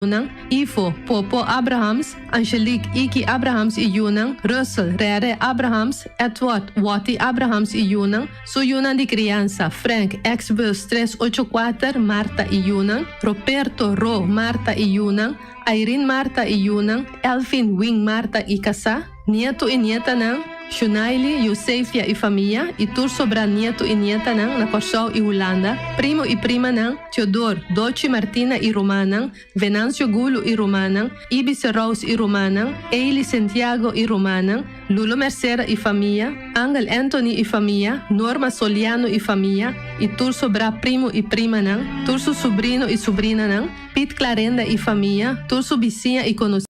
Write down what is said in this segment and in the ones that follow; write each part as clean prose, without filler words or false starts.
Yunan, Ivo, Popo, Abrahams, Angelique, Iki, Abrahams i yunan, Russell, Rere, Abrahams, Edward, Watty, Abrahams i yunan, su yunan di kriansa, Frank, ex bus 384, Martha i yunan, Roperto, Ro, Martha i yunan, Irene Martha i yunan, Elvin, Wing, Martha i kasá, Nietu i nietanan, Shunaily, Yosefia i famia, i tur sobrá nietu i nietanan na Kòrsou i Hulanda, primo i primanan, Theodor, Dochi Martina i rumannan, Venancio Gulu i rumannan, Ibise Rous i rumannan, Eily Sentiago i rumannan, Lulo Mercera i famia, Angel Anthony i famia, Norma Soliano i famia, i tur sobrá primo i primanan, tur su subrino i subrinanan, Piet Clarenda i famia, tur su bisiña i konosí.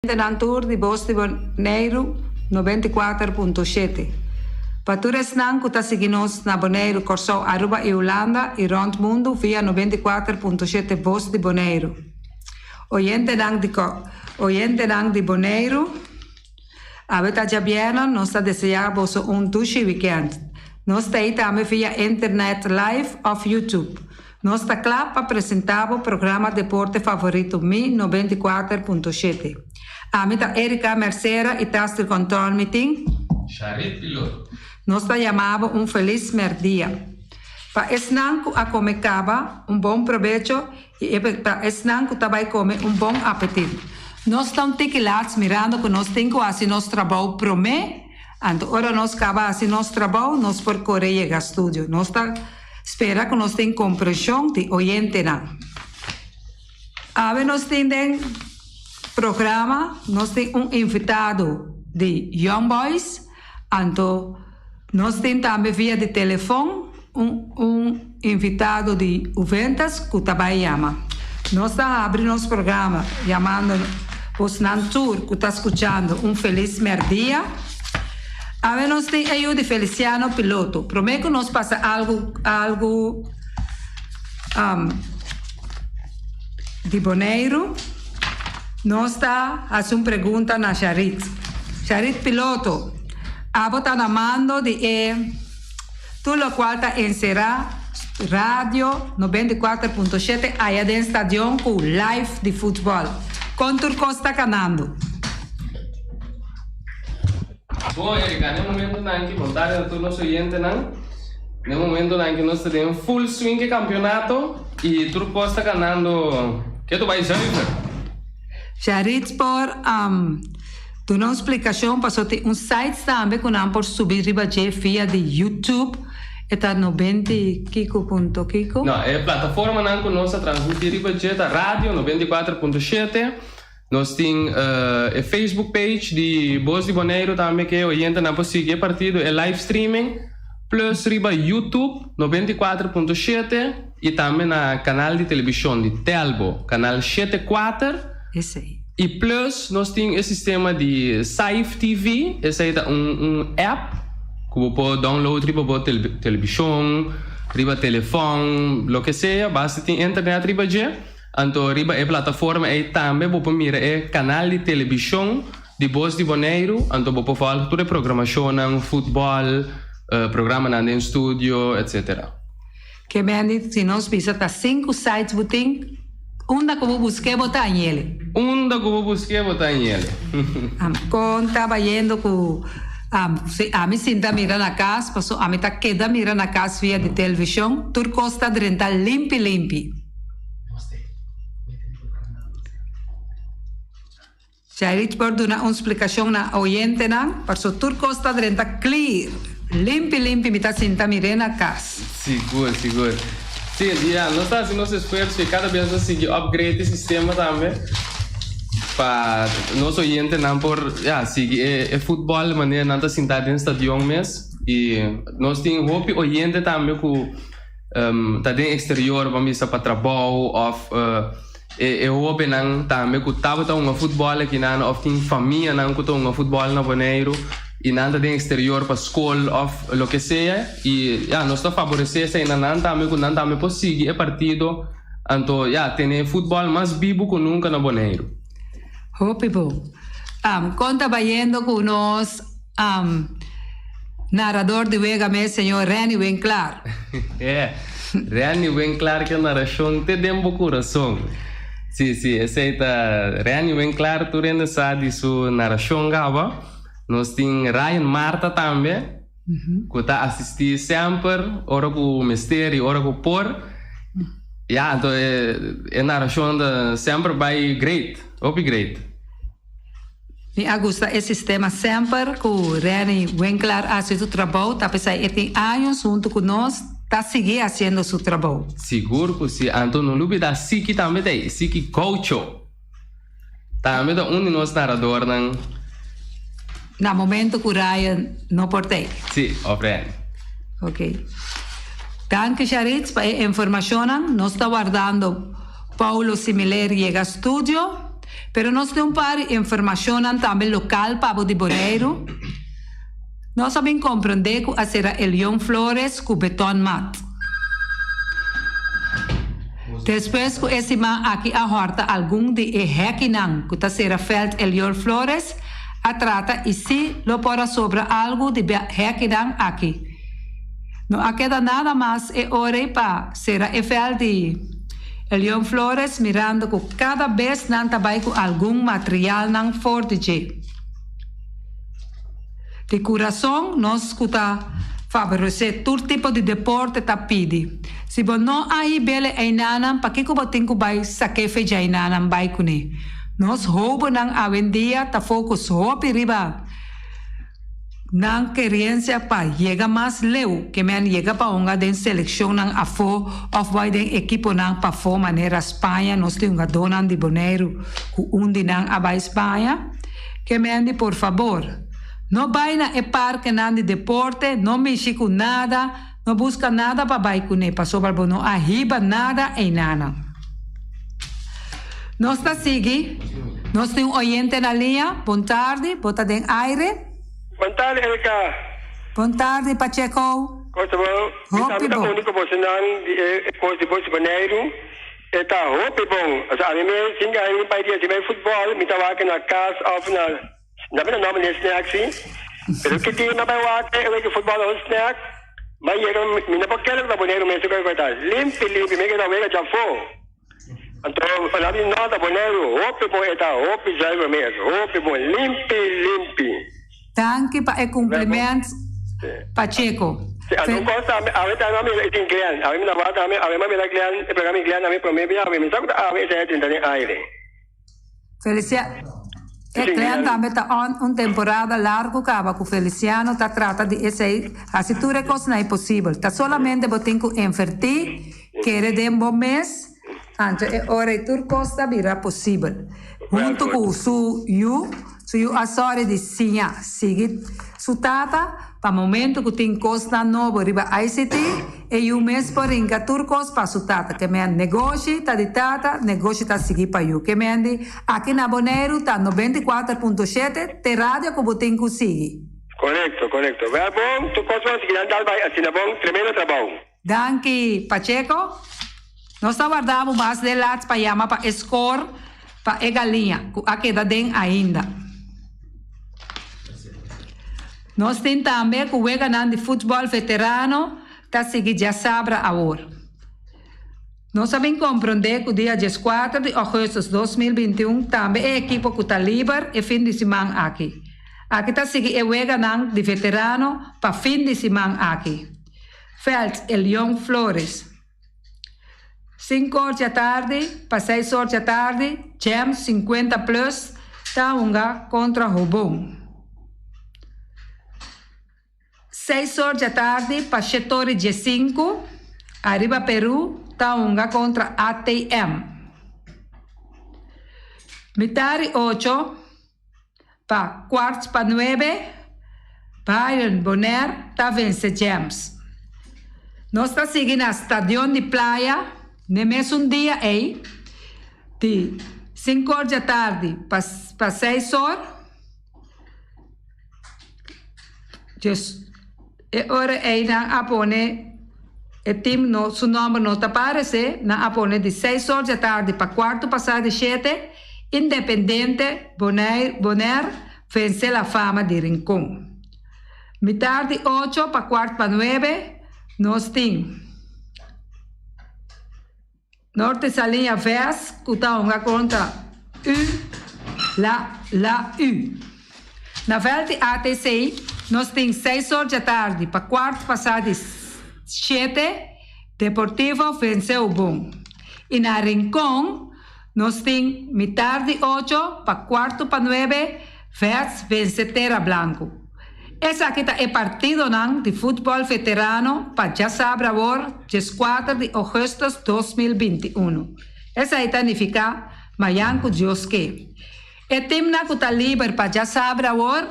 Oyentenan tur di Bos di Boneiru 94.7. Pa tur esnan ku ta sigui nos na Boneiru, Kòrsou, Aruba i Hulanda i rònt mundu via 94.7 Bos di Boneiru. Oyentenan di Oyentenan di Boneiru, awe ta djabièrnè, nos ta deseá boso un dushi wikènt. Nos ta ei tambe via internet live òf YouTube. Nos ta kla pa presentá bo programa deporte favorito Mi 94.7. Ami ta Erika Mercera i tas di control mi tin. Sharit Piloto. Nos ta yama bo un felis merdia. Pa esnan ku a kome kaba, un bon probecho i pa esnan ku ta bai kome un bon apetit. Nos ta un tiki lats mirando ku nos tin ku hasi nos trabou promé, anto ora nos kaba hasi nos trabou nos por kore yega studio. Nos ta. Spera ku nos tin komprenshon di oyentenan. Awe nos tin den programa nos tin un invitado di Young Boys, anto nos tin tambe via di telefon un un invitado di Juventus ku ta bai yama. Nos ta habri nos programa yamando bosnan tur ku ta skuchando un felis mèrdia. Awe nos tin e yu di Feliciano Piloto. Promé ku nos pasa algu algu di Boneiru, nos ta hasi un pregunta na Sharit. Sharit Piloto, abo ta na mando di e tur lokual ta enserá Radio 94.7 aya den stadion ku live di futbòl. Kon tur kos ta kanando? Bon Erika, n'e momentonan ki bon tarde na tur nos oyentenan. N'e momentonan ki nos ta den full swing ke kampionato i tur kos ta ganando ke tu bai zuiver. Charitz por duna un splikashon paso tin un sites tambe ku nan por subi riba dje via di YouTube e ta nobenta i kiko punto kiko. No, e plataformanan ku nos ta transmití riba dje ta Radio 94.7. Nos tin e Facebook page di Bos di Boneiru tambe ke oyentenan por sigui e partido, e live streaming, plus riba YouTube 94.7 i tambe na kanal di telebishon di Telbo, kanal shete kuater. Esei. I plus nos tin e sistema di Saif TV, esei ta un un app ku bo por download riba bo telebishon, riba telefòn, loke sea, basta tin internet riba dje. Anto riba e plataforma ei tambe bo por mira e kanal di telebishon di Bos di Boneiru, anto bo por vòlg tur e programashonnan, futbòl, programanan den studio, etsetera. Ke mendi si nos bisa ta sinku sites bo tin, unda ku bo busk'é bo ta hañ'ele. Unda ku bo busk'é bo ta hañ'ele. Kon ta bayendo ku si ami sinta mira na kas, paso ami ta keda mira na kas via di televishon, tur kos ta drenta limpi limpi. Chairich por duna un splikashon na oyentenan, paso tur kos ta drenta clear, limpi limpi mi ta sinta mir'é na kas. Sigur, sigur. Sí, ya, nos ta hasi nos esfuerso i kada bes nos sigui upgrade e sistema tambe pa nos oyentenan por, ya, sigui e futbòl manera nan ta sinta den stadion mes. I nos tin hopi oyente tambe ku. Ta den exterior ban bisa pa trabou of e hobennan tambe ku tabata hunga futbòl akinan of tin famianan ku ta hunga futbòl na Boneiru i nan ta den exterior pa skol of loke sea i ya nos ta faboresé esei na nan tambe ku nan tambe por sigui e partido anto ya tene e futbòl mas bibu ku nunka na Boneiru. Hopi bon. Kon ta bayendo ku nos Narador di wega mes señor Renny Winklaar. Renny Winklaar ke narashon te den bo kurason. Si, si, esei ta Renny Winklaar tur hende sa di su narashon gaba. Nos tin Ryan Martha tambe ku ta asisti semper ora ku mester i ora ku por. Ya, anto e narashon ta semper bai great, hopi great. Mi a gusta e sistema semper ku Renny Winklaar a hasi su trabou, ta p'esei e tin años huntu ku nos ta sigui hasiendo su trabou. Sigur ku si, anto no lubida Siki tambe ta ei, Siki Gaucho tambe ta un di nos naradornan. Na momento ku Ryan no por ta ei. Si, of Renny. Ok. Danki Sharitz pa e informashonnan. Nos ta wardando Paulo Similer yega studio. Pero nos tin un par di informashonnan tambe lokal pa bo di Boneiru. Nos a bin komprondé ku a sera Elion Flores ku beton mat. Despues ku e siman aki a hòrta algun di e hèkinan ku ta sera vèlt Elion Flores a trata i si lo por a sobra algu di hèkinan aki. No a keda nada mas e ora ei pa sera e vèlt di Elion Flores mirando ku kada bes nan ta bai ku algun materialnan for di dje. Di kurason nos ku ta faboresé tur tipo di deporte ta pidi, si bo no a hib'el e einanan pakiko bo tin ku bai sak'é fe djainanan bai kuné? Nos hóbennan awendia ta focus hopi riba nan kerensia pa yega mas leu ke men yega pa hunga den selekshonnan afó òf bai den ekiponan pafó manera Spaña nos tin hungadónan di Boneiru ku un di nan a bai Spaña. Ke mendi por fabor. No bai na e parkenan di deporte, no mishi ku nada, no buska nada pa bai kuné, pasobra bo no a hiba nada einanan. Nos ta sigui. Nos tin un oyente na liña. Bon tardi, bo ta den aire. Bon tardi, Erika. Bon tardi, Pacheco. Kon ta bo? Mi Hopi tambe ta bon. úniko bosonan di e kos di Bos Boneiru. E ta hopi bon. Osea ami mes sin gana mi bai dia si bai futbol mi ta wak na kas of na na mi ta nòmber den snack si pero ki dia mi bai wak e wek di futbol na un snack mi a yega mi no por kere ku ta Boneiru mes ku ta limpi limpi mi keda wega djafó anto ora mi nota Boneiru hopi bon e ta hopi zuiver mes hopi bon limpi limpi. Danki pa e cumpliment Pacheco. Si algun cos tambe awe tambe a mira e tin Glen awe mi na wak tambe awe mi a mira Glen e programa di Glen awe prome bia awe mi sa cu ta awe esei a drenta den aire. Feliciano e Glen tambe ta on un temporada largo caba cu Feliciano ta trata di esei haci tur e cosnan ei posibel ta solamente bo tin cu inverti kere den bo mes anto e ora ei tur cos ta bira posibel hunto cu su yu Su yu a sòri di siña sigui su tata pa momento ku tin kosnan nobo riba ICT, e yu mes por rinka tur kos pa su tata. Ke men negoshi ta di tata, negoshi ta sigui pa yu. Ke men di aki na Boneiru ta 94.7 te radio ku bo tin ku sigui. Korekto, korekto. Wèl bon, tur kos bon, sigui nan dal bai asina bon, tremendo trabou. Danki Pacheco. Nos ta warda bo mas den laat pa yama pa e score pa e galiña cu a keda den ainda. Nos tin tambe cu weganan di futbol veterano ta sigui djasabra awor. Nos a bin comprende cu dia 14 di augustus 2021 tambe e ekipo cu ta liber e fin di siman aki. Aki ta sigui e weganan di veterano pa fin di siman aki. Veld Elion Flores. Sinku or djatardi pa seis or djatardi Gems 50 Plus ta hunga kontra Hobon. Seis or djatardi pa shetor i diesinku Ariba Peru ta hunga kontra ATM. Mitari ocho Pa kwart pa nuebe, Bayern Bonaire ta vense Gems. Nos ta sigui na Stadion di Playa n'e mesun dia ei, di sinku or djatardi pa pa seis or. Djes e ora ei nan a pone e tim no su nòmber no ta paresé, nan a pone di seis or djatardi pa kuartu pasá di shete, Independiente Bonaire Bonaire vense La Fama di Rincon. Mitar di ocho pa kuart pa nuebe nos tin Norte Saliña vs ku ta hunga kontra U La La U. Na vèlt di ATC nos tin seis or djatardi pa kuart pasá di shete Deportivo vense Ubon. I na Rincon Nos tin mitar di ocho pa kuarto pa nuebe Vets vense Tera Blanku. Esaki ta e partidonan di futbòl veterano pa djasabra awor 14 di ougùstùs 2021. Esei ta nifiká mayan ku Dios ke. E timnan ku ta liber pa djasabra awor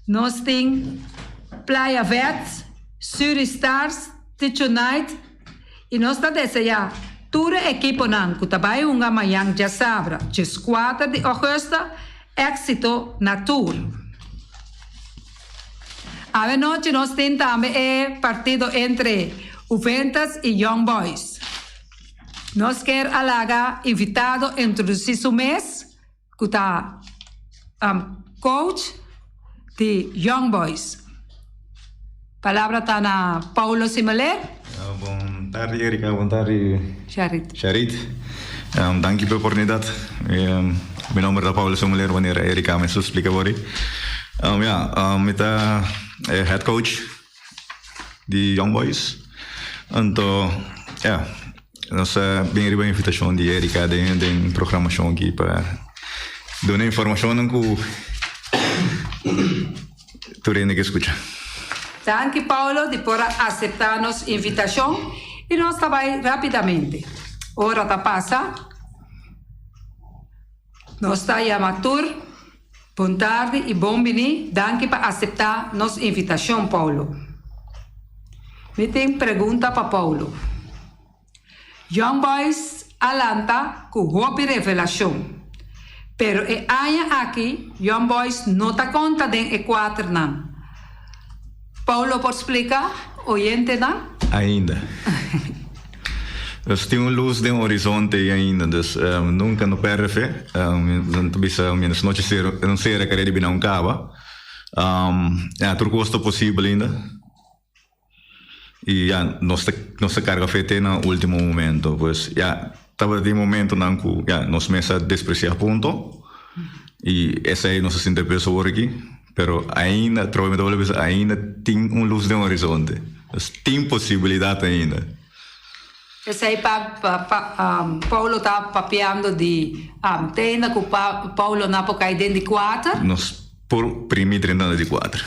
nos tin Playa Vets, Suri Stars, Ticho Night i nos ta deseá. Tur e ekiponan ku ta bai hunga mañan djasabra djeskuater di ògùstùs éksito na tur. Awenochi nos tin tambe e partido entre Juventus i Young Boys. Nos kier a laga invitado introdusí su mes ku ta coach di Young Boys. Palabra ta na Paulo Simeler. Bon tardi Erika, bon tardi Sharit. Sharit. Danki pa e oportunidat. Mi nomber ta Paulo Simeler manera Erika mes a splika por ei. Ya, mi ta e head coach di Young Boys. Anto ya, nos a bin riba invitashon di Erika den den programashon aki pa duna informashonnan ku tur hende ke skucha. Danki Paulo di por a aseptá nos invitashon i nos ta bai rápidamente. Ora ta pasa, nos ta yama tur. Bon tardi i bon bini, danki pa aseptá nos invitashon, Paulo. Mi tin pregunta pa Paulo. Young Boys a lanta ku hopi revelashon, pero e aña aki Young Boys no ta konta den e kuaternan. Paulo por splika oyentenan? Ainda. Dus tin un lus den horizonte ei ainda, dus nunka no perde fe. Nan ta bisa mientras nochi sera no sera kere di bina un kaba. Ya, tur kos ta posibel ainda. I ya, nos ta nos ta karga fe te na ultimo momento. Pues ya, tabatin momentonan ku ya nos mes a despresiá punto i esei nos a sinti peso awor aki. Pero ainda, trobe mi ta bolbe bisa, ainda tin un lus den horizonte. Dus tin posibilidat ainda. Esei pa pa Paulo ta papiando di te ainda ku Paulo no a por kai den di kuater. Nos por primi drentando di kuater.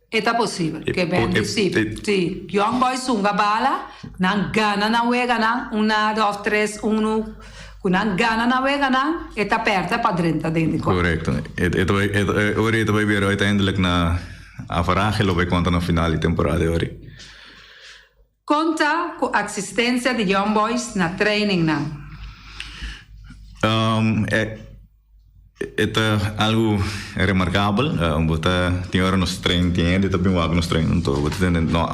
E ta posibel. Ke ben di si. Si Young Boys hunga bala, nan gana nan weganan, un nada of tres unu, ku nan gana nan weganan, e ta pèrdè pa drenta den di kuater. Korekto. E ta bai, e ora e ta bai bira uiteindelijk na averahe lo bai konta na final di temporada e ora. Kon ta ku asistensia di Young Boys na trainingnan? E ta algu remarkabel. Bo ta tin ora nos train tin hende ta bin wak nos train anto bo ta tende no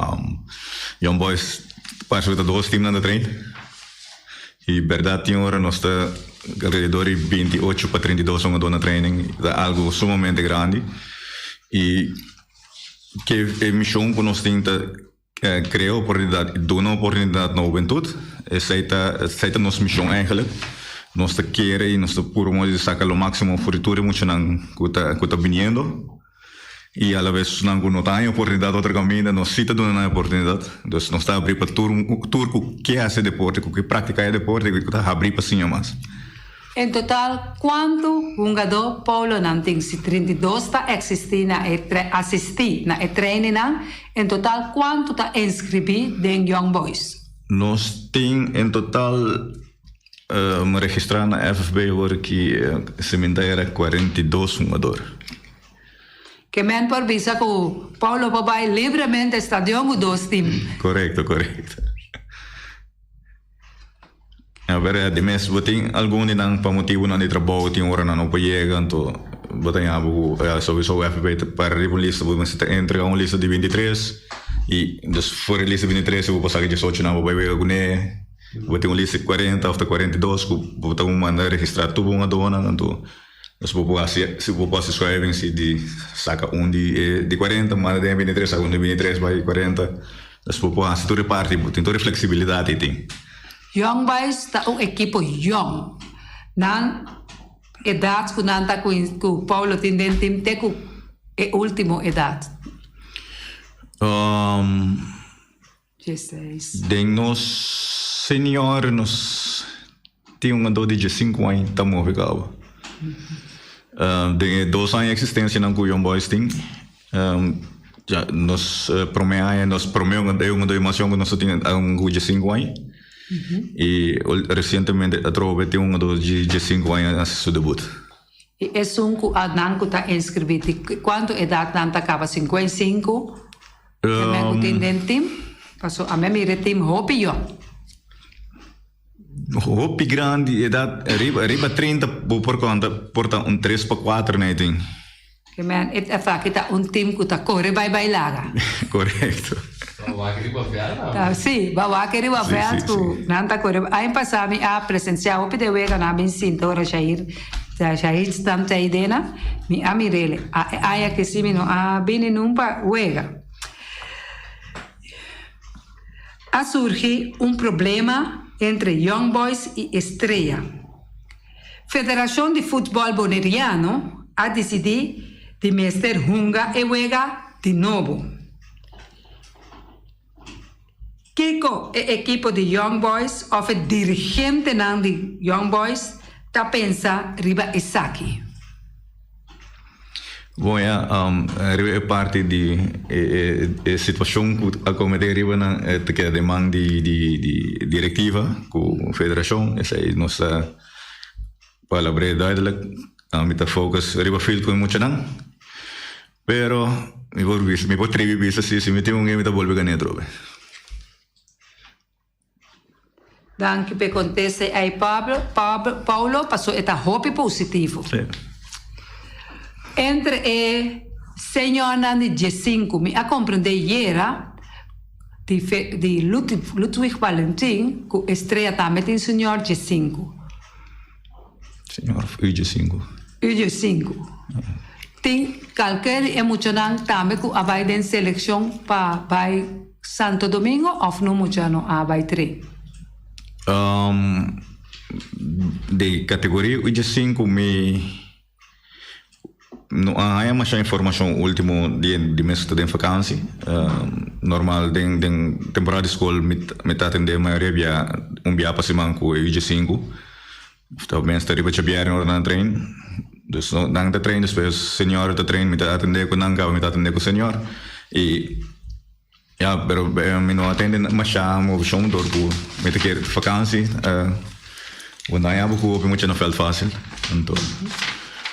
Young Boys parse ku ta dos teamnan ta train i bèrdat tin ora nos ta alrededor di 28 pa 32 hungadó na training ta algu sumamente grandi i ke e mishon ku nos tin ta Crea oportunidad y duna oportunidad na hubentud, esey ta esey ta nos mision eigenlijk. Nos ta kere y nos ta puru modo di saca lo maximo for di tur e muchanan cu ta cu ta biniendo y a la vez esnan cu no ta haña oportunidad otro caminda nos si ta duna nan e oportunidad. Dus nos ta abri pa tur tur cu ke haci deporte, cu ke practica e deporte y cu ta habri pa siña mas. En total kuantu hungadó Paulonan tin? Si 32 ta eksistí na e asistí na e treiningnan, en total kuantu ta inskribí den Young Boys? Nos tin en total registrá na FFB awor ki si mi ta era 42 hungador. Ke men por bisa ku Paulo por bai libremente stadion ku dos tim. Korekto, korekto. A ber, di mes bo tin algun di nan pa motibunan di trabou tin ora nan no por yega, anto bo ta yama ku souiso FB ta para riba un lista, bo mester ta entrega un lista di bintitres i dus for e lista bintitres bo por saka diesocho nan bo bai wega kuné, bo tin un lista di kuarenta òf ta kuarenta i dos ku bo ta manda registrá tur bo hungadónan, anto dus bo por hasi si bo por hasi schuiving si di saka un di e di kuarenta manda den e bintitres saka un di bintitres bai kuarenta. Dus bo por hasi tur e parti, bo tin tur e flexibilidad ei tin. Young Boys ta un ekipo yong. Nan edad ku nan ta ku Paulo tin den tim te ku e ultimo edad. Dieseis. Den nos senior nos tin un ando di diesinku aña ta move kaba. Den e dos aña existencianan ku Young Boys tin. Ya nos prome aña nos prome e un dos mas yong ku nos a tin a un ku diesinku aña i resientemente atrobe tin un dos di diesinku aña a hasi su debut. I esun ku a nan ku ta inskribí di kuantu edat nan ta kaba 55 e men ku tin den tim? Paso a mi mira e tim hopi yong. Hopi grandi edad riba riba 30 bo por konta por ta un 3 pa 4 na e tin. Ke men e esaki ta un team ku ta kore bai bai laga. Korekto. Ba wak riba veld nan. Ta si, ba wak riba Si, veld si, ku si. nan ta kore. Aña pasá mi a presensiá hopi den wega nan a bin sinta ora Shair Shair stam ta ei dena mi a mir'el. A e aña ke si mi no a bini nunpa wega. A surgi un problema entre Young Boys i Estrella. Federashon di Futbòl Boneriano a disidí di mester hunga e wega di nobo. Kiko e ekipo di Young Boys òf e dirigentenan di Young Boys ta pensa riba esaki? Bon ya, riba e parti di e situacion cu a comete riba nan e ta keda den man di di directiva cu federacion, esey nos ta palabr'e duidelijk, mi ta focus riba field cu e muchanan, pero mi por bisa, mi por tribi bisa si si mi tin un game mi ta bolbe gana atrobe. Danki p'e kontesta ei Pablo, Pablo, Paulo, paso e ta hopi positivo. Sí. Entre e señornan di diesinku mi a komprendé yera di fe di Ludwig Valentin ku Estrella tambe tin señor diesinku. Señor U diesinku. U diesinku. Tin kalker di e muchanan tambe ku a bai den selekshon pa bai Santo Domingo of no mucha no a bai train? Um, di categoria U diesinku mi no a haña masha informashon ultimo dia di mes ku ta den vakansi. Normal den den temporada di skol mi mi ta atendé mayoria bia un bia pa siman ku e U diesinku. Of ta mester riba djabièrnè ora nan train. Dus nan ta train despues senior ta train mi ta atendé ku nan kaba mi ta atendé ku senior. I ya pero mi no atende masha movishon dor ku mi ta kere vakansi. Bo no haña bo ku hopi mucha na vèlt fásil. Anto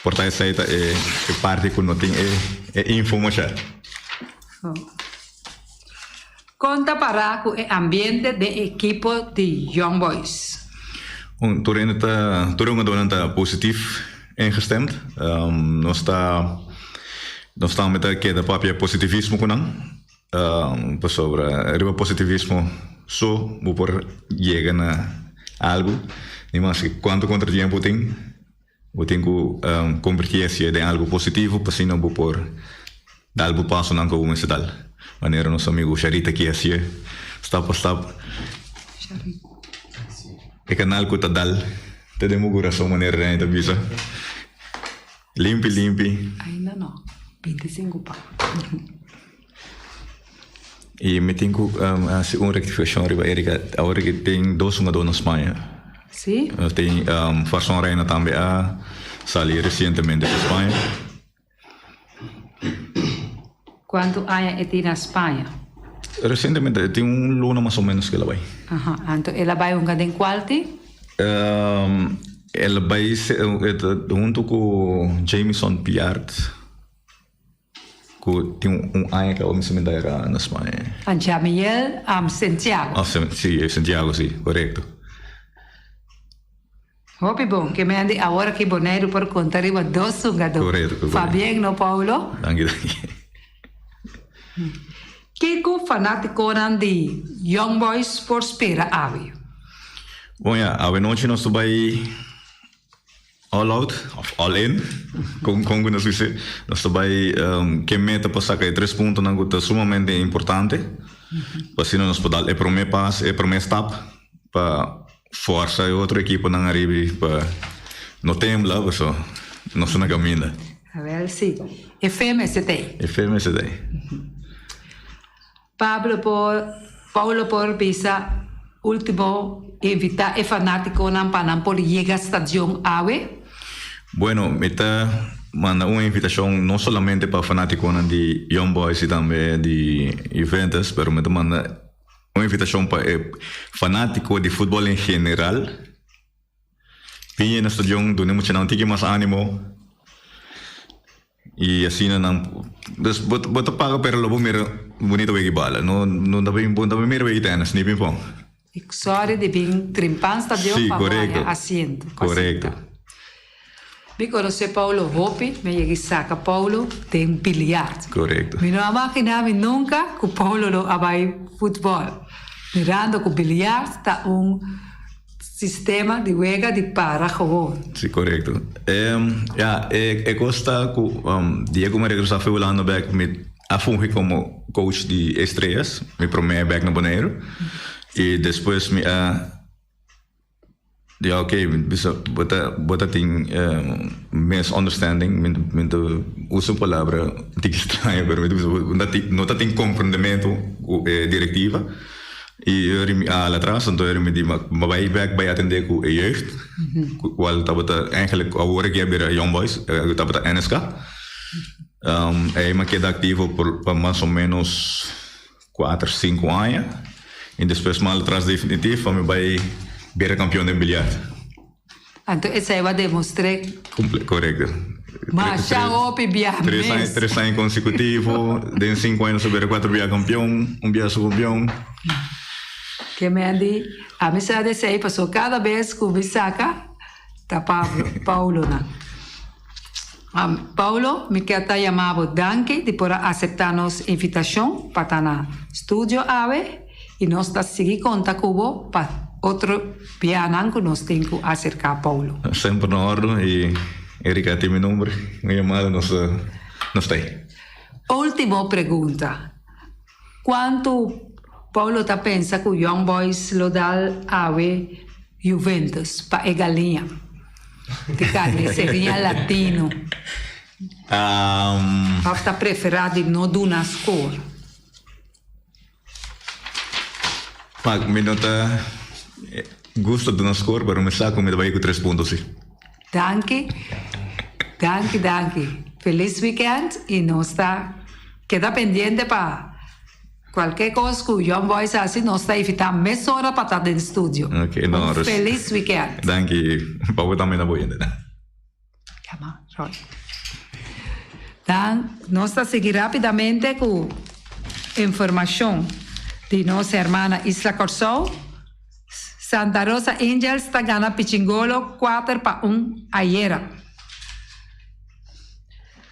por ta esei ta e parti ku no tin e info masha. Kon ta pará ku e ambiente den ekipo di Young Boys? Un, tur hende ta, tur e hungadónan ta positief ingestemd. Nos ta, nos tambe ta keda papia positivismo ku nan, pasobra riba positivismo so bo por yega na algu, ni maske kuantu kontratiempo tin, bo tin ku kombertí esei den algu positivo pa asina bo por dal bo pasonan ku bo mester dal. Manera nos amigu Sharita ki hasié stap pa stap. E kanal ku ta dal ta den bo kurason manera Rene ta bisa. Limpi limpi. Ainda no, bintisingu pa. I mi tin ku hasi un rektifikashon riba Erika. Awor ki tin dos hungadó na Spaña. Sí. Tin Farson Reina tambe a sali resientemente pa Spaña. Kuantu aña e tin na Spaña? Resientemente, e tin un luna mas o ménos ku el a bai. Aha, anto el a bai hunga den kual tin? El a bai huntu ku Jamison Piart. Ku tin un aña kaba mi siminta era na Spaña. Anjamiel am Santiago. Ah, si, Santiago si, korekto. Hopi bon, ke men di awor aki Boneiru por konta riba dos hungadó. Korekto, korekto. Fabien no Paulo? Danki, danki. Kiko fanatikonan di Young Boys por spera awe? Bon ya, awe nochi nos ta bai All out of all in, kon kon ku nos bisa, nos ta bai ke meta pa saka e tres puntonan ku ta sumamente importante, pa asina nos por dal e promé pas, e promé stap pa forsa e otro ekiponan ariba pa no tembla pasobra nos ta na kaminda. Awel si, e fe mester ta ei. E fe mester ta ei. Pablo por Paulo por bisa ultimo invita e fanaticonan pa nan por yega stadion awe? Bueno, mi ta manda un invitacion no solamente pa fanaticonan di Young Boys y tambe di Juventus, pero mi ta manda un invitacion pa e fanatico di futbol en general. Bin yena stadion, duna e muchanan un tiki mas animo. Y asina nan, dus bo bo ta paga pero lo bo mira bunito wega y bala. No no ta bin bo ta bin mira wega y tennis ni ping pong. I sorry di bin trimpan stadion Sí, pa bo korekto. haña asiento pa Korekto. sinta. Mi konosé Paulo hopi, mi a yega i saka Paulo den biliard. Korekto. Mi no a maginá mi nunka ku Paulo lo a bai futbòl, mirando ku biliard ta un sistema di wega di para gewoon. Sí, korekto. Ya, e e kos ta ku dia ku mi a regresá for Hulanda bèk mi a fungi komo coach di Estrellas, mi promé bèk na Boneiru. I despues mi a di oké, mi bisa bo ta bo ta tin misunderstanding, mi mi ta usa un palabra un tiki straño pero mi ta bisa bo ta tin no ta tin komprendementu ku e direktiva. I ora mi a hala atras anto ora mi di ma mi bai bek bai atendé ku e jeugd kual tabata eigenlijk awor aki a bira Young Boys tabata NSK. Ei mi a keda aktivo por pa mas o menos kuater sinku aña i despues mi a hala atras definitif pa mi bai bira kampion den biljart. Anto esei bo a demostr'é. Komple, korekto. Masha hopi bia Tres aña, mes. tres aña konsekutivo, den sinku aña nos a bira kuater bia kampion, un bia subkampion. Ke men di, ami sa di esei pasobra kada bes ku mi saka ta Pablo, Paulonan. Paulo, mi ke ta yama bo danki di por a aseptá nos invitashon pa ta na studio awe i nos ta sigui konta ku bo pa otro bianan ku nos tin ku aserká Paulo. Semper na òrdu i Erika tin mi nomber, un yamada nos nos ta ei. Ultimo pregunta, Kuantu Paulo ta pensa ku Young Boys lo dal awe Juventus pa e galiña di carniceria latino? Of ta prefera di no duna score? Pak, mi no ta gusta duna score, pero mi sa ku mi ta bai ku tres punto si. Danki, danki, danki. Feliz weekend y nos ta keda pendiente pa cualke cos cu Young Boys haci nos ta invita mesora pa ta den studio. Ok, no, Un feliz weekend. Danki, pa bo tambe na bo hende. Yama Roy. Dan nos ta sigui rapidamente cu informacion di nos hermana Isla Corsou. Santa Rosa Angels ta gana Pichingolo kuater pa un ayera.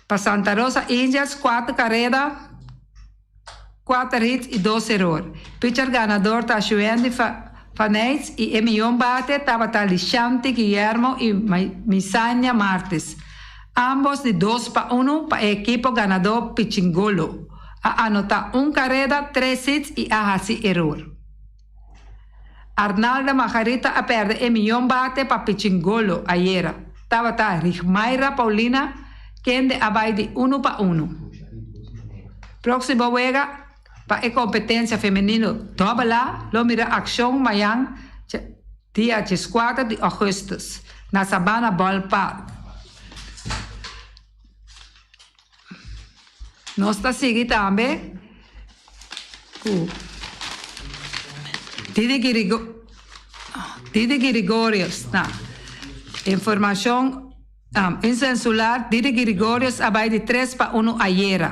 Pa Santa Rosa Angels kuater kareda, kuater hits i dos eror. Pitcher ganador ta Shuendy Faneyts i e miyon bate tabata Lishanty Guillermo i Misania Martis. Ambos di dos pa unu pa e ekipo ganador Pichingolo. A anota un kareda, tres hits i a hasi eror. Arnalda Margarita a perde e miyon bate pa Pichingolo ayera. Tabata Rigmaira Paulina kende a bai di unu pa unu. Proximo wega pa e competencia femenino Dobbel A lo mira accion mayan dia dieskuater di augustus na Sabana Ball Park. Nos ta sigui tambe ku Didi Didi Girigorius. Na informashon insensular Didi Girigorius a bai di tres pa unu ayera.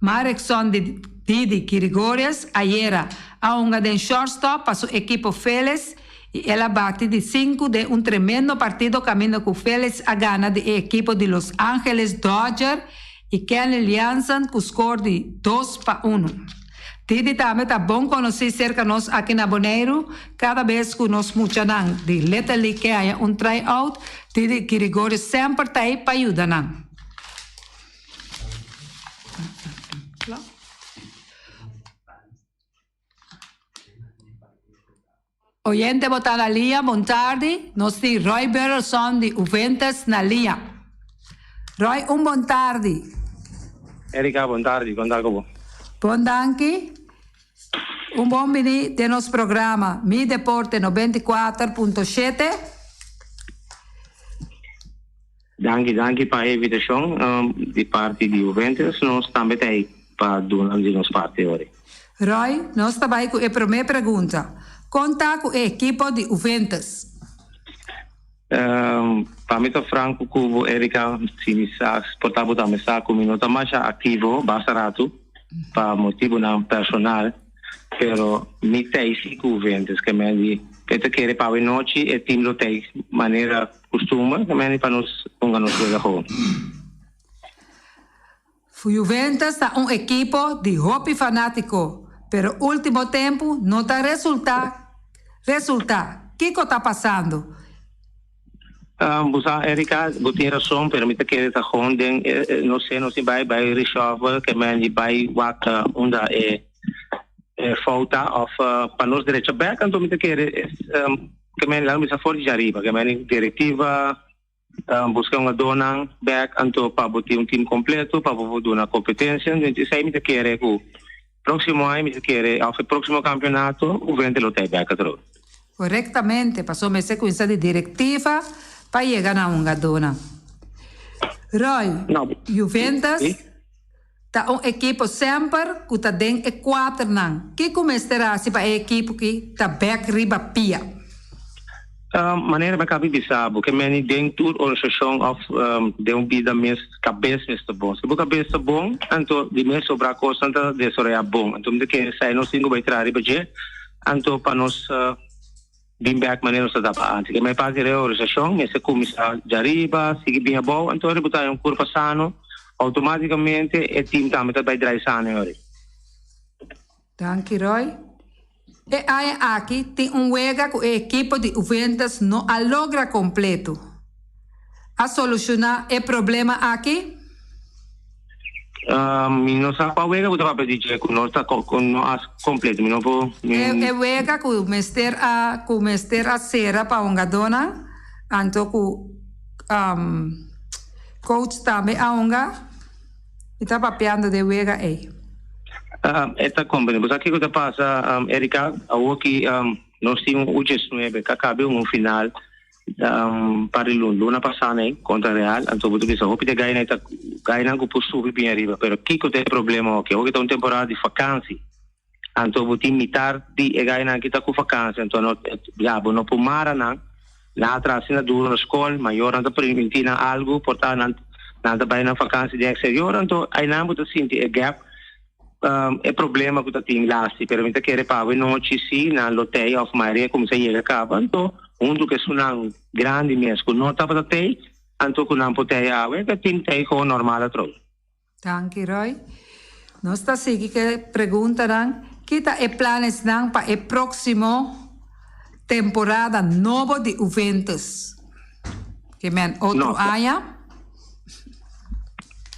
Marexon di Didi Girigorius ayera a hunga den shortstop pa su ekipo Phillies i el a bati di sinku den un tremendo partido kaminda ku Phillies a gana di e ekipo di Los Angeles Dodger i Kenley Jansen ku skor di dos pa unu. Didi tambe ta bon konosí serka nos aki na Boneiru, kada bes ku nos muchanan di Little League ke haña un try out, Didi Girigorio semper ta ei pa yuda nan. Oyente bo ta na liña, bon tardi. Nos tin Roy Burleson di Juventus na liña. Roy, un bon tardi. Erika, bon tardi. Kon ta ku bo? Bon danki. Un bon bini den nos programa Mi Deporte 94.7. Danki, danki pa e invitashon di parti di Juventus. Nos tambe ta ei pa duna di nos parti ori. Roy, nos ta bai ku e promé pregunta. Kon ta ku e ekipo di Juventus? Pa mi ta franko ku bo Erika, si mi sa, por ta bo tambe sa ku mi no ta masha aktivo basta ratu pa motibunan personal. Pero mi tei si ku Juventus ke men di e ta kere pa awe nochi e team lo tei manera kustumber ke men di pa nos hunga nos wega ho. Juventus ta un ekipo di hopi fanátiko, pero último tempu no ta resultá resultá. Kiko ta pasando? Bo sa Erika, bo tin rason, pero mi ta kere ta gewoon den no se nos tin bai bai reshuffle ke men di bai wak unda e fout ta of pa nos drecha bek anto mi ta kere ke men laga mi sa for di djariba ke men directiva buska un adonan bek anto pa bo tin un team completo pa bo por duna competencia esei mi ta kere ku Próximo aña mi ta kere of e próximo campeonato Juvente lo ta e bek atrobe. Korektamente, pasobra mester kuminsá di direktiva pa yega na hungadónan. Roy, Juventus ta un ekipo semper ku ta den e kuaternan. Kiko mester hasi pa e ekipo ki ta bek riba pia? Manera mi a kabi bisa bo ke meni den tur organisashon òf den un bida mes kabes mes ta bon. Si bo kabes ta bon anto di mes sobra kosnan ta desaroyá bon. Anto mi ta kere esei nos tin ku bai traha riba dje anto pa nos bin bèk manera nos ta taba antes. Ke mei parti di reorganisashon mester kuminsá djariba sigui bin abou anto ora bo ta haña un kurpa sano outomátikamente e tim tambe ta bai drai sano e ora ei. Danki Roy. E aña aki tin un wega ku e ekipo di Juventus no a logra kompleto. A solushoná e problema aki? Mi no sa kua wega ku ta papia di dje ku no ta ku no a kompleto. Mi no por. E wega ku mester a ku mester a sera pa hungadónan anto ku coach tambe a hunga. Mi ta papiando de wega ei. E ta comprende. Bo sa kiko ta pasa, Erika? Awoki nos tin un U19 ka kabe un final par di luna pasa nei kontra Real. Anto bo ta bisa hopi di e gainan ta gainan ku por subi bien ariba. Pero kiko ta e problema awoki? Awoki ta un temporada di fakansi. Anto bo tin mitar di e gainan aki ta ku fakansi. Anto no ya bo no por mara nan. Nan a traha asina duro na skol, mayornan ta permití nan algu, por ta nan nan ta bai nan fakansi den eksterior. Anto ainan bo ta sinti e gap, e problema ku ta tin lasti. Pero mi ta kere pa awe nochi si nan lo tei òf mayoria kuminsá yega kaba. Anto huntu ku esunnan grandi mes ku no tabata tei, anto ku nan por tei awe, ta tin tei komo normal atrobe. Danki Roy. Nos ta sigui ke preguntanan. Ki ta e planesnan pa e próksimo temporada nobo di Juventus? Ke men otro aña?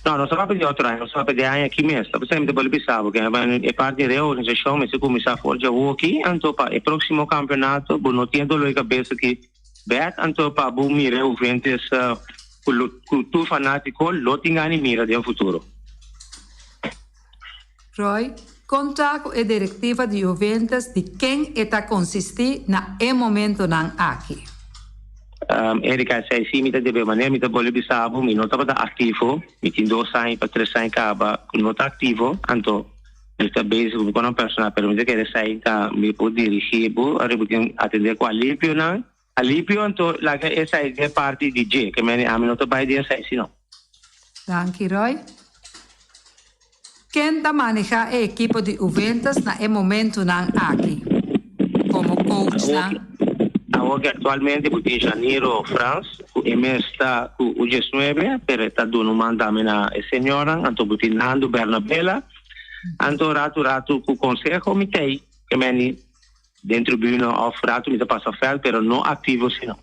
No, nos ta papia di otro aña, nos ta papia di e aña aki mes. Ta p'esei mi ta bolbe bisa bo ke e parti di reorganisashon mester kuminsá for djawo aki, anto pa e próksimo kampeonato bo no tin e dolor di kabes aki Bek anto pa bo mira e Juventus cu lo cu tur fanatico lo tin gana di mira den futuro. Roy, con ta cu e directiva di Juventus di ken e ta consisti na e momentonan aki? Erika, Esei si mi ta debe manera mi ta bolbe bisa bo mi no tabata activo, mi tin dos aña pa tres aña caba cu no ta activo, anto Mi ta bezig ku kono persona pero mi ta kere esei ta mi por dirigí bo ora bo tin atendé ku alipionan. Alipio anto laga esei den parti di dje ke meni ami no ta bai den esei si no. Danki Roy. Ken ta maneha e ekipo di Juventus na e momentunan aki komo coachnan? Awor ki aktualmente bo tin Janiro Frans ku e mes ta ku U diesnuebe pero e ta duna un man tambe na e seniornan anto bo tin Nando Bernabela. Anto ratu ratu ku konseho mi tei ke meni den tribuna of ratu mi ta pasa vèlt pero no aktivo si no.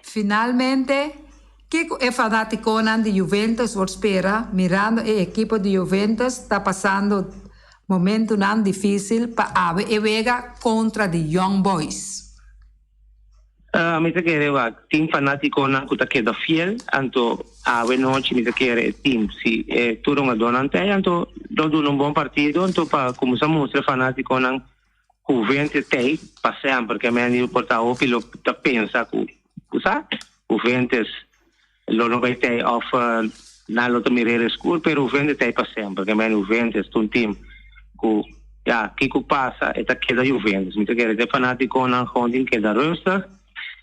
Finalmente, kiko e fanatikonan di Juventus por spera mirando e ekipo di Juventus ta pasando momentunan difisil pa awe e wega kontra di Young Boys? Mi ta kere wak tin fanatikonan ku ta keda fiel, anto awe nochi mi ta kere e tim si e tur hungadónan ta ei anto lo duna un bon partido anto pa kuminsá mustra e fanatikonan ku Juventus ta ei pa semper ke men por ta hopi lo ta pensa ku ku sa Juventus lo no bai ta ei òf nan lo ta mira e reskur pero Juventus ta ei pa semper ke men Juventus ta un tim ku ya kiko pasa e ta keda Juventus mi ta kere te fanatikonan gewoon tin keda rustig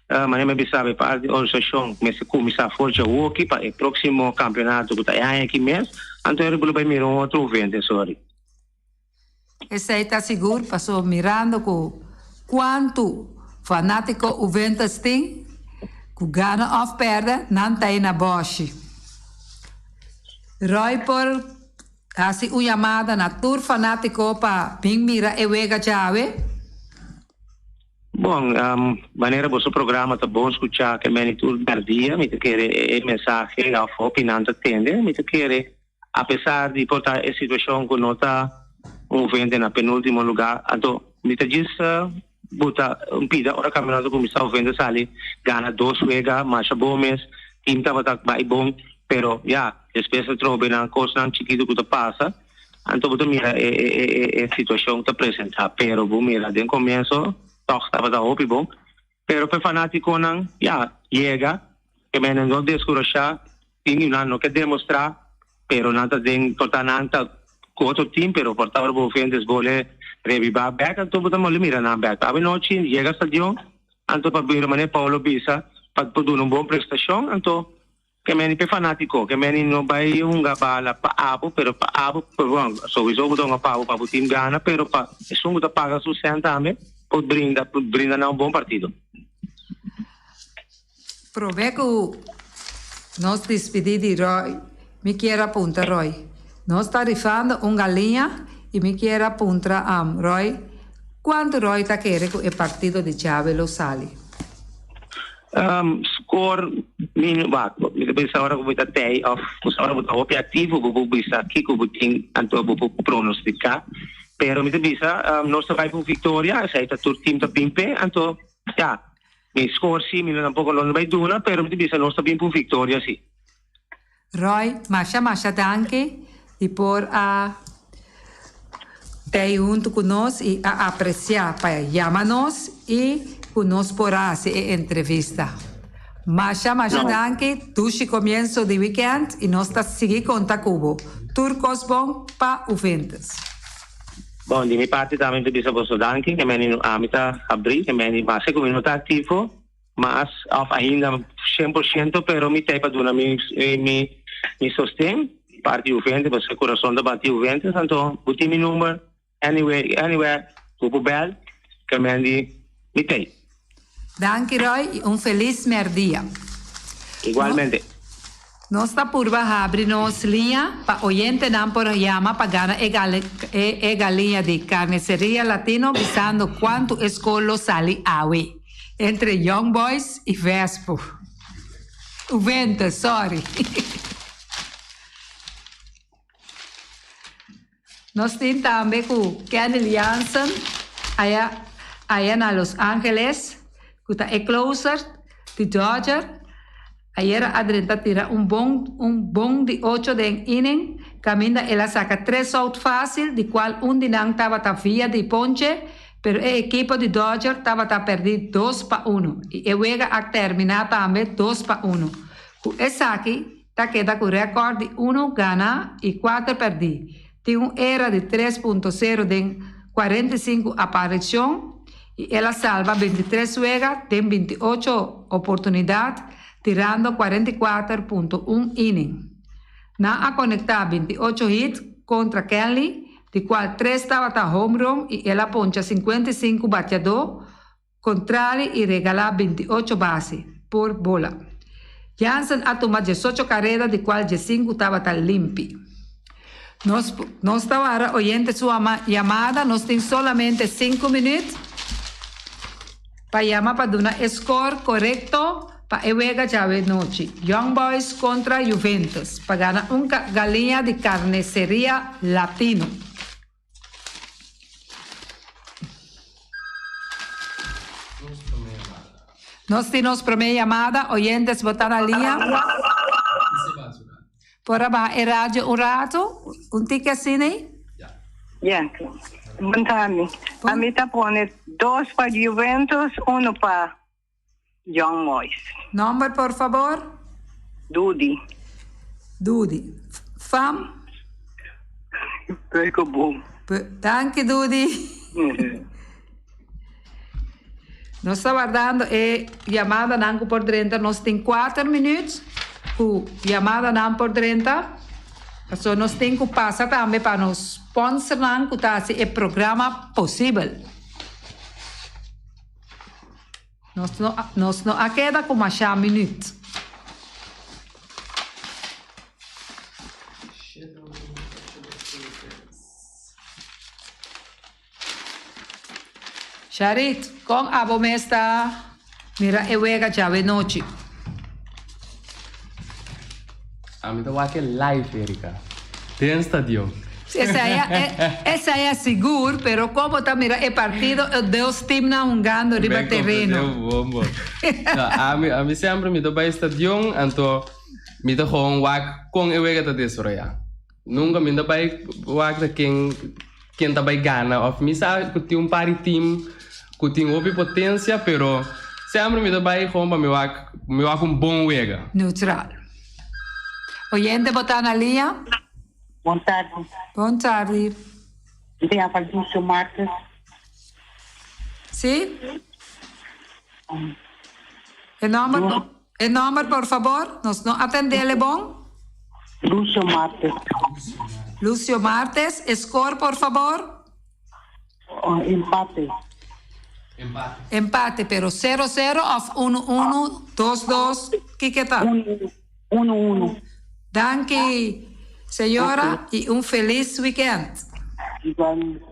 manera mi a bisa bo e parti di organisashon mester kuminsá for djawoki pa e próksimo kampionato ku ta e aña aki mes anto e lo bai mira un otro Juventus sorry. Esei ta sigur, paso mirando ku kuantu fanátiko Juventus tin, ku gana òf pèrdè, nan ta ei na bòshi. Roy por hasi un yamada na tur fanátiko pa bin mira e wega djawe. Bon, manera boso programa ta bon skuchá ke meni tur mèrdia, mi ta kere e mensahe òf hopi nan ta tende, mi ta kere apesar di por ta e situashon ku no ta un vente na penúltimo lugá, anto mi ta djis buta un pida ora kampionato kuminsá un vente sali gana dos wega masha bon mes, tim tabata bai bon, pero ya despues atrobe nan kosnan chikitu ku ta pasa. Anto bo ta mira e e e situacion ta presenta, pero bo mira den comienzo toch tabata hopi bon, pero p'e fanaticonan ya yega ke menen no descurasha, tin di nan no ke demostra, pero nan ta den por ta nan ta cu otro team, pero por ta ora bo vendes gole rebiba bek anto bo ta moli mira nan bek. Awe nochi yega stadion anto pa bira manera Paolo bisa pa por duna un bon prestacion anto Ke meni p'e fanátiko, ke meni no bai hunga bala pa abo, pero pa abo, bon, souiso bo ta hunga pa abo pa bo tim gana, pero pa esun ku ta paga su sèn tambe por brinda, por brinda nan un bon partido. Promé ku nos dispidí di Roy, mi kier a puntra Roy, nos ta rifando un galiña i mi kier a puntra Roy kuantu Roy ta kere ku e partido di djawe lo sali. Score mi no wak mi ta pensa ora ku bo ta tei of ora bo ta hopi aktivo bo por bisa kiko bo tin anto bo por pronostika pero mi ta bisa nos ta bai pa un viktoria esei ta tur tim ta bin p'e anto ya mi score si mi no tampoko lo no bai duna pero mi ta bisa nos ta bin pa un viktoria si. Roy, masha masha danki di por a tei huntu ku nos i a apresiá pa yama nos i ku nos por a hasi e entrevista. Masha masha danki, dushi komienso di wikènt i nos ta sigui konta ku bo. Tur kos bon pa Juventus. Bon, di mi parti tambe mi ta bisa boso danki, ke meni ami ta abrí, ke meni maske ku mi no ta aktivo, Mas of ainda 100% pero mi ta pa duna mi mi mi sosten parti Juventus pasobra kurason ta bati Juventus anto bo tin mi number anyway anywhere bo por bel ke men di mi tei. Danki Roy y un feliz merdia. Igualmente. Nos ta purba habri nos liña pa oyentenan por yama pa gana e e galiña di Carniceria Latino bisando cuanto e score lo sali awe entre Young Boys y Vespo. Juventus, sorry. Nos tin tambe ku Kenley Jansen aya aya na Los Angeles ku ta e closer di Dodger. Ayera a drenta tira un bon un bon di ocho den inning kaminda el a saka tres out fásil di kual un di nan tabata via di ponche pero e ekipo di Dodger tabata pèrdí dos pa uno i e wega a terminá tambe dos pa uno. Ku esaki Ta keda ku rèkòrt di unu gana i kuater pèrdí. Tin un era di tres punto sero den 45 aparishon i el a salba 23 wega den 28 oportunidat tirando 44.1 inning. Nan a konektá 28 hit kontra Kenley, di kual tres tabata homerun i el a poncha 55 batiadó Contrali i regalá 28 base por bola. Jansen a tuma 18 kareda di kual 15 tabata limpi. Nos nos ta wara oyente su yamada, nos tin solamente 5 minüt pa yama pa duna e skor korekto pa e wega djawe nochi. Young Boys kontra Juventus pa gana un galiña di Carniceria Latino. Nos tin nos promé yamada. Oyentes, bo ta na liña? Por a baha e radio un rato, un tiki asina ei? Ja, bon tardi. Ami ta pone dos pa Juventus, uno pa Young Boys. Nomber por fabor? Dudi. Dudi. Fam? Peukenboom. Danki Dudi. Nos ta wardando e yamadanan ku por drenta. Nos tin kuater minuut ku yamadanan por drenta. Paso nos tin ku pasa tambe pa nos sponsornan ku ta hasi e programa posibel. Nos no nos no a keda ku masha minüt. Sharit, kon abo mes ta mira e wega djawe nochi? Ami ta wak e live, Erika. Den stadion. Esei esei a sigur, pero kon bo ta mira e partido e dos teamnan hungando riba Ben tereno? comprende bombo. No, ami, ami semper mi ta bai stadion, anto mi ta gewoon wak kon e wega ta desaroyá. Nunka mi no ta bai wak ta ken ken ta bai gana of mi sa ku tin un par di team ku tin hopi potensia pero semper mi ta bai gewoon pa mi wak mi wak un bon wega. Neutral. Oyente bo ta na liña? Bon tardi. Bon tardi. Mi ta yama Lucio Martes. Si? E nomber? E nomber por fabor? Nos no atendele bon. Lucio Martes. Lucio Martes, e score por fabor? Empate. Empate, pero sero sero of uno uno, dos dos, kiko ta? Uno uno. Danki señora y un feliz weekend. Igualmente.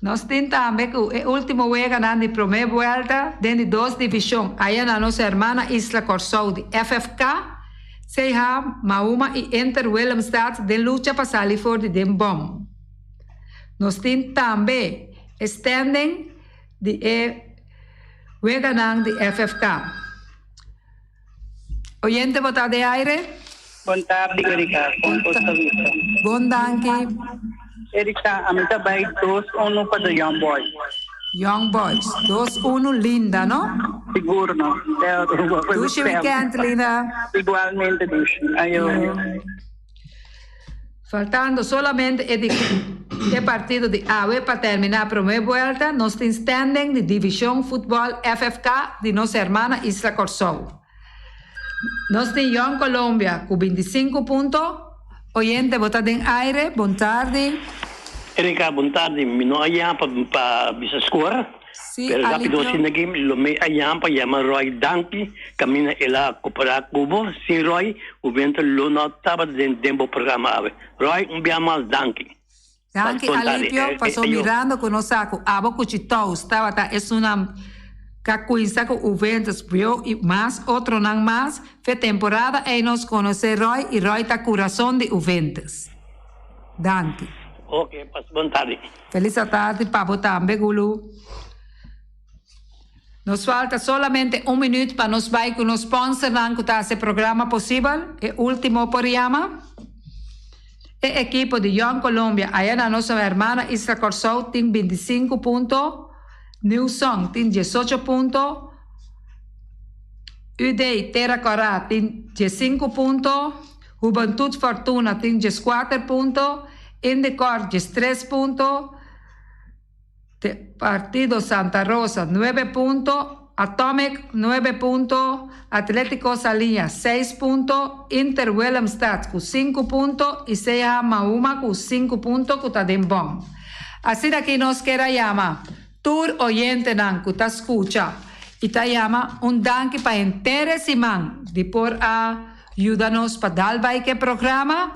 Nos tin tambe ku e último weganan di promé buèlta den di dos divishon aya na nos hermana isla Kòrsou di FFK, CH, Mahuma i Inter Willemstad den lucha pa sali for di den bòm. Nos tin tambe e standing di e weganan di FFK. Oyente bo ta de aire? Bon tardi Erika, kon bo ta bisa? Bon danki. Erika, ami ta bai dos uno pa de Young Boys. Young Boys, dos uno, Linda no? Sigur no. Dushi weekend Linda. Igualmente dushi. Ayo. Faltando solamente e di e partido di awe pa termina prome buelta, nos tin standing di Division Futbol FFK di nos hermana isla Kòrsou. Nos tin Jong Colombia ku bintisinku punto. Oyente bo ta den aire, bon tardi. Erika, bon tardi. Mi no a yama pa pa bisa score. Sí, Pero rápido Alipio. asina aki lo mi a yama pa yama Roy danki kaminda el a koperá ku bo. Sin Roy, Juventus lo no tabata den den bo programa awe. Roy, un bia mas danki. Danki Bon tardi. Alipio, Eh, eh, paso ayo. mirando ku nos sa ku abo ku Chitous tabata esunnan ka kuinsa ku Juventus vio i mas otronan mas, fe temporada ei nos konosé Roy i Roy ta kurason di Juventus. Danki. Ok, pasa bon tardi. Feliz atardi pa bo tambe Gulu. Nos falta solamente un minuut pa nos bai ku nos sponsornan ku ta hasi e programa posibel. E ultimo por yama. E ekipo di Jong Colombia aya na nos hermana Isla Kòrsou tin bintisinku punto, New Song tin diesocho punto, UD Tera Kòrá tin diesinku punto, Hubentud Fortuna tin dieskuater punto, Indekor diestres punto, Partido Santa Rosa nuebe punto, Atomic nuebe punto, Atletico Saliña seis punto, Inter Willemstad ku sinku punto i CH Mahuma ku sinku punto ku ta den bòm. Asina ki nos ker a yama tur oyentenan ku ta skucha i ta yama un danki pa henter e siman di por a yuda nos pa dal bai ku e programa.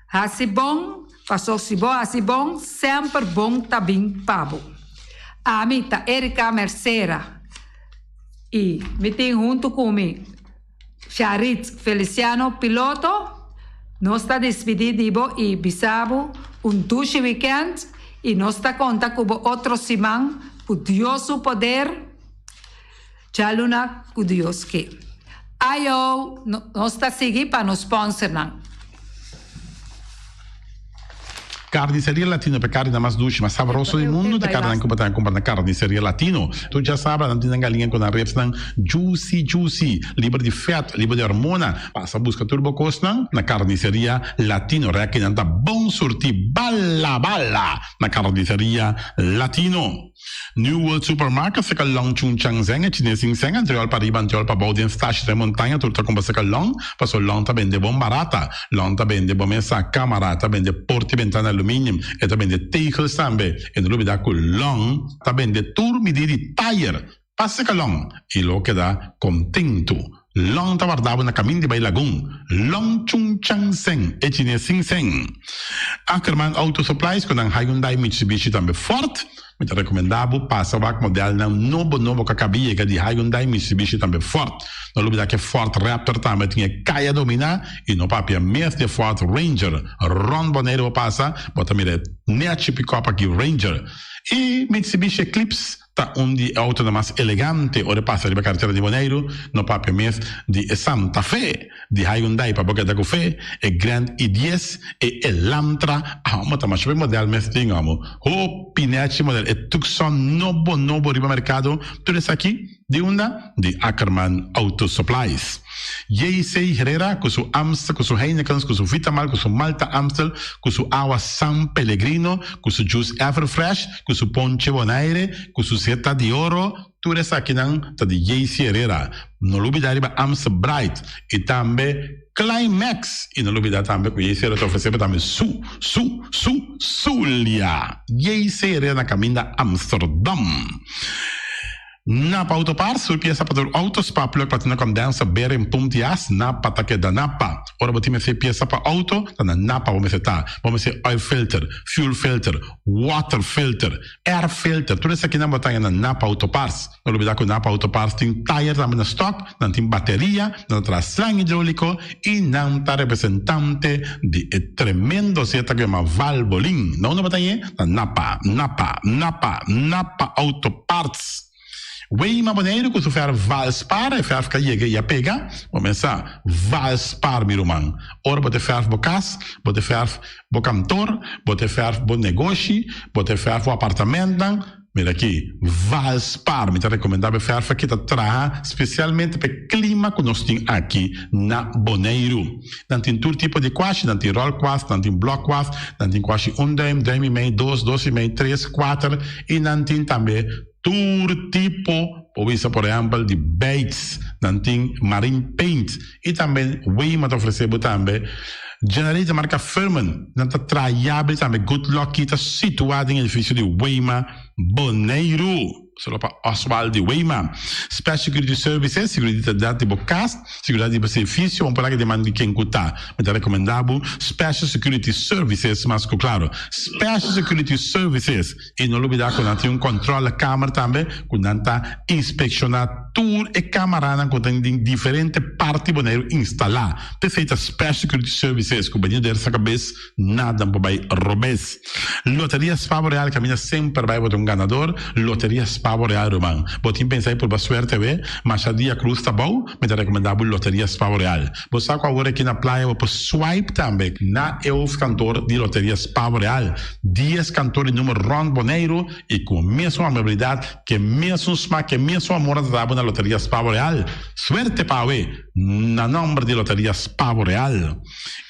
Hasi bon, paso si bo hasi bon, semper bon ta bin pa bo. Ami ta Erika Mercera y mi tin hunto cu mi Sharit Feliciano Piloto. Nos ta dispidi di bo y bisa bo un dushi weekend y nos ta conta cu bo otro siman cu Dios su poder. Djaluna cu Dios ke. Ayo, nos ta sigui pa nos sponsornan. Carniceria Latino pa e carninan mas dushi, mas sabroso di mundo ta e carninan cu bo ta cumpra na Carniceria Latino. Tur djasabra nan tin nan galiña cu nan ribsnan juicy juicy, liber di vet, liber di hormona. Pasa busca tur bo cosnan na Carniceria Latino. Reki nan ta bon surti bala bala na Carniceria Latino. New World Supermarket seka Long Chun Chang Zeng e chines sin seng antriol pa riba antriol pa bou den stashi den montaña tur ta kumpra seka Long paso Long ta bende bon barata. Long ta bende bo mesa, kamara, ta bende porta i bentana aluminium, e ta bende tegels tambe. E no lubida ku Long ta bende tur midi di tayer. Pa seka Long i lo keda kontentu. Long ta warda bo na kamin di bai Lagun. Long Chun Chang Seng, e chines sin seng. Ackerman Auto Supplies ku nan Hyundai, Mitsubishi tambe Ford. Mi ta rekomendá bo pasa wak modelnan nobo nobo ku a kaba yega di Hyundai, Mitsubishi tambe Ford. No lubidá ku e Ford Raptor tambe tin e kaya dominá i no papia mes di e Ford Ranger. Rònt Boneiru bo pasa, bo ta mira e nèchi pikòp aki Ranger. I Mitsubishi Eclipse. Ta un di e autonan mas elegante ora e pasa riba karetera di Boneiru, no papia mes di e Santa Fe, di Hyundai pa bo keda ku fe, e Grand i dies, e Elantra, amo ta masha hopi model mes tin amo, hopi nechi model, e Tucson nobo nobo riba merkado, tur esaki di unda? Di Ackerman Auto Supplies. JC Herrera ku su Amstel, ku su Heinekens, ku su Vitamal, ku su Malta Amstel, ku su awa San Pellegrino, ku su juice Everfresh, ku su ponche Bonaire, ku su Zeta di Oro, tur esakinan ta di JC Herrera. No lubida riba Amstel Bright i tambe Climax. I no lubida tambe ku JC Herrera ta ofresé bo tambe su, su, su, Zulia. JC Herrera na kaminda Amsterdam. Napa Auto Parts, tur piesa pa tur auto, spark plug, platina condenser, bearing, pump di as, Napa ta keda Napa. Ora bo tin mester piesa pa auto, ta na Napa bo mester ta. Bo mester oil filter, fuel filter, water filter, air filter, tur esakinan bo ta haña na Napa Auto Parts. No lubida ku Napa Auto Parts tin tayer tambe na stock, nan tin bateria, nan ta traha slang hidrolico y nan ta representante di e tremendo zeta ku yama Valvoline. Na unda bo ta hañ'e? Na Napa, Napa, Napa, Napa Auto Parts. Weima Boneiru ku su fèrf Valspar, e fèrf ka yega i a pega. Bo mesa Valspar mi ruman. Ora bo ta fèrf bo kas, bo ta fèrf bo kantor, bo ta fèrf bo negoshi, bo ta fèrf bo apartamentnan, mira aki, Valspar. Mi ta rekomendá bo e fèrf aki ta traha spesialmente pa e klima ku nos tin aki na Boneiru. Nan tin tur tipo di kwashi, nan tin ròl kwas, nan tin blòk kwas, nan tin kwashi un duim, duim i mei, dos, dos i mei, tres, kuater i nan tin tambe tur tipo, por bisa por ehèmpel di beits, nan tin marine paint i tambe Weima ta ofresé bo tambe generator marka Firman, nan ta traha yabri tambe Good Lucky ta situá den edifisio di Weima Boneiru. Solo pa Oswald di Weima. Special Security Services, Seguridat di bo kas, seguridat di bo servisio, un por aki den man di ken ku ta. Mi ta rekomendá bo Special Security Services mas ku klaro. Special Security Services. I no lubidá ku nan tin un kòntròlekamer tambe ku nan ta inspekshoná tur e kamaranan ku tin den diferente parti Boneiru instalá. P'esei ta Special Security Services ku bini der sa kabes nada por bai robes. Loteria Spavo Real caminda semper bay bo ta un ganador Loteria Spavo Real ruman bo tin pensa y purba suerte awe masha dia cruz ta bou mi ta recomenda bo Loteria Spavo Real bo sa cu awor aki na playa bo por swipe tambe na e hoofdkantoor di Loteria Spavo Real dies kantoor di numero rond Boneiru y cu mesun amabilidad ke mesun smak ke mesun amor nan ta dabo na Loteria Spavo Real suerte pa awe na nomber di Loteria Spavo Real.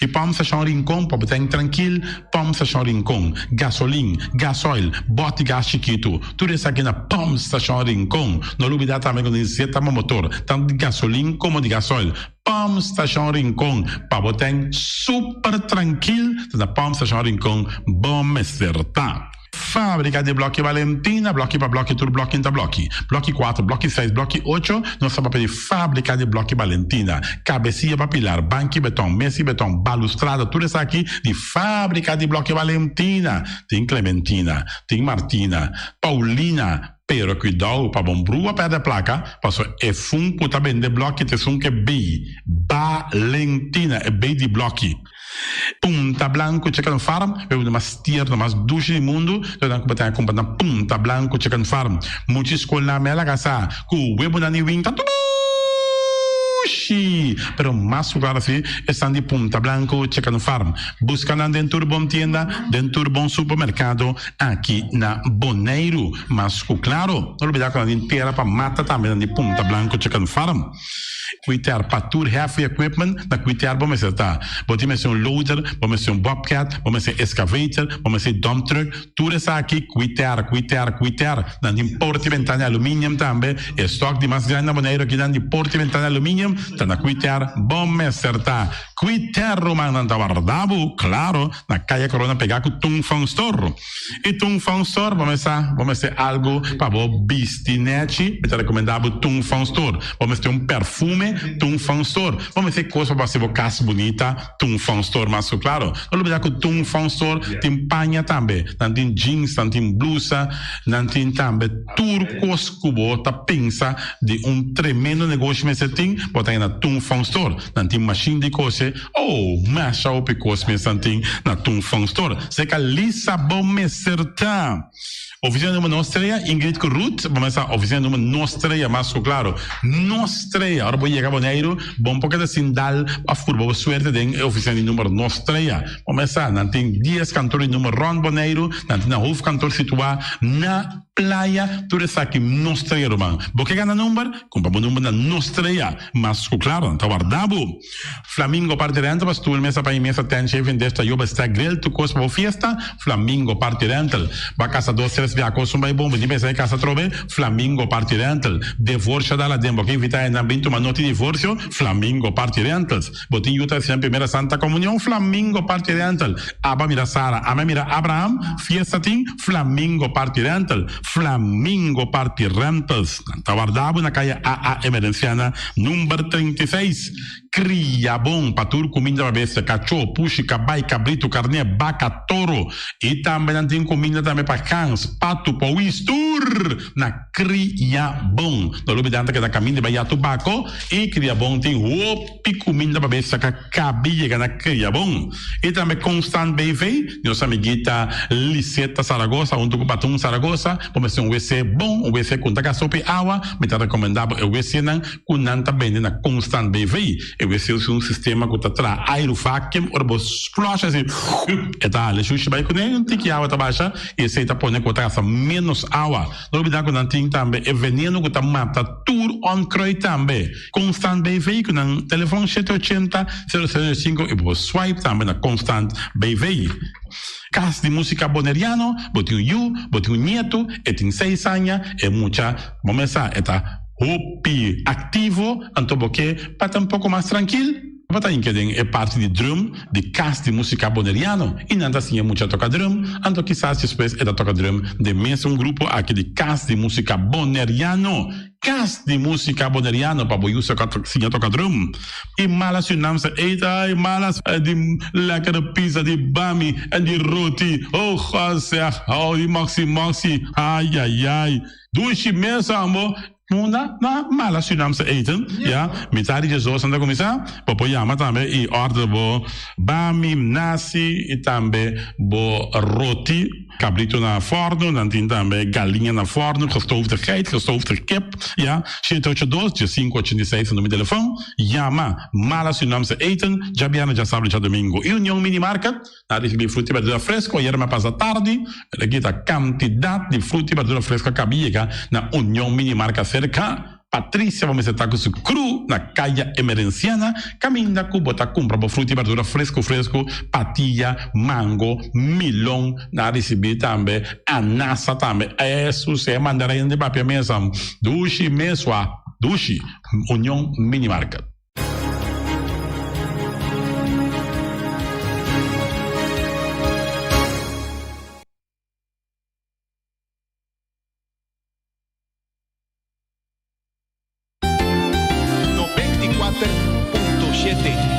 E pòmp stashon Rincon pa bo ta trankil, pòmp stashon Rincon, gasolin, gasoil, bòt di gas chikitu, tur esaki na pòmp stashon Rincon. No lubidá tambe ku nos zeta pa motor, tantu di gasolin komo di gasoil. Pòmp stashon Rincon pa bo ta super trankil, ta na pòmp stashon Rincon bo mester ta. Fábrika di blòki Valentina, blòki pa blòki tur blòki ta blòki. Blòki kuater, blòki seis, blòki ocho, nos ta papia di fábrika di blòki Valentina. Kabesia pa pilar, banki beton, mesi beton, balustrada, tur esaki di fábrika di blòki Valentina. Tin Clementina, tin Martina, Paulina, pero kuidou pa bon brua pèrdè plaka, paso e fun ku ta bende blòki ta esun ku e bei Valentina, e bei di blòki. Punta Blanco Chicken Farm, bebida mas tierno, mas dushi di mundu, lo nan ku bo ta kumpra na Punta Blanco Chicken Farm. Mucha skolnan me a laga sa ku webonan di win ta dushi! Pero mas ku klaro si esnan di Punta Blanco Chicken Farm. Buska nan den tur bon tienda, den tur bon supermerkado aki na Boneiru. Mas ku klaro, no lubida ku nan tin tera pa mata tambe nan di Punta Blanco Chicken Farm. Quiter pa tur heavy equipment na Quiter bo mester ta. Bo tin mester un loader, bo mester un bobcat, bo mester excavator, bo mester dump truck, tur esaki Quiter, Quiter, Quiter. Nan tin porta y bentana di aluminium tambe. E stock di mas grandi na Boneiru akinan di porta y bentana di aluminium ta na Quiter bo mester ta. Quiter rumannan ta warda bo, claro, na Caya Corona pega cu Tung Fong Store. Y Tung Fong Store bo mester bo mester algo pa bo bisti nechi, mi ta recomenda bo Tung Fong Store. Bo mester un perfume, Tung Fong Store. Bo mester cos pa bo haci bo cas bunita, Tung Fong Store mas cu claro. No lubida cu Tung Fong Store tin paña tambe, nan tin jeans, nan tin blusa, nan tin tambe tur cos cu bo ta pensa di un tremendo negoshi mester tin, bo ta haya na Tung Fong Store. Nan tin mashin di kose, oh, masha hopi kos mes nan tin na Tung Fong Store. Seka Lisa bo mester ta. Oficina number nos trea, Ingrid ku Ruth, bo mester sa oficina number nos trea mas ku klaro. Nos trea, ora bo yega Boneiru, bo no por keda sin dal òf purba bo suerte den e oficina di number nos trea. Bo mester sa, nan tin dies kantor di number rònt Boneiru, nan tin nan hoofdkantoor situá na Playa, tur esaki nos trea ruman. Bo ke gana number? Kumpra bo number na nos trea. Mas ku klaro, nan ta warda bo. Flamingo Party Rental pa stoel, mesa pa i mesa, tent, shaving dish, tayoba, stack, grill, tur kos pa bo fiesta. Flamingo Party Rental. Bo a kasa dos, tres bia kos un bai bon, bo tin pensa di kasa atrobe? Flamingo Party Rental. Devorsio a dal aden, bo ke invita hendenan bin tuma noti divorsio? Flamingo Party Rentals. Bo tin yu ta hasi nan primera Santa Comunion? Flamingo Party Rental. Aba mira Sara, ame mira Abraham, fiesta tin? Flamingo Party Rental. Flamingo Party Rentals. Nan ta warda bo na kaya AA Emerenciana number 36. Kria bon pa tur kuminda pa bestia, kachó, pushi, kabai, kabritu, karné, baka, toro. I tambe nan tin kuminda tambe pa gans, patu, powis, tur na. Kria bon. No lubida ta keda kaminda bai ya tobako i kria bon tin hopi kuminda pa bes saka kabi yega na kria bon. I tambe Constant BV, nos amiguita Liseta Zaragoza huntu ku Batun Zaragoza, bo mester un wc bon, un wc ku no ta gasta hopi awa, mi ta rekomenda bo e wcnan ku nan ta bende na Constant BV. E wc usa un sistema ku ta traha airu vacuum, ora bo flush asi e ta hala e shushi bai kuné, un tiki awa ta basha i esei ta pone ku bo ta gasta menos awa. No olbida ku nan tin tambe e veneno ku ta mata tur onkruid tambe. Constant BV ku nan telefon shete ochenta, sero sero sinku i bo por swipe tambe na Constant BV. Kas di Musika Boneriano, bo tin un yu, bo tin un nietu, e tin seis aña, e mucha bo mes sa e ta hopi aktivo, anto bo ke pa ta un poko mas trankil? Bo ta hinka den e parti di drum di Kas di Musika Boneriano i nan ta siña mucha toka drum, anto kisas despues e ta toka drum den mesun grupo aki di Kas di Musika Boneriano. Kas di Musika Boneriano pa bo yu siña toka drum. I mala Surinaamse eten, ai malas di lekkere pizza di bami en di roti, oh God zeg, oh di moxi moxi, ai ai ai. Dushi mes ambo. Munda na mala Surinaamse eten, ya, mitad di djesdos nan ta kuminsá, bo por yama tambe i order bo bami, nasi i tambe bo roti, kabrito na fòrnu, nan tin tambe galiña na fòrnu, gestoofde geit, gestoofde kip, ya, shete ocho dos, diesinku ochenta i seis ta numero di telefòn, yama mala Surinaamse eten, djabièrnè, djasabra i djadumingu. I Union Mini Market. Na ricibi fruta y berdura fresco ayer me pasa tardi, el a kita cantidad di fruta y berdura fresco a cabi yega na Union Mini Marca cerca Patricia bo mester ta cu su crew na Caya Emerenciana caminda cu bo ta cumpra bo fruta y berdura fresco fresco, patilla, mango, milon, na ricibi tambe anasa tambe, Jesus e mandarina di papia mesa dushi mesua dushi Union Mini Market. 94.7.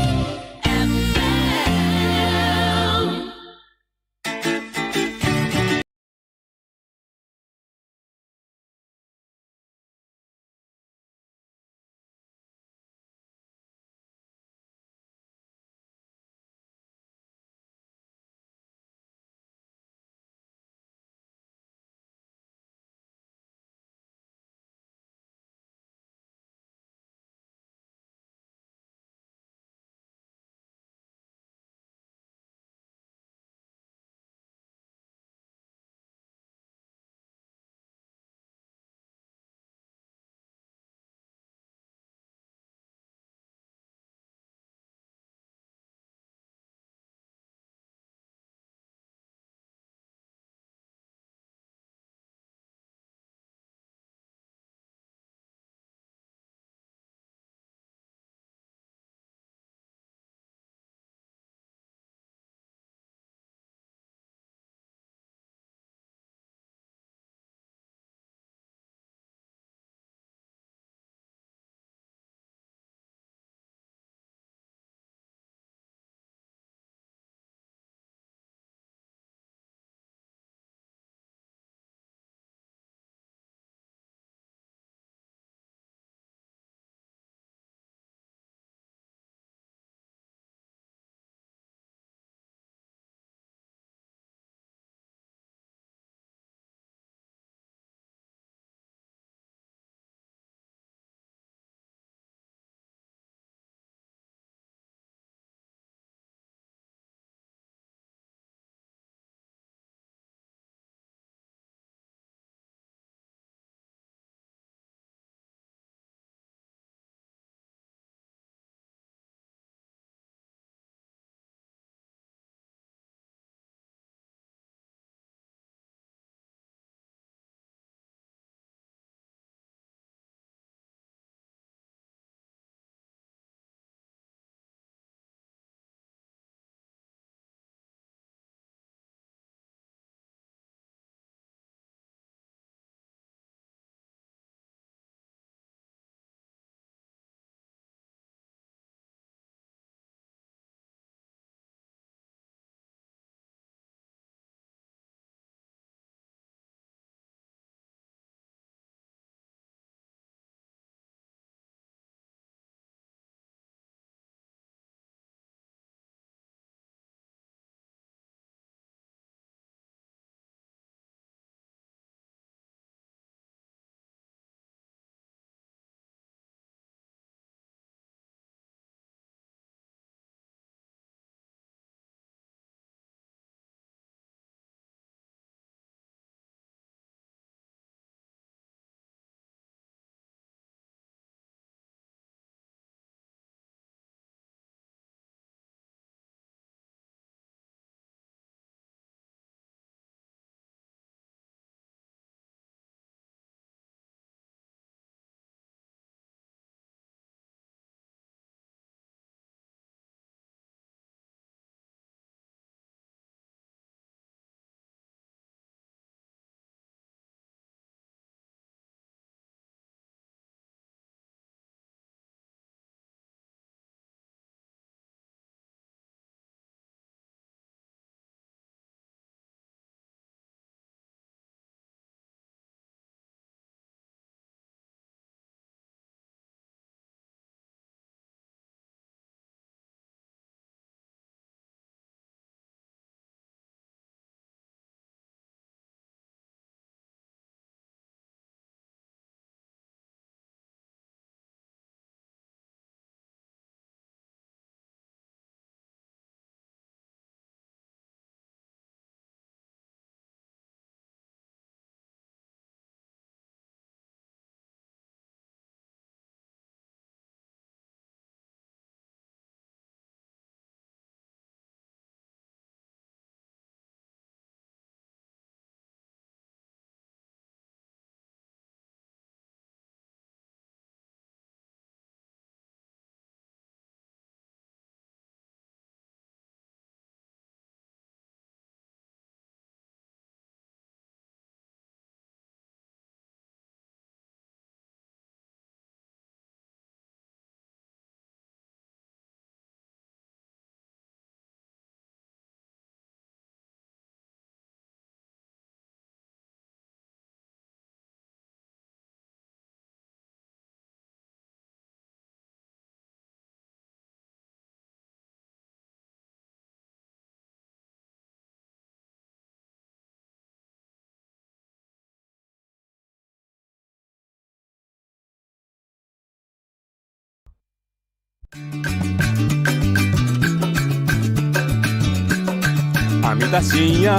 Ami ta siña,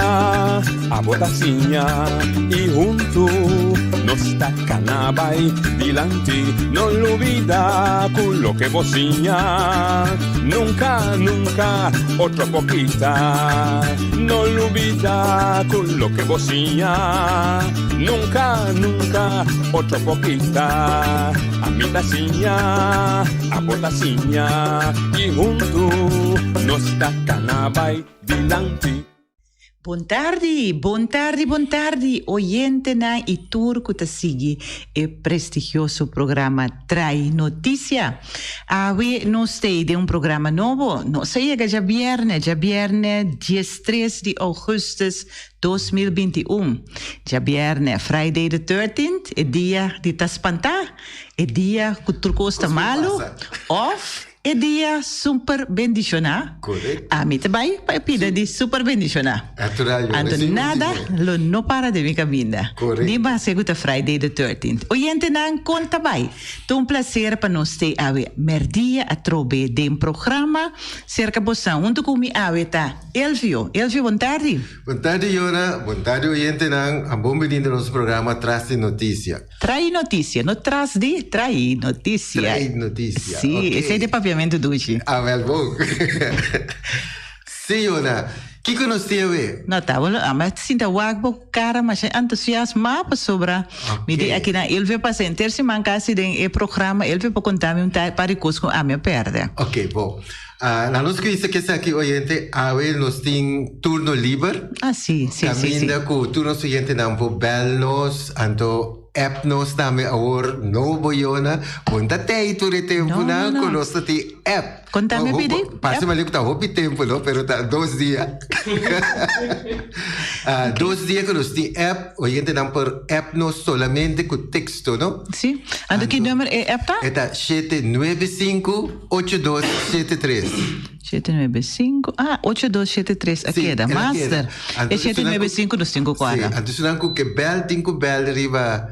abo ta siña y huntu nos ta cana bay dilanti. No lubida cu loke bo siña nunca, nunca otro por kita. No lubida cu loke bo siña nunca, nunca otro por kita. Ami ta siña, abo ta siña y huntu nos ta cana bay dilanti. Bon tardi, bon tardi, bon tardi oyentenan y tur cu ta sigui e prestigioso programa Trae Noticia. Awe nos t'ey den un programa nobo. Nos a yega djabierne, djabierne diestres di augustus 2021. Djabierne, Friday the thirteenth, e dia di ta spantá, e dia cu tur cos ta malu, of e dia super bendishoná. Correcto. Ami ta bai pa e pida di super bendishoná. Natural, yo. Anto nada lo no para den mi caminda. Correcto. Ni base cu ta Friday the thirteenth. Oyentenan, con ta bai? Ta un placer pa nos stay awe merdia atrobe den programa cerca bosan. Hunto cu mi awe ta Elvio. Elvio, bon tardi. Bon tardi Yona, bon tardi oyentenan, a bon bini den nos programa Tras di Noticia. Trai Noticia, no tras di, trai noticia. Trai noticia, Sí, ok. esei ta e papiamentu dushi. Ah, wel bon. Sí Yona, kiko nos tin awe? No, ta bo lo ama sinta wak bo kara masha entusiasma pasobra mi di aki nan Elvio pasa henter siman kasi den e programa, Elvio por konta mi un par di kos ku ami a pèrdè. Ok, bon. Na nos kisa kesaki oyente awe nos tin turno liber. Ah, sí, sí, sí, sí. Kaminda ku tur nos oyentenan por bel nos, anto app nos tambe awor nobo yona. Bon ta tei tur e tempunan No, no, ku no. nos ta tin app. Kontami Ho- pidi? Parse App? mali ku ta hopi tempu no, pero ta dos dia. Ah, Dos dia ku nos tin app, oyentenan por app nos solamente ku teksto no. Sí. Anto ki Anto nummer e app ta? E ta 795 8273. 795, ah, 8273 a Sí, keda. el a keda. Master, Anto e 795 nos tin ku Sí, kuadra. anto esnan ku ke bel tin ku bel riba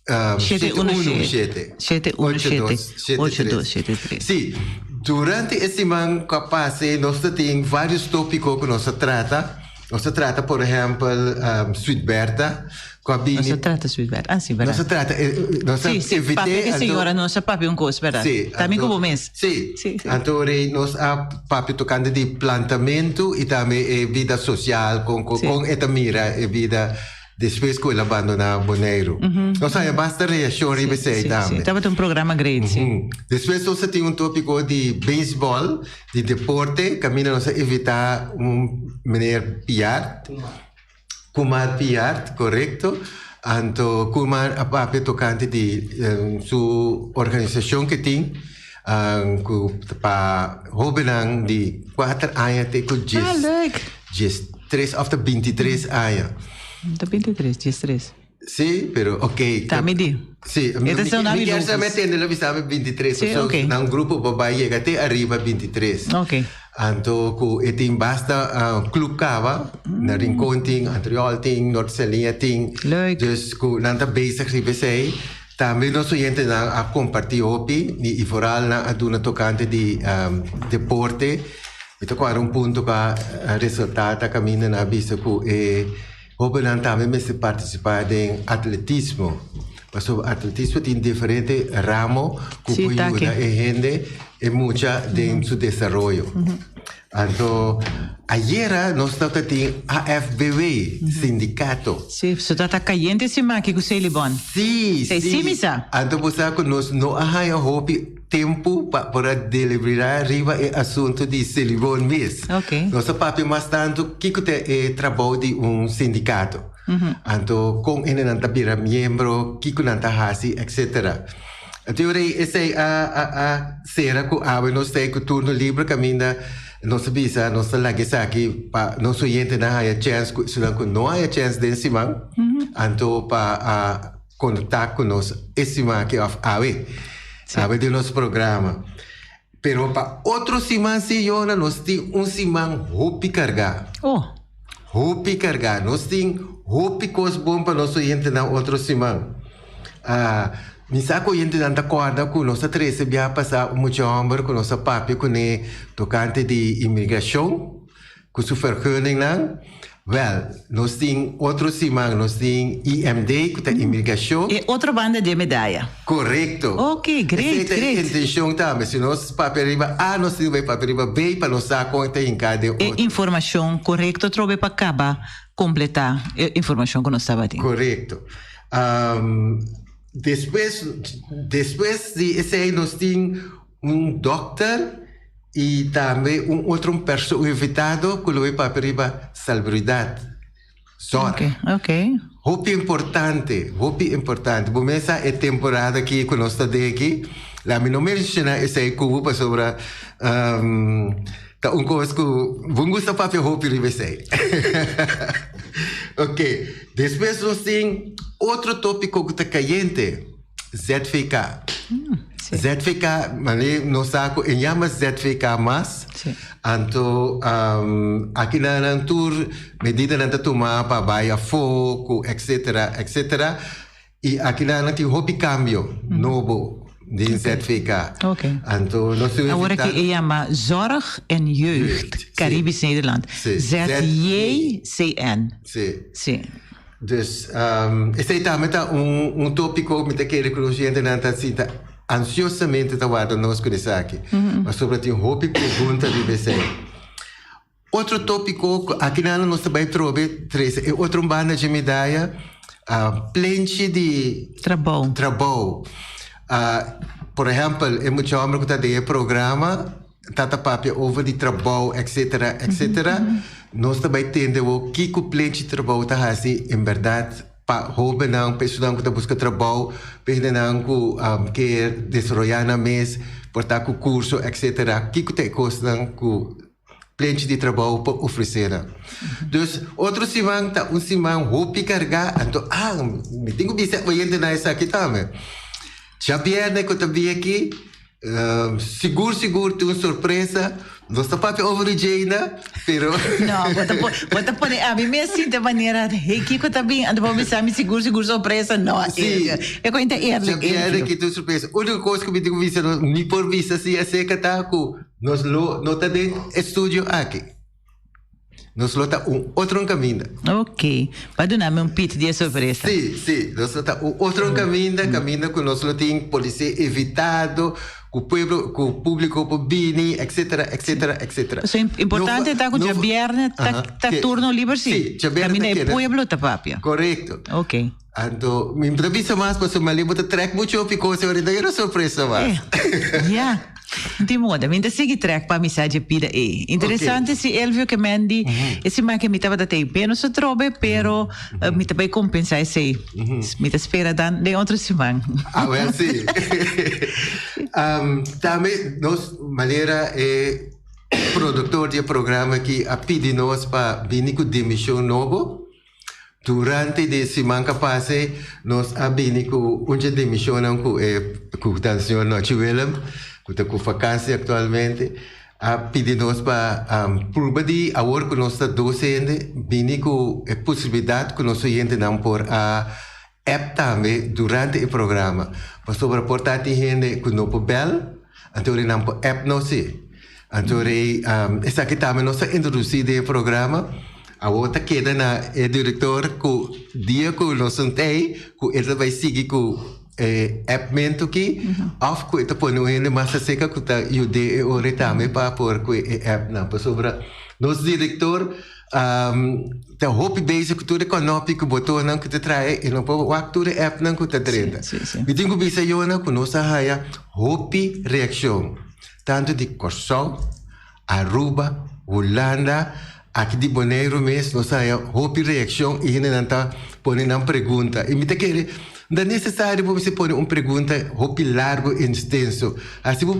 um, 717. 717. 717. 8273. Sí, durante e siman ku a pasa nos ta tin varios tópiko ku nos a trata. Nos a trata, por ehèmpel, um, Sweet Bertha, ku a Nos bini a trata Sweet Bertha. Ah, sí, verdad. Nos a trata, eh, nos a Sí, sí, invité papia que anto- señora, nos a papia un cos, verdad? Sí, También anto- como mes. Sí. Sí, sí. Anto rei nos a papia tocante di plantamento y tambe e vida social con con, Sí. con e ta mira e vida despues cu el a bandona Boneiru. Nos haya basta reaccion riba esey Sí, tambe. sí. Tabata un programa great, sí. Despues nos a tin un topico di baseball, di deporte, caminda nos a invita un meneer Piart. Kumar Piart, correcto. Anto Kumar a papia tocante di su organisacion que tin cu pa hobennan di cuater aña te cu Ah, leuk. djes tres of ta bintitres aña. Ta bintitres, djes tres. Sí, pero ok. Ta mi di. Sí, E ta ser un mi ami kier sa locus. mi atende lo bisa mi 23. Sí, So, ok. na un grupo bo bai yega te arriba 23. Ok. Anto ku e tin basta ah, club kaba, na Rincon tin, Antriol tin, Noord Saliña tin. Leuk. Dus ku nan ta bezig riba esei. Tambe nos oyentenan a kompartí hopi i vooral nan a duna tokante di um, deporte. Mi ta kuadra un punto ku a resaltá ta kaminda nan a bisa ku e Hobennan tambe mester partisipá den atletismo, pasobra atletismo tin diferente ramo ku Sí, por ta yuda aki. e hende, e mucha den su desaroyo. Anto ayera nos tabata tin AFBW, sindikato. Sí, so ta ta kayente siman aki ku Selibon. Sí, Sí, sí. sí, mi sa. Anto bo sa ku nos no a haña hopi Tempu pa por a deliberá riba e asuntu di Selibon mes. Ok. Nos a papia mas tantu kiko ta e trabou di un sindikato. Anto kon hendenan ta bira miembro, kiko nan ta hasi, etcetera. Anto yo rei esei a a a sera ku awe nos ta ei ku turno libre kaminda nos a bisa nos ta laga esaki pa nos oyentenan haya chèns ku esunnan ku no haya chèns den siman anto pa a Konekta ku nos e siman aki òf awe. Awe den nos programa. Pero pa otro siman si Yona nos tin un siman hopi kargá. Oh. Hopi kargá. Nos tin hopi kos bon pa nos oyentenan otro siman. Ah, Mi sa ku oyentenan ta kòrda ku nos a trese bia pasá un mucha hòmber ku nos a papia kuné tokante di imigrashon ku su vergunningnan. Wèl, nos tin otro siman, nos tin IMD ku ta imigrashon. E otro banda di e medaya. Korekto. Oke, great, Esei ta e great. intenshon tambe. Si nos papia riba A, nos tin ku bai papia riba B pa nos sa kon ta hinká den E otro. informashon korekto trobe pa kaba kompletá e informashon ku nos tabatin. Korekto. Despues, despues di esei nos tin un dòkter i tambe un otro un perso, un invitado ku lo bai papia riba salubridad, zòrg. Oke, oke. Hopi importante, hopi importante. Bo mes sa e temporada aki ku nos ta den aki, la mi no menshoná esei ku bo pasobra ta un kos ku bo gusta papia hopi riba esei. Oke. Despues nos tin otro tópiko ku ta kayente, ZVK. ZVK, mane nos sa ku e yama ZVK mas. Anto aki nan nan tur medidanan ta tuma pa bai afó ku etcetera etcetera. I aki nan nan tin hopi kambio nobo den ZVK. Anto nos tin Awor aki e yama Zorg en Jeugd Caribisch Nederland, ZJCN. Sí. Sí. Dus esei tambe ta un tópiko mi ta kere ku nos yentenan ta sinta ansiosamente ta warda nos ku esaki. Pasobra tin hopi pregunta riba esei. Otro tópiko ku aki nan nos ta bai trobe trese e otro banda dje medaya, plenchi di Trabou. trabou. Por ehèmpel e mucha hòmber ku ta den e programa ta ta papia over di trabou etcetera etcetera. Nos ta bai tende awor kiko plenchi trabou ta hasi en bèrdat pa hóbennan, pa esunnan ku ta buska trabou, pa hendenan ku ke desaroyá nan mes, por ta ku kurso etcetera. Kiko ta e kosnan ku plenchi di trabou pa ofresé nan. Dus otro siman ta un siman hopi kargá, anto ah, mi tin ku bisa oyentenan esaki tambe. Djabièrnè ku ta bin aki, sigur sigur tin un sorpresa, nos ta papia over di djeina, pero. No, bo ta bo ta pone ami mes sinti manera, hey kiko ta bin, anto bo bisa mi sigur sigur sorpresa, no, Sí. e kointa eerlijk, Djabièrnè aki tin un sorpresa. Úniko kos ku mi tin ku bisa, mi por bisa si aserka ta ku. Nos lo no ta den e studio aki. Nos lo ta un otro caminda. Ok. Ba duna mi un pit di e sorpresa. Sí, sí. Nos lo ta un otro caminda, caminda cu nos lo tin policia evitado, cu pueblo, cu publico por bini, etcetera, etcetera, etcetera. So importante ta cu djabierne ta, ta turno liber sí. Sí, djabierne ta Caminda e keda. pueblo ta papia. Correcto. Ok. Anto, mi no ta bisa mas pasobra mi a bo ta trek mucho hopi cos ahorita, yo no sorpresa mas. Eh, ya. Di moda, mi ta sigui trek pa mi sa dje pida ei. Interesante si Elvio ke men di, e siman ke mi tabata tei menos atrobe, pero mi ta bai kompensa esei. Mi ta spera dan den otro siman. Ah, wel si. Tambe nos manera e productor di e programa aki a pidi nos pa bini ku dimision nobo. Durante di e siman ka pasa nos a bini ku un dje demisionnan ku e ku ta señor Nochi Willem ku ta ku vakansi aktualmente a pidi nos pa pruba di awor ku nos ta dos hende bini ku e posibilidat ku nos oyentenan por a app tambe durante e programa pasobra por ta tin hende ku no por bèl anto ora nan por app nos si. Anto rei, esaki tambe nos a introdusí den e programa. Awor ta keda na e direktor ku dia ku nos un tei ku e ta bai sigui ku e appmento aki òf ku e ta pone un hende mas aserka ku ta yud'é e ora tambe pa por ku e appnan. Pasobra nos direktor ta hopi bezig ku tur e kònòpi ku botonnan ku ta trae e no por wak tur e appnan ku ta drenta. Mi tin ku bisa Yona ku nos a haya hopi reakshon. Tantu di Kòrsou, Aruba, Hulanda, aki di Boneiru mes nos a haña hopi reakshon i hendenan ta pone nan pregunta. I mi ta kere no ta nesesario pa bo mester pone un pregunta hopi largu i instenso. Hasi bo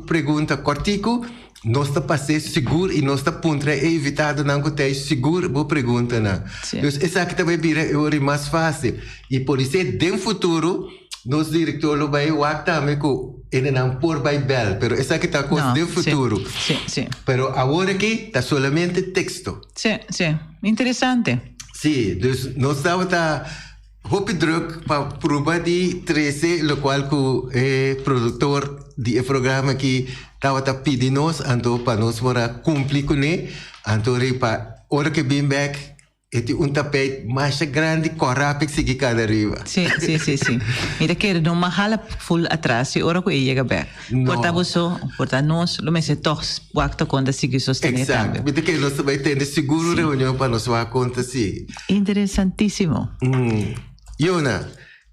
pregunta kòrtiku, nos ta pas'é sigur i nos ta puntra e invitadonan ku ta ei sigur bo preguntanan. Dus esaki ta bai bira e ora mas fásil. I podisé den futuro. Nos director lo bay wak tambe cu hendenan por bay bel, pero esaki ta cos No, den sí, futuro. sí, sí. Pero awor aki ta solamente texto. Sí, sí. Interesante. Sí, dus nos tabata. Hopi druk pa pruba di trece locual cu e productor di e programa aki tabata pidi nos, anto pa nos por a cumpli cune, anto riba ora cu e bin bek e tin un tapijt masha grandi cora p'e sigui cana riba. Si, si, si, si. Mi ta kere no mas hala full atras si ora cu e yega bek. No. Por ta boso, por ta nos, lo mester tog wak ta con ta sigui sostene tambe. Exacto. Mi ta kere nos ta bay tene sigur un reunion pa nos wak con ta sigui. Interesantísimo. Yona,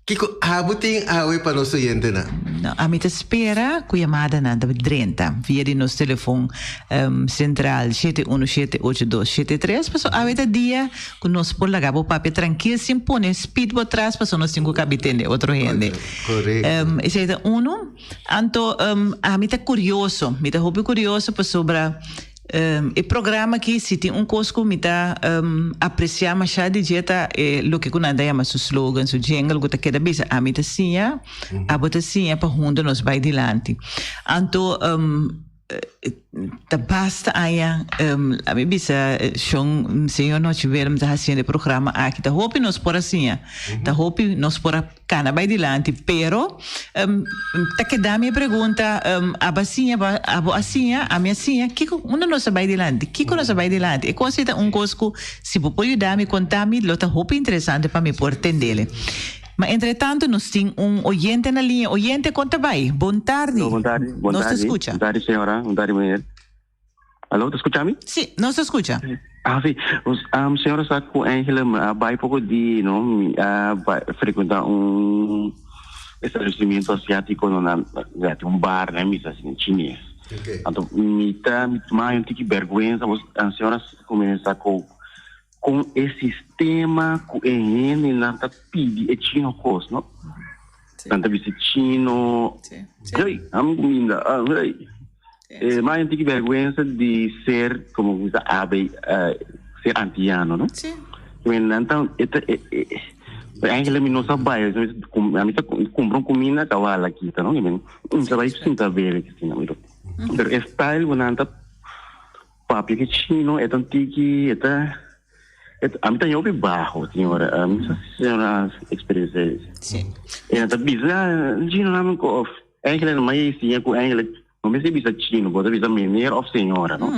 kiko abo tin awe pa nos oyentenan? No, ami ta spera ku yamadanan ta drenta via di nos telefon sentral 7178273 pasobra awe ta dia ku nos por laga bo papia trankil sin pone speed bo tras pasobra nos tin ku kabi tende otro hende. Korekto. Esei ta unu. Anto ami ta kurioso, mi ta hopi kurioso pasobra E programa aki si tin un kos ku mi ta apresiá mashá di dje ta e loke ku nan ta yama su slogan, su jingle ku ta keda bisa ami ta siña, abo ta siña pa huntu nos bai dilanti. Anto ta basta aña ami bisa shon señor Nochi Willem ta hasiendo e programa aki ta hopi nos por a siña, ta hopi nos por a Cana bay dilanti, pero ta keda mi e pregunta, abo a siña, abo a siña, ami a siña, kiko, unda nos a bay dilanti? Kiko nos a bay dilanti? E cos ei ta un cos cu si bo por yuda mi conta mi lo ta hopi interesante pa mi por tendele. Ma entre tanto nos tin un oyente na liña. Oyente, con ta bay? Bon tardi. Bon tardi, bon Nos ta tardi. scucha. Bon tardi señora, bon tardi meneer. Aló, ta skucha mi? Sí, nos ta skucha. Ah, sí. Pues, um, señora sa ku eigenlijk mi a bai poko di, no, mi a bai frecuenta un establecimiento asiático, no, na, na, un bar, na misa así, chines. Okay. Anto, mi ta, mi tuma un tiki vergüenza, pues, señora kuminsa ku kon e sistema ku e hendenan ta pidi e chino kos, no? Nan ta bisa chino, hey, ami kuminda, ah, hey. Eh, ma un tiki vergüenza di ser, como bisa abe, eh, ser antiano, no? Sí. Men nan ta, eta, e, e, eigenlijk mi no sa bai, ami ta kumpra un kuminda kawala kita, no? Men, un sa bai sinta bebe, miro. Pero e style ku nan ta Papia ki chino e ta un tiki e ta e ta ami ta hopi baho señora mi sa si señora a experiencia esei. Sí. E ta bisa chino nan ko of eigenlijk no mai siña ku eigenlijk no mester bisa chino bo ta bisa meneer of señora no.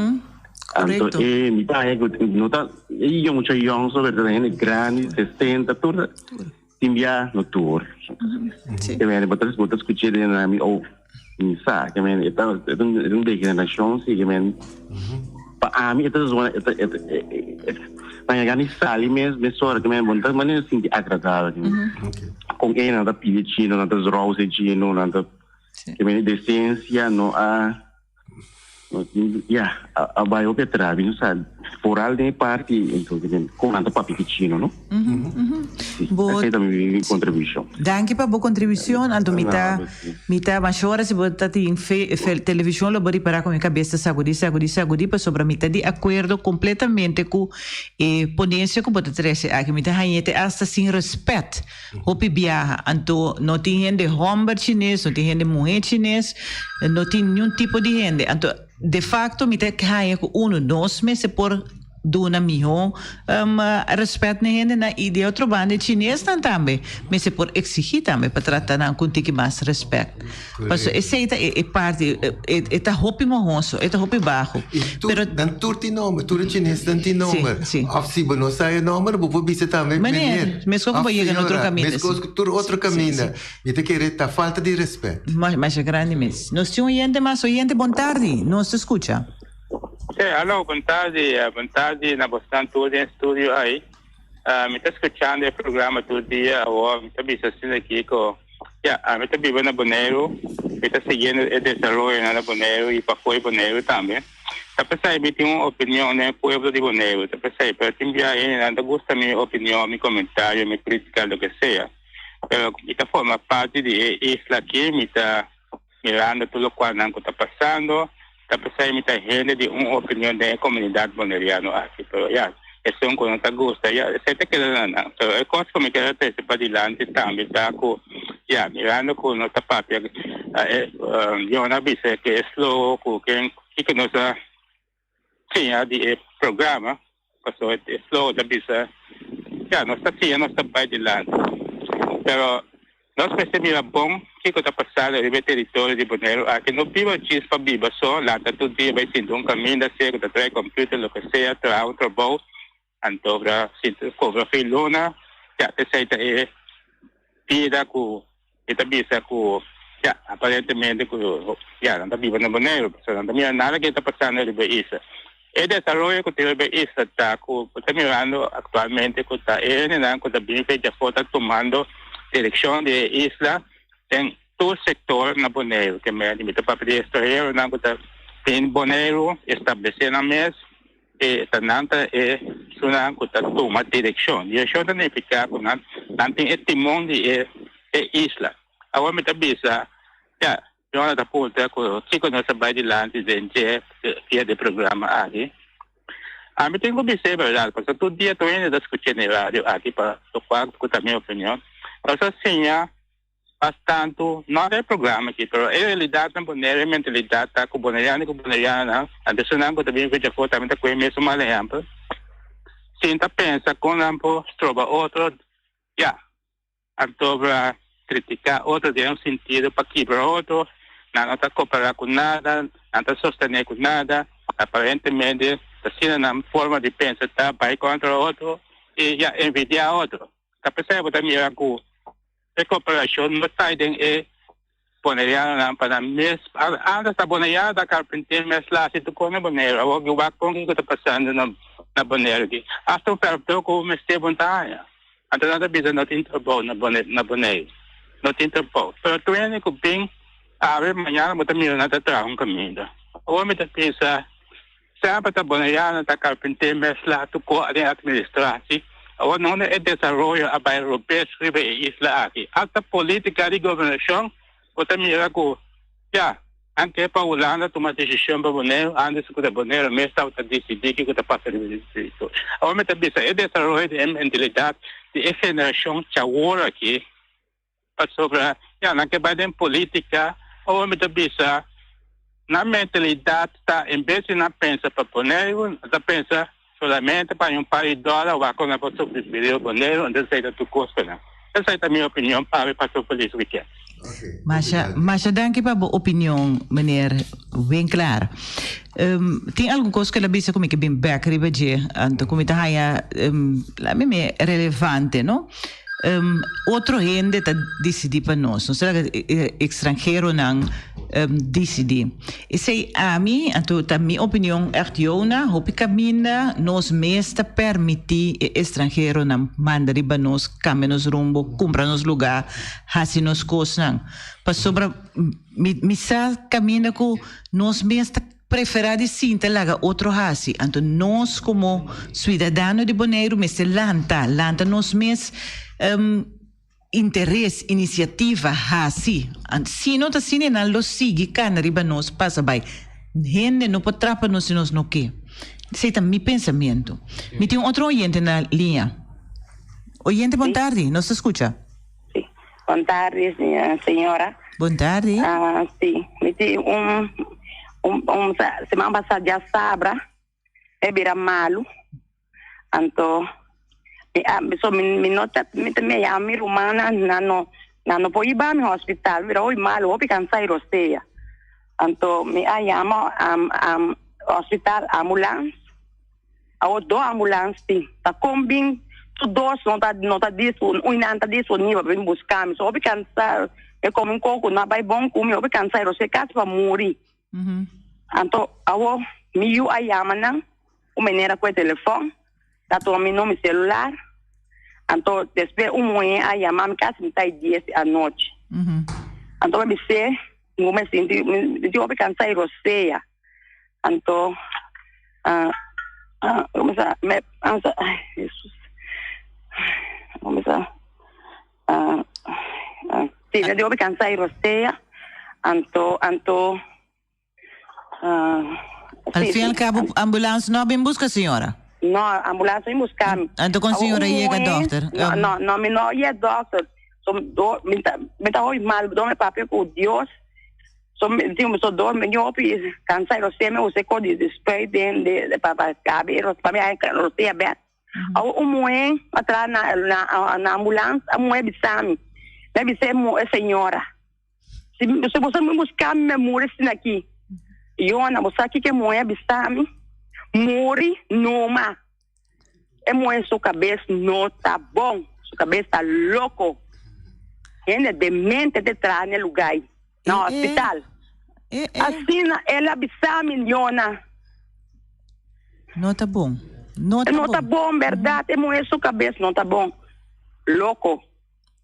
Anto Correcto. e mi ta haña ku no ta e yong mucha yong so pero ta hende grandi sesenta tur ta Tin bia no tur. Sí. Ke men bo ta bo ta skuch'é den nan mi oh mi sa ke men e ta e ta un degeneracion si ke men pa ami e ta zona e ta e ta nan yega ni sali mes mesora ke men bo no ta manera sinti agradabel ke men kon e nan ta pidi chino nan ta zrouse chino nan ta ke men e decencia no a Ya, a bai hopi atrás, mi no sa, foral den e parti, entonces, kon nan ta papia ki chino, no? Sí, Bo, esei ta mi contribucion. Danki pa bo contribucion, anto mi ta, mi ta, masha ora si bo ta tin fe, fe, television lo bo ripara ku mi kabes ta sagudi, sagudi, sagudi, pasobra mi ta di akuerdo kompletamente ku e ponencia ku bo ta trese aki, mi ta hañ'e te asta sin respet. Hopi biaha, anto no tin hende homber chines, no tin hende muhe chines, no tin niun tipo di hende. Anto de facto mi ta haña cu uno, nos mester por duna miho respet na e hendenan y di otro banda e chinesnan tambe mester por exigi tambe pa trata nan cu un tiki mas respet. Pasobra esey ta e parti, e ta hopi mohoso, e ta hopi baho. I tur, Pero nan tur tin nomber, tur e chinesnan tin Sí, nomber. sí. Of si bo no sa e nomber, bo por bisa tambe Meneer, meneer meskos ku of bo yega na otro señora, kaminda, meskos sí. ku tur otro Sí, kaminda. sí. Mi ta kere ta falta di respet. Ma, masha grandi mes. Nos tin oyente mas. Oyente, bon tardi. Nos ta skucha. Sí, aló, bon tardi. Bon tardi na bosnan tur den studio ai. Mi ta skuchando e programa tur dia awor. Mi ta bisa asina aki ku Ya, ami ta biba na Boneiru, mi ta siguiendo e desaroyonan na Boneiru i pafó di Boneiru tambe. Ta p'esei mi tin un opinion den e pueblo di Boneiru, ta p'esei, pero tin bia hendenan ta gusta mi opinion, mi komentario, mi kritika, loke sea. Pero mi ta forma parti di e isla aki, mi ta mirando tur lokual nan ku ta pasando, ta p'esei mi ta hende di un opinion den e komunidat boneriano aki. Pero ya, esun ku no ta gusta, ya, esei ta keda na nan. Pero e kos ku mi keda trese padilanti tambe ta ku, ya, mirando ku nos ta papia, Yona a bisa ku e slow ku ken kiko nos a siña di e programa, pasobra e slow ta bisa, ya, nos ta siña, nos ta bai dilanti. Pero nos mester mira bon kiko ta pasando riba e teritorio di Boneiru aki. No biba djis pa biba so, lanta tur dia bai sinta un kaminda, sea ku ta traha computer, loke sea, traha un trabou, anto bra sinta kobra fin luna. Ya, esei ta e bida ku e ta bisa ku ya, aparentemente ku ya, nan ta biba na Boneiru, pasobra nan ta mira nada ke ta pasando riba e isla. E desaroyo ku tin riba e isla ta ku bo ta mirando aktualmente ku ta e hendenan ku ta bin fecha afó ta tumando direkshon di e isla den tur sektor na Boneiru. Ke menti mi ta papia di estranheronan ku ta bin Boneiru establesé nan mes e ta nan ta e esunnan ku ta tuma direkshon. Direkshon ta nifiká ku nan nan tin e timon di e e isla. Awor mi ta bisa ya Yona ta puntra ku kiko nos a bai dilanti den dje via di programa aki. Ami tin ku bis'é bèrdat, pasobra tur dia tur hende ta skuch'é na e radio aki pa lokual ku ta mi opinion. Nos a siña mas tantu, no den e programa aki, pero e realidat na Boneiru, e mentalidat ta ku boneriano i ku boneriananan, anto esunnan ku ta bin fecha afó tambe ta kohe mesun mal ehèmpel, sinta pensa kon nan por stroba otro, ya. Anto bra critica otro den un sentido pa kibra otro, nan no ta coopera cu nada, nan ta sostene cu nada, aparentemente asina nan forma di pensa ta bay contra otro y ya envidia otro. Ta pesey bo ta mira cu e cooperacion no ta den e Bonerianonan pa nan mes. Antes ta Boneriano ta carpinter mes la si tu come Boneiru. Awor ki wak con kico ta pasando na na Boneiru aki. Hasta un verfdor cu mester bon ta haña. Anto nan ta bisa no tin trabou na Bone na Boneiru. No tin trabou. Pero tur hende cu bin awe mañana bo ta mira nan ta traha un caminda. Awor mi ta pensa semper ta Boneriano ta carpinter mes la tu co den administratie. Awor no e desaroyo a bai robes riba e isla aki. Hasta politica di gobernacion bo ta mira cu ya, nan ke pa Hulanda tuma decision pa Boneiru antes cu ta Boneiru mes tabata dicidi kico ta pasa riba e distrito. Awor mi ta bisa e desaroyo di e mentalidad di e generacion chawor aki pasobra ya nan ke bai den politica awor mi ta bisa nan mentalidad ta en bes di nan pensa pa Boneiru nan ta pensa solamente pa un par di dollar wak con nan por sobrevivi riba Boneiru entonces esey ta tur cos pa nan esey ta mi opinion pabi pasa un feliz weekend. Masha masha danki pa bo opinion meneer Winklaar. Tin algun kos ku el a bisa ku mi ke bin bek riba dje anto ku mi ta haña la mi me relevante no. Otro hende ta disidí pa nos, nos ta laga e ekstranheronan disidí. Esei ami, anto ta mi opinion ègt Jona, hopi kaminda nos mes ta permití e estranheronan manda riba nos, kambia nos rumbo, kumpra nos lugá, hasi nos kosnan. Pasobra mi mi sa kaminda ku nos mes ta preferá di sinta laga otro hasi. Anto nos komo suidadano di Boneiru mester lanta, lanta nos mes interes, inisiativa, hasi. Si no ta asina nan lo sigui kana riba nos pasa bai. Hende no por trapa nos si nos no ke. Esei ta mi pensamentu. Mi tin un otro oyente na liña. Oyente bon tardi, nos ta skucha. Sí. Bon tardi, señora. Bon tardi. Ah, sí. Mi tin un, un, un semana pasá djasabra e bira malu. Anto mi a, so mi, mi no ta, mi ta mi a yama mi rumannan, nan no, nan no por hiba mi hospital. Mi bira hopi malu, hopi cansá i rosea. Anto mi a yama am, am hospital ambulans. Awor dos ambulans tin. Ta kon bin tur dos no ta no ta dispo un nan ta disponibel pa bin buska mi. So hopi kansa e komi un koko no a bai bon ku mi hopi kansa e rosé kasi pa muri. Anto awor mi yu a yama nan un manera ku e telefòn ta tuma mi no mi selular. Anto despues un muhé a yama mi kasi mitad di dies di anochi. Anto mi bis'é mi mi sinti mi sinti hopi kansa i rosea. Anto ah ah kumsa me ansa ay Jesus kumsa ah ah si me di hopi kansa i rosea anto anto ah Al fin al cabo ambulance no a bin busca señora? No, ambulance no a bin busca mi. Anto con señora yega dokter? No, no, no, mi no yega dokter. So, do, mi ta, mi ta hopi mal, do mi papia cu Dios. So mi tin so dor mi hopi cansa y rosea mi usa e cos di spuit den de pa pa cabe pa mi haña rosea bek. Awor un muhe a traha na na na ambulance a muhe bisa mi. Mi a bisa e señora, si si boso mi busca mi, mi a muri asina aki. Yona, bo sa kiko e muhé a bisa mi? Muri numa. E muhé su kabes no ta bon, su kabes ta loko. Hende demente ta traha na e lugá ei, na hospital. Asina el a bisa mi, Yona. No ta bon. No ta No ta bon, bèrdat. E muhé su kabes no ta bon. Loko.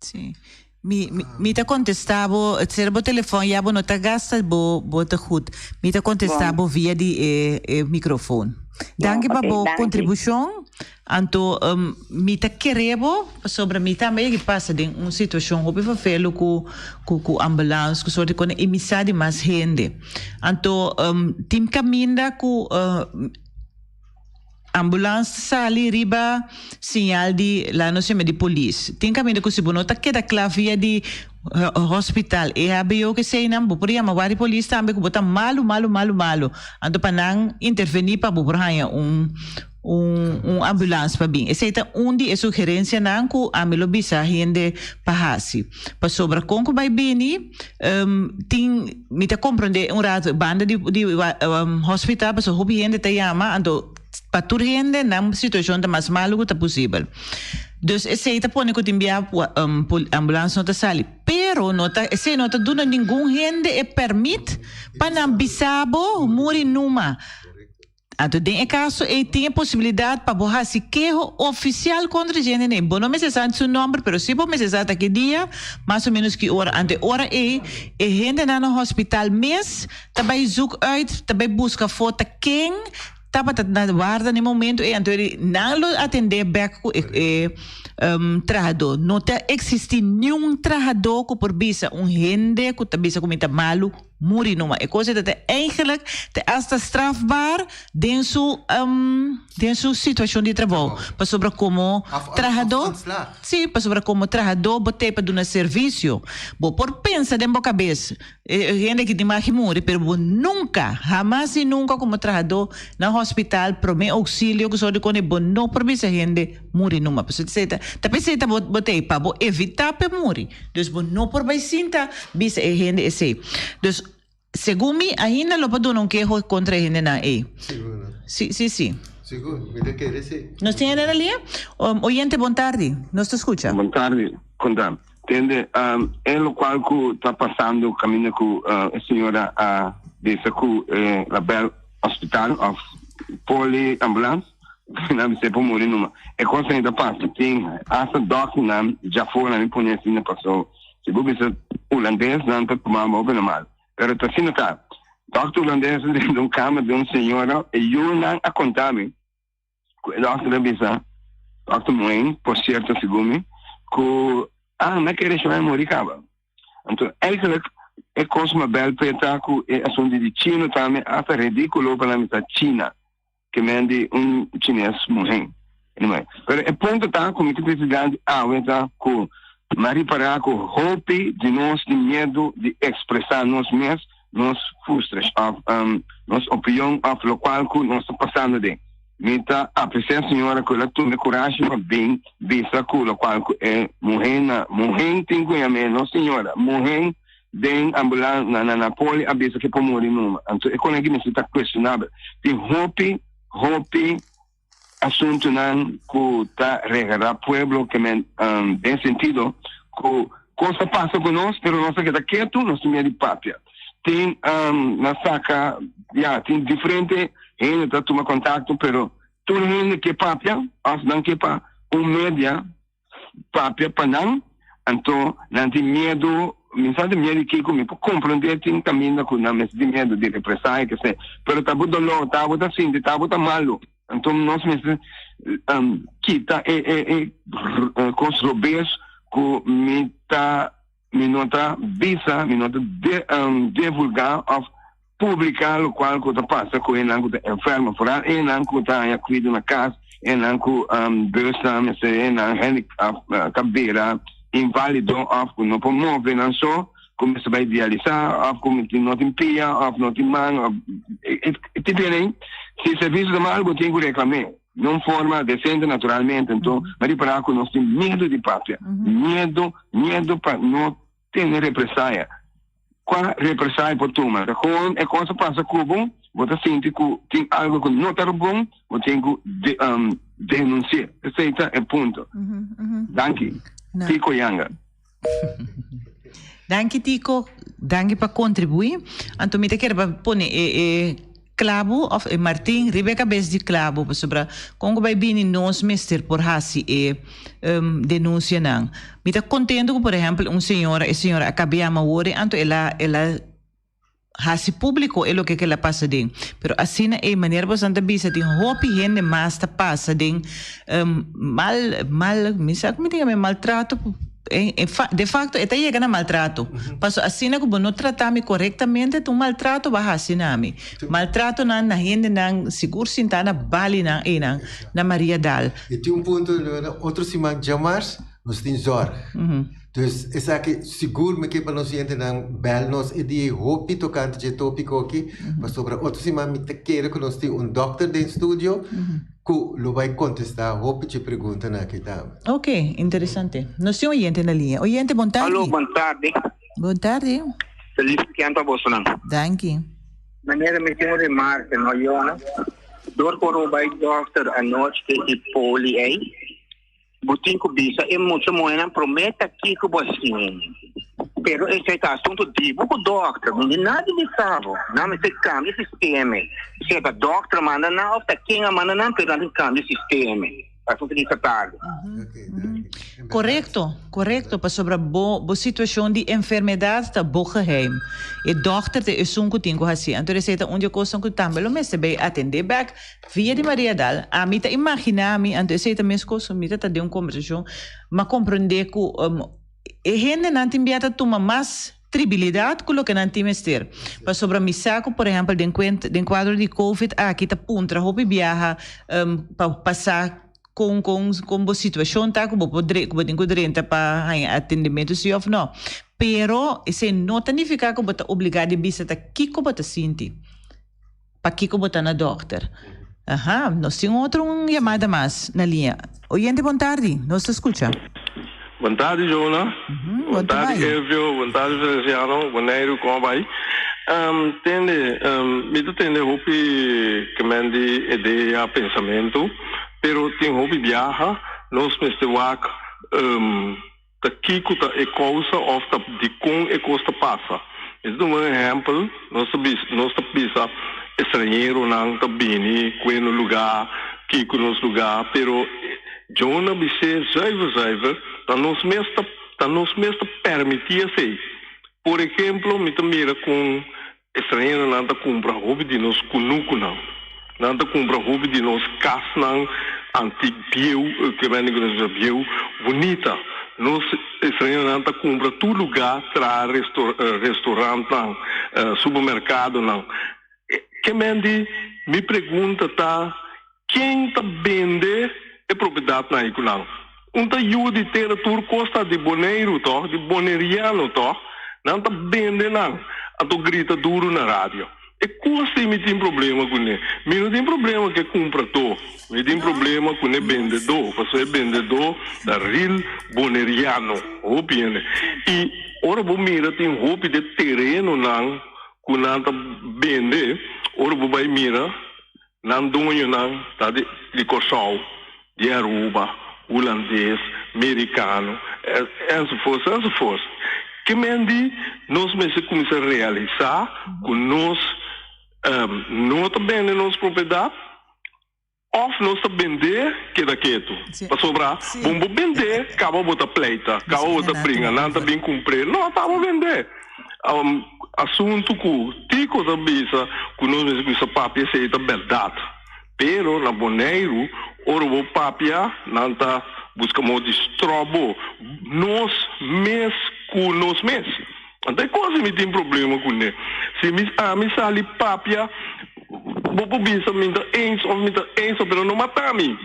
Sí. Mi, mi, mi ta contesta bo, ser bo telefon ya bo no ta gasta bo, bo ta goed. Mi ta contesta bo via di e, e microfoon. Danki pa bo contribucion. Anto um, mi ta kere bo, pasobra mi tambe yegi pasa den un situacion hopi vervelu cu, cu, cu ambulance, cu soort di cona, y mi sa di mas hende. Anto um, tin caminda cu uh, Ambulans ta sali riba siñal di la nos yama di polis. Tin kaminda ku si bo no ta keda kla via di hospital EHBO ke eseinan bo por yama wak di polis tambe ku bo ta malu malu malu malu anto pa nan intervení pa bo por haña un un un ambulans pa bin. Esei ta un di e sugerensianan ku ami lo bisa hende pa hasi. Pasobra kon ku bai bini tin mi ta komprondé un rato banda di di hospital pasobra hopi hende ta yama anto pa tur hende nan situashon ta mas malu ku ta posibel. Dus esei ta pone ku tin bia ambulans no ta sali pero no ta esei no ta duna ningun hende e pèrmit pa nan bisa bo muri numa. Anto den e kaso ei tin e posibilidat pa bo hasi keho ofisial kontra e djente nei. Bo no mester sa su nòmber, pero si bo mester sa ta ki dia, mas o ménos ki ora. Anto e ora ei e hendenan na hospital mes ta bai zoek uit, ta bai buska afó ta ken tabata na warda na e momento ei. Anto nan lo atendé bèk ku e trahadó. No ta eksistí niun trahadó ku por bisa un hende ku ta bisa ku mi ta malu. Muri numa. E cosa ta ta eigenlijk ta hasta strafbaar den su den su situacion di trabou. Pasobra como trahador, si, pasobra como trahador bo te pa duna servicio. Bo por pensa den bo cabes, e hende aki tin magi muri, pero bo nunca, hamas y nunca como trahador na hospital, prome auxilio cu soort di cone, bo no por bisa hende muri numa. Pasobra esey ta, ta p'esey ta bo bo t'ey, pa bo evita p'e muri. Dus bo no por bai sinta bisa e hende esey. Dus segun mi ainda lo por duna un keho kontra e hendenan ey. Sigur no. Si, si, si. Sigur, mi ta kere si. Nos tin hende na lia? Oyente bon tardi. Nos ta skucha. Bon tardi, konta. Tende, e lokual ku ta pasando kaminda ku e señora a bisa ku e la bel hospital òf poli ambulans. Nan bisa e por muri numa. E kos ei ta pasa. Tin hasta dòkternan djafor nan mi pone asina paso si bo bisa hulandes nan ta tuma bo hopi normal. Pero ta asina ta. Dòkter hulandes a drenta un kamer di un señora e yunan a konta mi ku e dòkter a bisa, dòkter Moen por sierto segun mi, ku ah mi a kere shon a muri kaba. Anto eigenlijk e kos mabel p'e ta ku e asuntu di chino tambe hasta ridikulo pa nan bisa China. Ke men di un chines muhé. Anyway, pero e punto ta ku mi ta trese dilanti awe ta ku mi a ripará ku hopi di nos tin miedu di ekspresá nos mes, nos frustrashon òf nos opion òf lokual ku nos ta pasando den. Mi ta apresiá señora ku el a tuma e kurashi pa bin bisa ku lokual ku e muhé na muhé tin ku yam'é, no señora, muhé Den ambulans na na Napoli a bisa ke por muri numa. Anto e kone aki mester ta cuestionabel. Tin hopi, hopi asuntunan ku ta regarda pueblo ke men den sentido ku kos ta pasa ku nos pero nos ta keda ketu, nos tin miedu di papia. Tin na saka ya tin diferente hende ta tuma kontakto pero tur hende ke papia òf nan ke pa un media papia pa nan, anto nan tin miedu, mi sa tin miedu di kiko, mi por komprondé tin kaminda ku nan mester tin miedu di represahe kese, pero ta bo doló, ta bo ta sinti, ta bo ta malu, anto nos mester kita e e e kos robes ku mi ta mi no ta bisa, mi no ta divulgá òf publiká lokual ku ta pasa ku enan ku ta enfermo, foral enan ku ta haña kuido na kas, enan ku beusnan mester, enan handicap ta bira inválido òf ku no por move nan so, ku mester bai dialisá òf ku no tin pia òf no tin man òf e tipo ei. Si servisio ta mal bo tin ku reklam'é. Den un forma decente naturalmente. Anto mi a ripara cu nos tin miedo di papia. Miedo, miedo pa no tene represaya. Cua represaya por tuma? Ta gewoon e cos a pasa cu bo, bo ta sinti cu tin algo cu no ta bon, bo tin cu denuncia. Esey ta e punto. Danki. Tico Yanga. Danki Tico, danki pa contribui. Anto mi ta kere pa pone e e clabu of e martin riba e cabes di clabu pasobra con cu bay bini nos mester por haci e denuncianan. Mi ta contento cu por ehempel un señora, e señora a caba yama awor anto el a el a Hasi públiko e loke ke la pasa den. Pero asina ei manera bosan ta bisa tin hopi hende mas ta pasa den mal mal mi sa ku mi ta yama e maltrato de facto e ta yega na maltrato. Paso asina ku bo no trata mi korektamente ta un maltrato bo a hasi na mi. Maltratonan na hendenan sigur sinta na balinan einan na Mariadal. I tin un punto otro siman djamars nos tin zorg. Dus esaki sigur mi ke pa nos yentenan bel nos e dia hopi tokante dje topiko aki, pasobra otro siman mi ta kere ku nos tin un dokter den studio ku lo bai kontestá hopi dje preguntanan aki tambe. Ok, interesante. Nos tin oyente na liña. Oyente, bon tardi. Alo, bon tardi. Bon tardi. Feliz weekend pa bosonan. Danki. Manera mi tin un remarke no Yona, dor ku ora bo bai dokter anochi i poli ei, Bo tin ku bisa e mucha muhénan promé ta kiko bo a siña. Pero esei ta asuntu di bo ku dòkter. No tin nada di bisa bo. Nan mester kambia sistema. Sea ta dòkter a manda nan òf ta ken a manda nan, pero nan tin kambia sistema. Asuntu di esta tardi. Korekto, korekto, pasobra bo bo situashon di enfermedat ta bo geheim. E dòkter ta esun ku tin ku hasi. Anto esei ta un di e kosnan ku tambe lo mester bai atendé bèk. Via di Mariadal, ami ta imaginá mi, anto esei ta meskos ku mi ta ta den un kombersashon, m'a komprendé ku e hendenan tin bia ta tuma mas tribilidat ku loke nan tin mester. Pasobra mi sa ku, por ehèmpel, den kuent den kuadro di covid aki ta puntra hopi biaha pa pasa kon kon kon bo situashon ta ku bo por ku bo tin ku drenta pa haña atendimentu si òf nò. Pero esei no ta nifiká ku bo ta obligá di bisa ta kiko bo ta sinti. Pakiko bo ta na dokter? Aha, nos tin otro un yamada mas na liña. Oyente bon tardi, nos ta skucha. Bon tardi Jona, bon tardi Elvio, bon tardi Feliciano, Boneiru kon a bai? Tende, mi ta tende hopi kemen di idea, pensamentu, pero tin hopi biaha nos mester wak Ta kiko ta e kousa òf ta dikon e kos ta pasa? Mi ta duna un ehèmpel, nos ta bisa nos ta bisa estranheronan ta bini kue nos lugá, kiko nos lugá, pero Jona bis'é zuiver zuiver, ta nos mes ta ta nos mes ta pèrmití esei. Por ehemplo, mi ta mira kon Estranheronan ta kumpra hopi di nos kunukunan. Nan ta kumpra hopi di nos kasnan antik bieu, ke mende ku nos bisa bieu, bunita. Nos estranheronan ta kumpra tur lugá, traha restorantnan, supermerkadonan. Ke mende mi pregunta ta, ken ta bende e propiedatnan ei ku nan? Un ta yu di tera tur kos ta di Boneiru tòg, di boneriano tòg, nan ta bende nan, anto grita duru na radio. E kos ei mi tin problema kuné. Mi no tin problema ku e kumpradó, mi tin problema ku e bendedó, pasobra e bendedó ta ril boneriano, hopi hende. I ora bo mira tin hopi di e terenonan ku nan ta bende, ora bo bai mira, Nan doñonan ta di di Kòrsou, di Aruba, Hulandes, Merikano, enzovoorts enzovoorts. Ke men di nos mester kuminsá realisá ku nos no ta bende nos propiedat òf nos ta bendé keda ketu. Pasobra bon bo bendé kaba bo ta pleita, kaba bo ta bringa, nan ta bin kumpr'é. No, ta bo bendé. Asuntu ku Tico ta bisa ku nos mester kuminsá papia esei ta bèrdat. Pero na Boneiru ora bo papia nan ta buska modo di stròp bo. Nos mes ku nos mes. Anto e kos ei mi tin problema kuné. Si mi ami sali papia bo por bisa mi ta eens òf mi ta eens pero no mata mi.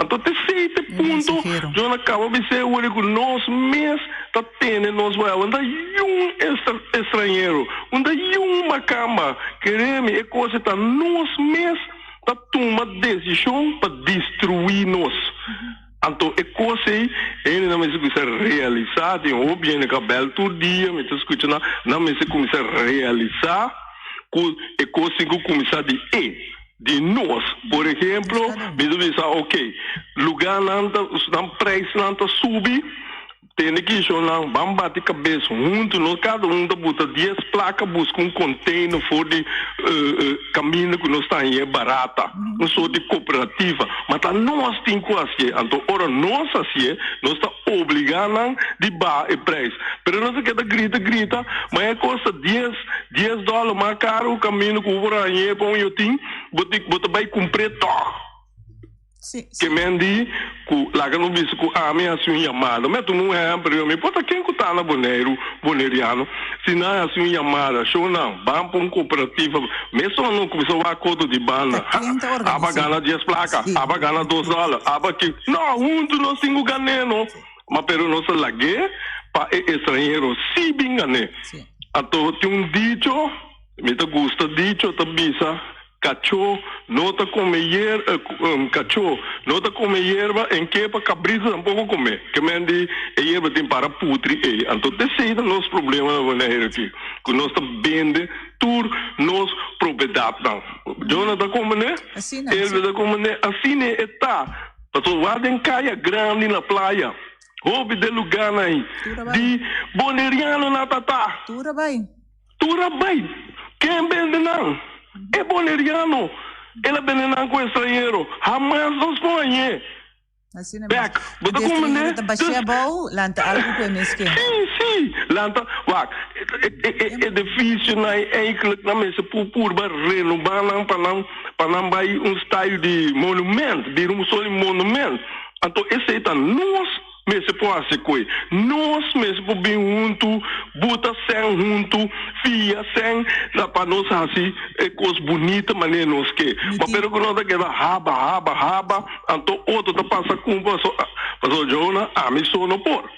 Anto te seite punto Jona kaba bis'é worde ku nos mes ta tene nos wea. Un ta yun estranhero, un ta yun makamba. Kere mi e kos ta nos mes. ta tuma desishon pa destruí nos. Anto e kos ei hendenan mester kuminsá realisá, tin hopi hende ku a bèl tur dia, mi ta skucha nan, nan mester kuminsá realisá ku e kos tin ku kuminsá di e, di nos. Por ehemplo, mi ta bisa oke, lugánan ta, nan preisnan ta subi, Tende kishonnan, ban bati kabes huntu, nos kada un ta buta dies plaka buska un container for di kaminda ku nos ta hañ'é barata, un sort di kooperativa. Ma ta nos tin ku hasié, anto ora nos hasié, nos ta obligá nan di baha e preis. Pero nos a keda grita grita, ma e kosta dies, dies dòler mas karu kaminda ku bo por hañ'é pa un yotin, bo tin, bo ta bai kumpr'é tòg. Ke men di ku laga no bisa ku ami hasi un yamada. Mi a tuma un ehèmpel riba mi por ta ken ku ta na Boneiru, boneriano, si nan hasi un yamada, show nan, ban pa un kooperativa, mesora nan kuminsá wak koto di banda, ha, aba gana dies plaka, aba gana dos dòler, aba ki, no, huntu nos tin ku gan'é no, ma pero nos a lag'é pa e estranhero si bin gan'é. Anto tin un dicho. Mi ta gusta dicho ta bisa kachó no ta kome yer kachó no ta kome yerba en ke pa kabrito tampoko kome ke men di e yerba tin para putri ei anto t'esei ta nos problema na Boneiru aki ku nos ta bende tur nos propiedatnan Jonah ta komene Elvia ta komene asina e ta pasobra wak den kaya grandi na playa hopi den lugarnan ei di boneriano nan ta ta. Tur a bai. Ken bende nan? E boneriano. El a bende nan ku estranhero. Hamas nos por hañ'é bèk. Bo ta komprendé? Dus, sí, sí. Lanta, wak, e edifisionan ei eigentlik nan mester por purba renobá nan pa nan pa nan bai un style di monument, bira un sort di monument. Anto esei ta nos. Mester por hasi koe. Nos mester por bin huntu, buta sèn huntu, fia sèn, na pa nos hasi e kos bunita manera nos ke. Ma pero ku nos ta keda haba, haba, haba, anto otro ta pasa kumpa, paso, paso Jonah, ami so no por.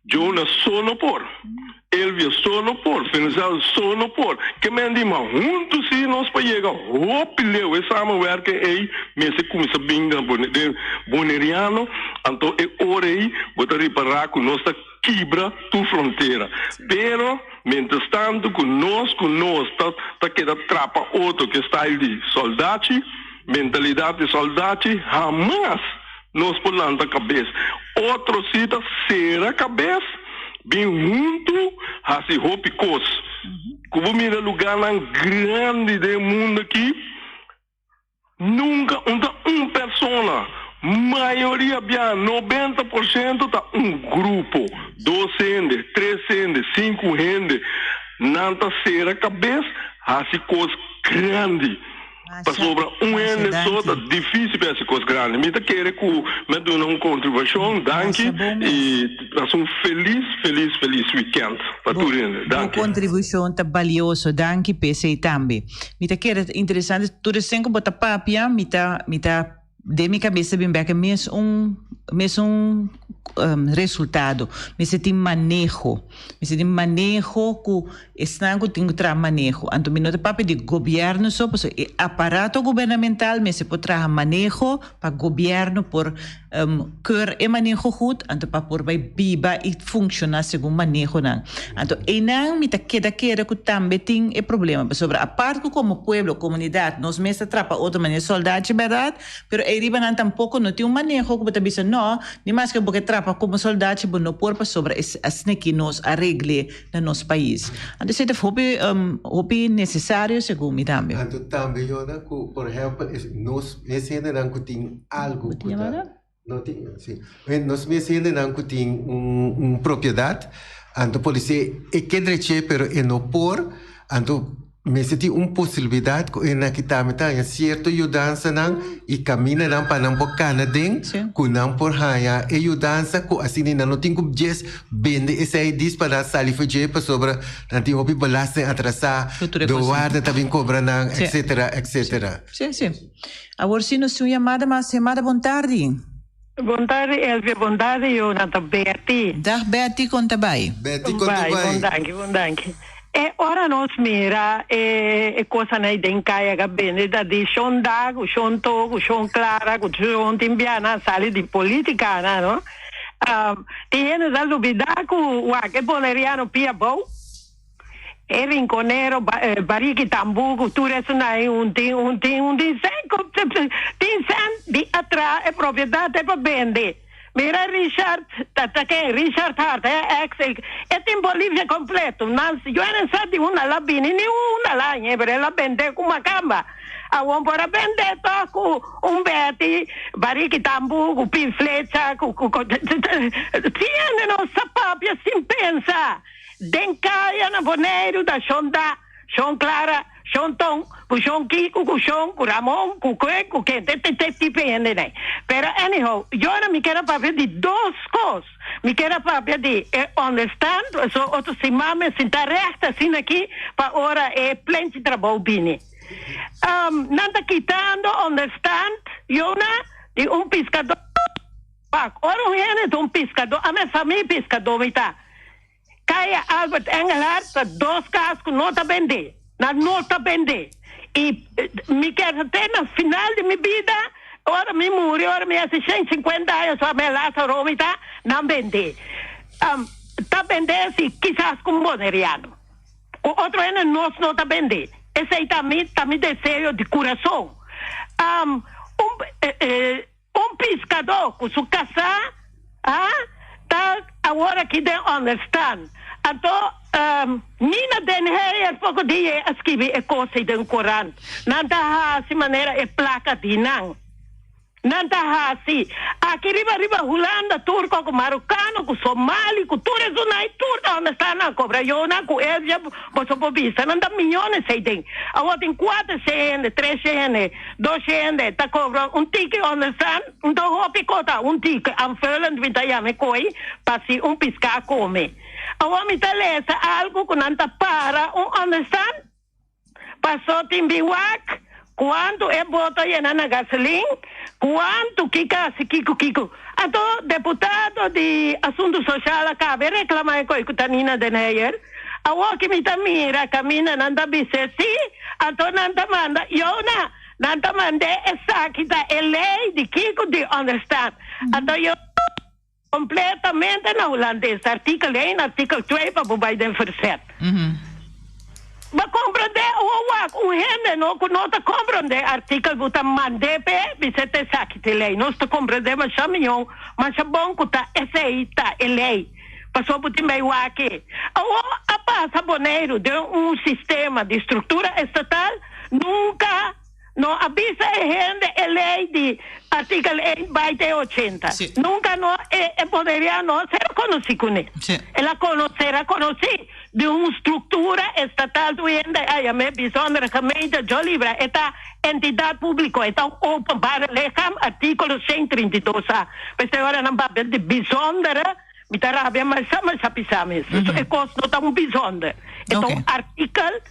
Jonah so no por. Elvia so no por, Venezuela so no por. Ke men di ma huntu si nos pa yega hopi leu. E samenwerking ei mester kuminsa bin den Boneriano, anto e ora ei bo ta ripará ku nos ta kibra tur frontera. Pero mientras tanto ku nos ku nos ta ta keda trapa otro ku e style di soldachi, mentalidat di soldachi, hamas nos por lanta kabes. Otro si ta sera kabes. Bin huntu hasi hopi kos. Ku bo mira lugánan grandi den e mundu aki, nunka un ta un persona. Mayoria bia, nobenta por shento, ta un grupo, dos hende, tres hende, sinku hende. Nan ta sera kabes hasi kos grandi. Pasobra un hende so ta difícil pa hasi kos grandi. Mi ta kere ku mi a duna un kontribushon. Danki i pasa un felis, felis, felis wikènt pa tur hende. Bo Danki. kontribushon ta balioso. Danki p'esei tambe. Mi ta kere ta interesante tur esei ku bo ta papia mi ta mi ta den mi kabes ta bin bek e mes un mes un resultado. Mester tin maneho. Mester tin maneho ku Esnan ku tin ku traha maneho. Anto mi no ta papia di gobièrnu so, pasobra e aparato gubernamental mester por traha maneho pa gobièrnu por keur e maneho gut, anto pa por bai biba i funshoná segun manehonan. Anto einan mi ta keda kere ku tambe tin e problema, pasobra apart ku komo pueblo, komunidat, nos mes ta trapa otro manera soldachi bèrdat, Pero ei riba nan tampoco no tin un maneho cu bo ta bisa no, ni maske bo ke trapa como soldachi bo no por pasobra es asina ki nos a regle na nos pais. Anto esey ta hopi hopi necesario segun mi tambe. Anto tambe yona cu por ehempel es nos mes hendenan cu tin algo cu ta no tin si nos mes hendenan cu tin un un propiedad anto polisé e ke dreché pero e no por anto Mester tin un posibilidad cu e na kita mi ta haña cierto yudansanan y camindanan pa nan por cana den cu nan por haña e yudansa cu asina nan no tin cu djes bende esey dis pa nan sali for dje pasobra nan tin hopi belasting atrasa, douane ta bin cobra nan etcetera etcetera. Si, si. Awor si nos tin un yamada mas. Yamada bon tardi. Bon tardi Elvia, bon tardi Jonathan, Betty. Dag Betty, con ta bay? Betty, con ta bay? Bon danki, bon danki. E ora nos mira e e kosanan ei den kaya ka bende ta di shon Da ku shon To ku shon Clara ku shon tin bia nan sali di politika nan no. Tin hende ta lubida ku wak e boneriano pia bou e rinkonero bariki tambu ku tur esunai un tin un tin un tin sen tin sen di atra e propiedat e pa bende. Mira Richard ta ta ken Richard Hart e ex e tin Bolivia completo nan yo no sa di unda la bini ni unda la hañe pero el a bende cu macamba awor por a bende toch cu un beti bariki tambu cu pin flecha cu cu tin hende no sa papia sin pensa den caya na Boneiru ta shonda Shon Clara, Shon Ton, ku Shon Kiko, ku Shon, ku Ramon, ku kue, ku ken, te te te tipo e hendenan. Pero anyhow, yo mi kier a papia di dos kos. Mi kier a papia di e onderstand, so otro siman mi a sinta recht asina aki pa ora e plenchi trabou bini. Nan ta kitando onderstand, Jona, di un piskadó. Wak, ora un hende ta un piskadó, ami e famia piskadó mi ta. Kaya Albert Engelhard ta dos kas ku no ta bendé. Nan no ta bendé. I mi kier sa te na final di mi bida, ora mi muri, ora mi hasi 150 aña so ame Lázaro mi ta, nan bendé. Ta bendé si kisas ku un boneriano. Ku otro hende nos no ta bendé. Esei ta mi ta mi deseo di kurason. Un Un piskadó ku su kasá a ta awor aki den onderstand. Anto Nina den Heyer poko dia a skibi e kos ei den korant. Nan ta hasi manera e plaka di nan. Nan ta hasi aki riba riba Hulanda tur koko marokano ku somali ku tur esunai tur ta onderstand nan kobra yonan ku Elvia boso por bisa nan ta miyones ei den. Awor tin kuater shehende tres shehende. Dos hende ta cobra un tiki onderstand, un ta hopi cota un tiki aanvullend mi ta yama e coi pa si un pisca a come. Awor mi ta lesa algo cu nan ta para un onderstand paso tin bin wak cuanto e boto a yena na gasolin, cuanto kico a haci kico kico. Anto deputado di asunto social a caba e reclama e coi cu ta Nina den Heyer. Awor ki mi ta mira caminda nan ta bis'é sí, anto nan ta manda Jona, nan ta mand'é esaki ta e ley di kico di onderstand. Anto yo completamente na Hulandes, artikel een, artikel twee pa bo bay den verzet. Bo comprende? Awor wak, un hende no cu no ta comprende artikel bo ta mand'é p'e bis'é ta esaki ta e ley. Nos ta comprende masha miyon, masha bon cu ta esey ta e ley. Pasobra bo tin bai wak e. Awor a pasa Boneiru den un sistema di struktura estatal, nunka no a bisa e hende e lei di artikel ein bai te 80. Nunka no e e boneriano a ser konosí kuné. El a kono ser a konosí di un struktura estatal tur hende a yam'é Bijzondere Gemeente Jolibra. E ta entidat públiko, e ta un openbare lichaam, artíkulo 132 a. P'esei ora nan papia di bijzondere, mi ta rabia masha masha pisá mes. Pasobra e kos no ta un bijzonder, e ta un artikel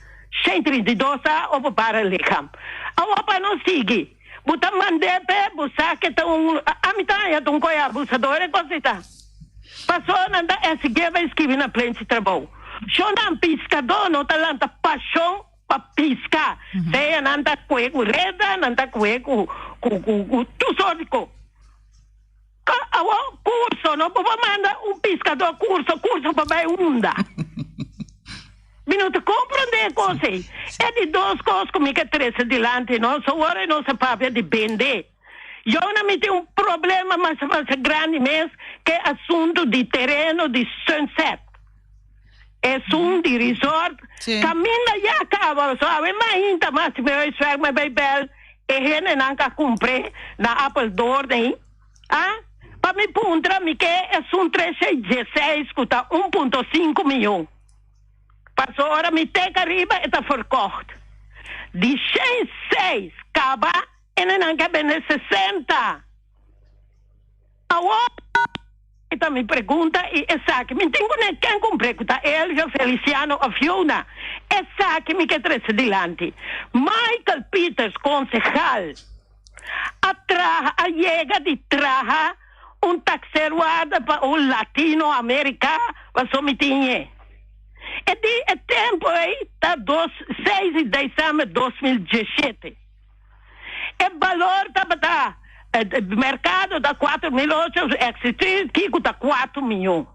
132 a openbare lichaam. Awor pa nos sigui, bo ta mand'é p'e, bo sa ke ta un, ami ta haña ta un koi abusador e kos ei ta. Pasobra nan ta esigué bai skibi na plenchi trabou. Shonnan piskadó no ta lanta pashon pa piska. Sea nan ta kue ku reda, nan ta kue ku ku ku tur sort di kos. Awor kurso no bo por manda un piskadó kurso kurso pa bai unda. Mi no ta komprondé e kos ei. E di dos kos ku mi ke trese dilanti nos awor e nos a papia di bende. Yona mi tin un problema masha masha grandi mes ke asuntu di tereno di Sunset. Esun di resort kaminda ya kaba so awe mainta mas mi bai suèk mi bai bèl e hendenan ka kumpr'é na Apeldoorn ei a pa mi puntra mi ke esun 316 ku ta 1.5 miyon paso ora mi tek ariba e ta verkocht di shen seis kaba hendenan ke bende 60. Awor ta mi pregunta i esaki mi tin ku ne ken kumpr'é ku ta Elvio, Feliciano of Jona. Esaki mi ke trese dilanti. Michael Pieters, konsehal, a traha a yega di traha un taxerwaarde pa un Latino Amerika paso mi tin e. E di e tempu. tempu ei ta dos seis di december 2017. E balor tabata merkado ta 4800 eksistí kiko ta kuater miyon.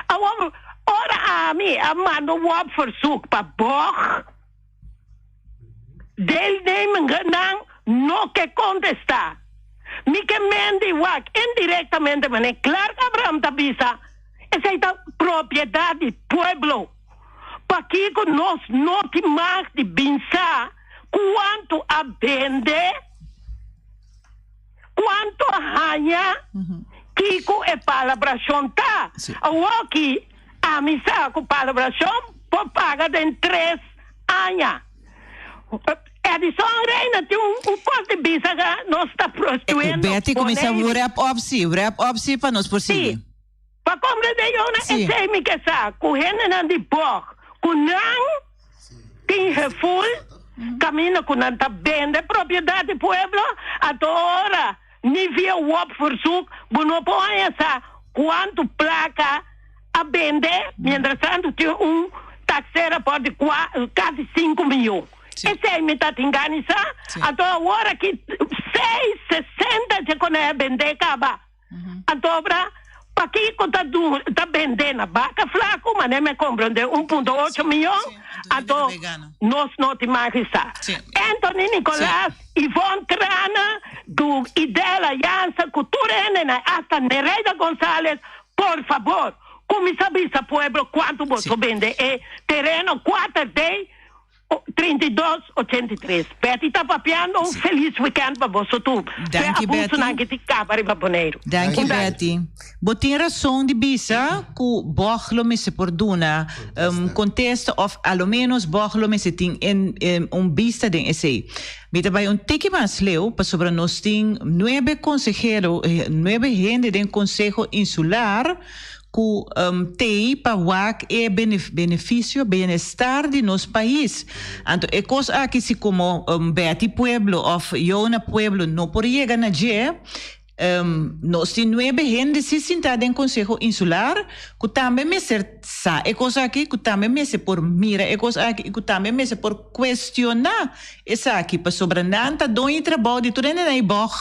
Awor ora ami a manda un wòpverzoek pa bòg deelnemengennan no ke kontestá. Mi ke mendi wak indirektamente manera Clark Abraham ta bisa esei ta propiedat di pueblo. Pakiko nos no tin mag di bin sa kuantu a bende, kuantu a haña, kiko e palabrashon ta? Awoki ami sa ku palabrashon por paga den tres aña. Edison Reina tin un kos di bisa ka nos ta prostituendo Betty kuminsá Boneiru. wrap up si, wrap up si pa nos por sigui. Sí. Pa komprendé Yona Sí. esei mi ke sa ku hendenan di bòg ku nan tin heful kaminda ku nan ta bende propiedat di pueblo, anto ora ni via wòp versuk bo no por haña sa kuantu plaka a bende, mientrastantu tin un taksera por di kua kasi sinku miyon. Esei mi ta tin gana sa, anto awor aki seis sesenta dje konei a bende kaba. Anto obra, pakiko ta du ta bende na baka flaku, manera mi a komprende un punto ocho miyon, anto nos no tin mag di sa. Anthony Nicolaas, Yvonne Trana, ku Idella Jansen, ku tur hendenan, hasta Nereida Gonzalez, por fabor, kuminsá bisa pueblo kuantu boso bende e tereno kuater day 32 83 Betty ta papiando un feliz weekend pa boso tur. Fe Danki abusonan Betty. ki tin kaba riba Boneiru. Danki Un danki. Betty. Bo tin rason di bisa ku bog lo mester por duna un kontesta of a lo menos bog lo mester tin en un bista den esei. Mi ta bai un tiki mas leu pasobra nos tin nuebe konsehero, nuebe hende den Konseho Insular ku t'ei pa wak e benefisio, bienestar di nos pais. Anto e kos aki si komo Betty Pueblo òf Yona Pueblo no por yega na dje, nos tin nuebe hende si sintá den Konseho Insular ku tambe mester sa e kos aki, ku tambe mester por mira e kos aki i ku tambe mester por kuestioná esaki pasobra nan ta doño di trabou di tur hende na e bòg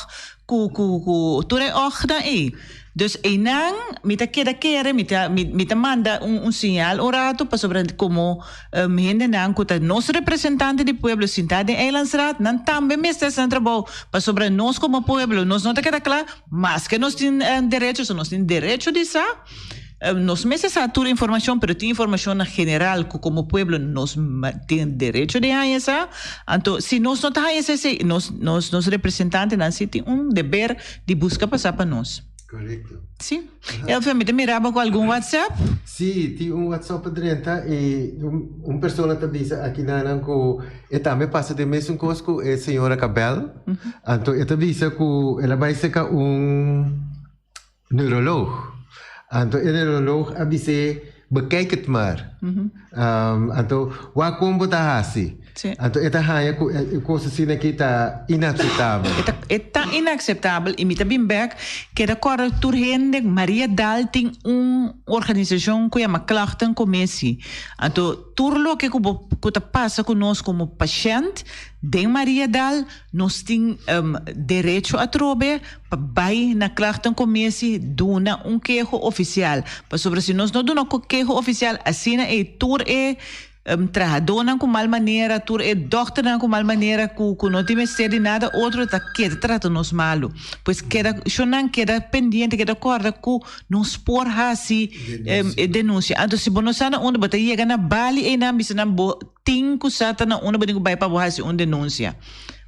ku ku ku tur e ògnan ei. Dus einan mi ta keda kere, mi ta mi ta manda un un señal un rato pasobra komo hendenan ku ta nos representante di pueblo sintá den Eilandsraad nan tambe mester hasi nan trabou pasobra nos komo pueblo nos no ta keda kla maske nos tin derecho so nos tin derecho di sa. Nos mester sa tur informacion, pero tin informacionnan general cu como pueblo nos tin derecho di haña esa. Anto, si nos no ta haña esa esey, nos, nos, nos representantenan si tin un deber di busca pasa pa nos. Correcto. Si. Elvia, mi ta mira bo cu algun WhatsApp? Si, tin un WhatsApp a drenta y un, un persona ta bisa aki nanan cu e tambe pasa den mesun cos cu e señora Cabel. Anto e ta bisa cu el a bay seca un Neuroloog. Anto e neuroloog a bis'é, Bekijk het maar. Anto, wak kon bo ta hasi. Anto e ta haña ku e kos asina aki ta inakseptabel. E ta, e ta inakseptabel i mi ta bin bèk keda kòrda tur hende, Maria Daal tin un organisashon ku yama Klachtenkommissie. Anto tur loke ku bo ku ta pasa ku nos komo pashènt den Maria Daal, nos tin derecho atrobe pa bai na klachtenkommissie duna un keho ofisial. Pasobra si nos no duna keho ofisial asina ei tur e trahadónan ku mal manera, tur e dòkternan ku mal manera ku ku no tin mester di nada otro ta keda trata nos malu. Pues keda shonnan keda pendiente, keda kòrda ku nos por hasi e denunsia. Anto si bo no sa na unda bo ta yega na bali einan bisa nan bo tin ku sa ta na unda bo tin ku bai pa bo hasi un denunsia.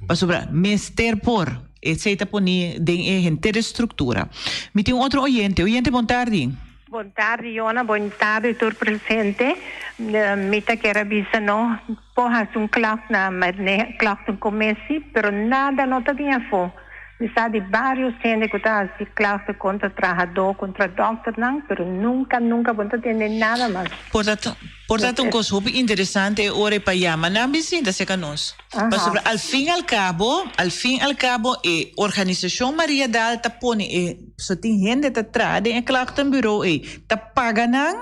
Pasobra mester por. Esei ta poni den e henter e struktura. Mi tin un otro oyente. Oyente bon tardi. Bon tardi Yona, bon tardi tur presente. Mi ta kier a bisa no por hasi un klacht na klachtenkommissie, pero nada no ta bin afó. Mi sa di varios hende ku ta hasi klachten kontra trahadó, kontra dòkternan, pero nunka, nunka bo no ta tende nada mas. Por ta por ta un kos hopi interesante e ora e pa yama nan bin sinta serka nos. Pasobra al fin al kabo, al fin al kabo e organisashon Maria Daal ta pone e. So tin hende ta traha den e klachtenbureau ei, ta paga nan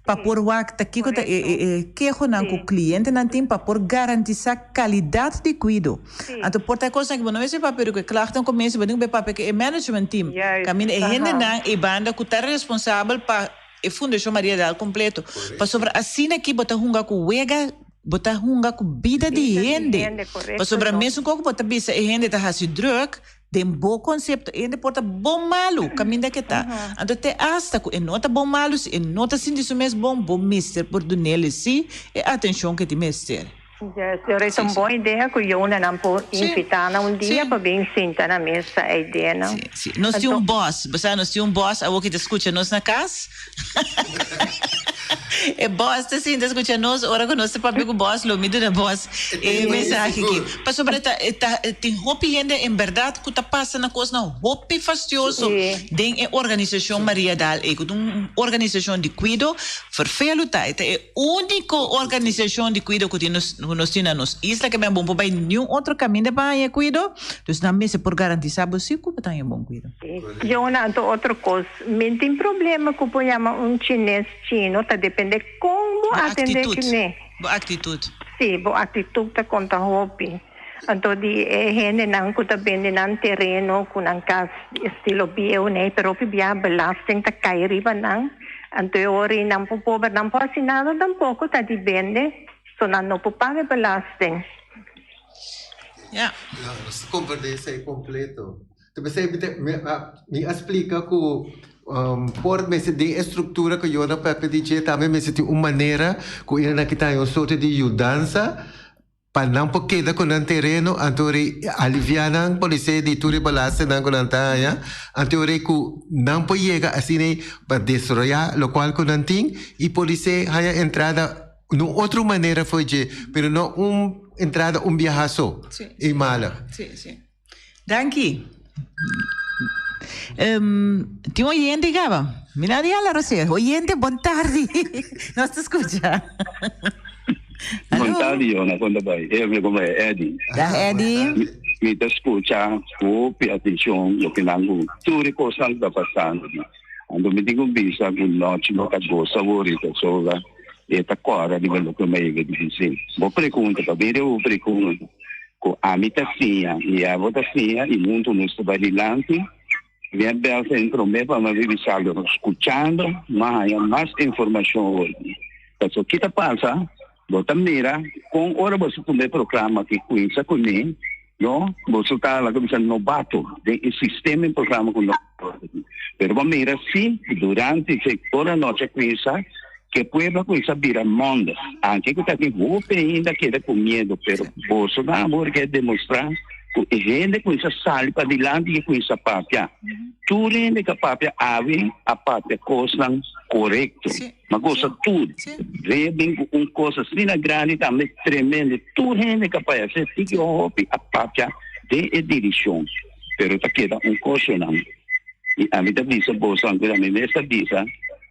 pa por wak ta kiko ta e e kehonan ku klientenan tin pa por garantisá kalidat di kuido. Anto por ta e kosnan ku bo no mester papia ku e klachtenkommissie, bo tin ku bai papia ku e management team, kaminda e hendenan ei banda ku ta responsabel pa e Fundashon Maria Daal kompleto. Pasobra asina aki bo ta hunga ku wega, bo ta hunga ku bida di hende. Pasobra mesun kos ku bo ta bisa e hende ta hasi drùk, Den bo konsepto e hende por ta bon malu kaminda ke ta. Anto te asta ku e no ta bon malu, si e no ta sinti su mes bon, bo mester por dun'el si e atenshon ke tin mester. Yes, pero e ta un bon idea ku yonanan por invitá nan un dia pa bin sinta na mesa e ideanan. Si, si. Nos tin un bòs. Bo sa nos tin un bòs awor ki ta skucha nos na kas. E bòs ta sinta skucha nos ora ku nos ta papia ku bòs lo mi duna bòs e mensahe aki. Pasobra ta ta tin hopi hende en bèrdat ku ta pasa na kosnan hopi fastioso den e organisashon Maria Daal ei ku ta un organisashon di kuido ferfelu ta e ta e úniko organisashon di kuido ku tin nos ku nos tin na nos isla ke men bon por bai niun otro kaminda pa haña kuido dus nan mester por garantisá bo si ku bo ta haña bon kuido. Yona anto otro kos Mi tin problema ku por yama un chines chino, ta depende kon bo atende kuné. Bo aktitut. Sí, bo aktitut ta konta hopi. Anto di e hendenan ku ta bende nan tereno ku nan kas estilo bieu nei, pero hopi bia belasting ta kai riba nan. Anto e ora ei nan por pober, nan por hasi nada tampoko, ta di bende, so nan no por paga e belasting. Ja. Ja, nos ta komprende esei kompleto. Ta p'esei mi ta mi a splika ku por mester den e struktura ku yo na papia di dje tambe mester tin un manera ku nan kita haña un sorto di yudansa pa nan por keda ku nan tereno anto ora aliviá nan polisé di tur e balastenan ku nan ta haña anto ora ku nan por yega asina pa desaroyá lokual ku nan tin i polisé haña entrada na un otro manera for dje pero no un entrada un biaha so eenmalig. Danki. Um, tin un oyente gaba. Mira di ala Rosé. Oyente, bon tardi. Nos te escucha. Bon tardi, Jona. Kon ta bai? Eh, mi kon bai, Eddie. Dag, Eddie. Mi, mi ta escucha hopi atencion loke nan ku tur e kosnan ku ta pasando. Anto mi tin ku bisa ku nochi no ta gosa ahorita sola e ta kòrda riba loke mi a yega di bis'é. Bo pregunta, pabia di bo pregunta ku ami ta siña i abo ta siña i huntu nos ta bai dilanti, mi a bèl den promé pa mi a bibi saldo skuchando mi a haña mas informashon hoy. Pasobra ki ta pasa? Bo ta mira kon ora boso kume programa ki kuinsa kuné, no, boso ta laga bisa nobato den e sistema e programa ku nos Pero bo mira si durante e ora nochi a kuinsa ke pueblo a kuinsa bira monde. Anke ku ta tin hopi ainda keda ku miedo, pero boso nan awor ke demostra ku e hende kuinsa sali padilanti i kuinsa papia. Tur hende ku a papia awe a papia kosnan korekto. Ma gosa tur. Ve bin ku un kos asina grandi tambe tremendo. Tur hende ka paya se tiki o hopi a papia den e dirishon. Pero ta keda un koshonan. I ami ta bisa boso, anke ami mes ta bisa,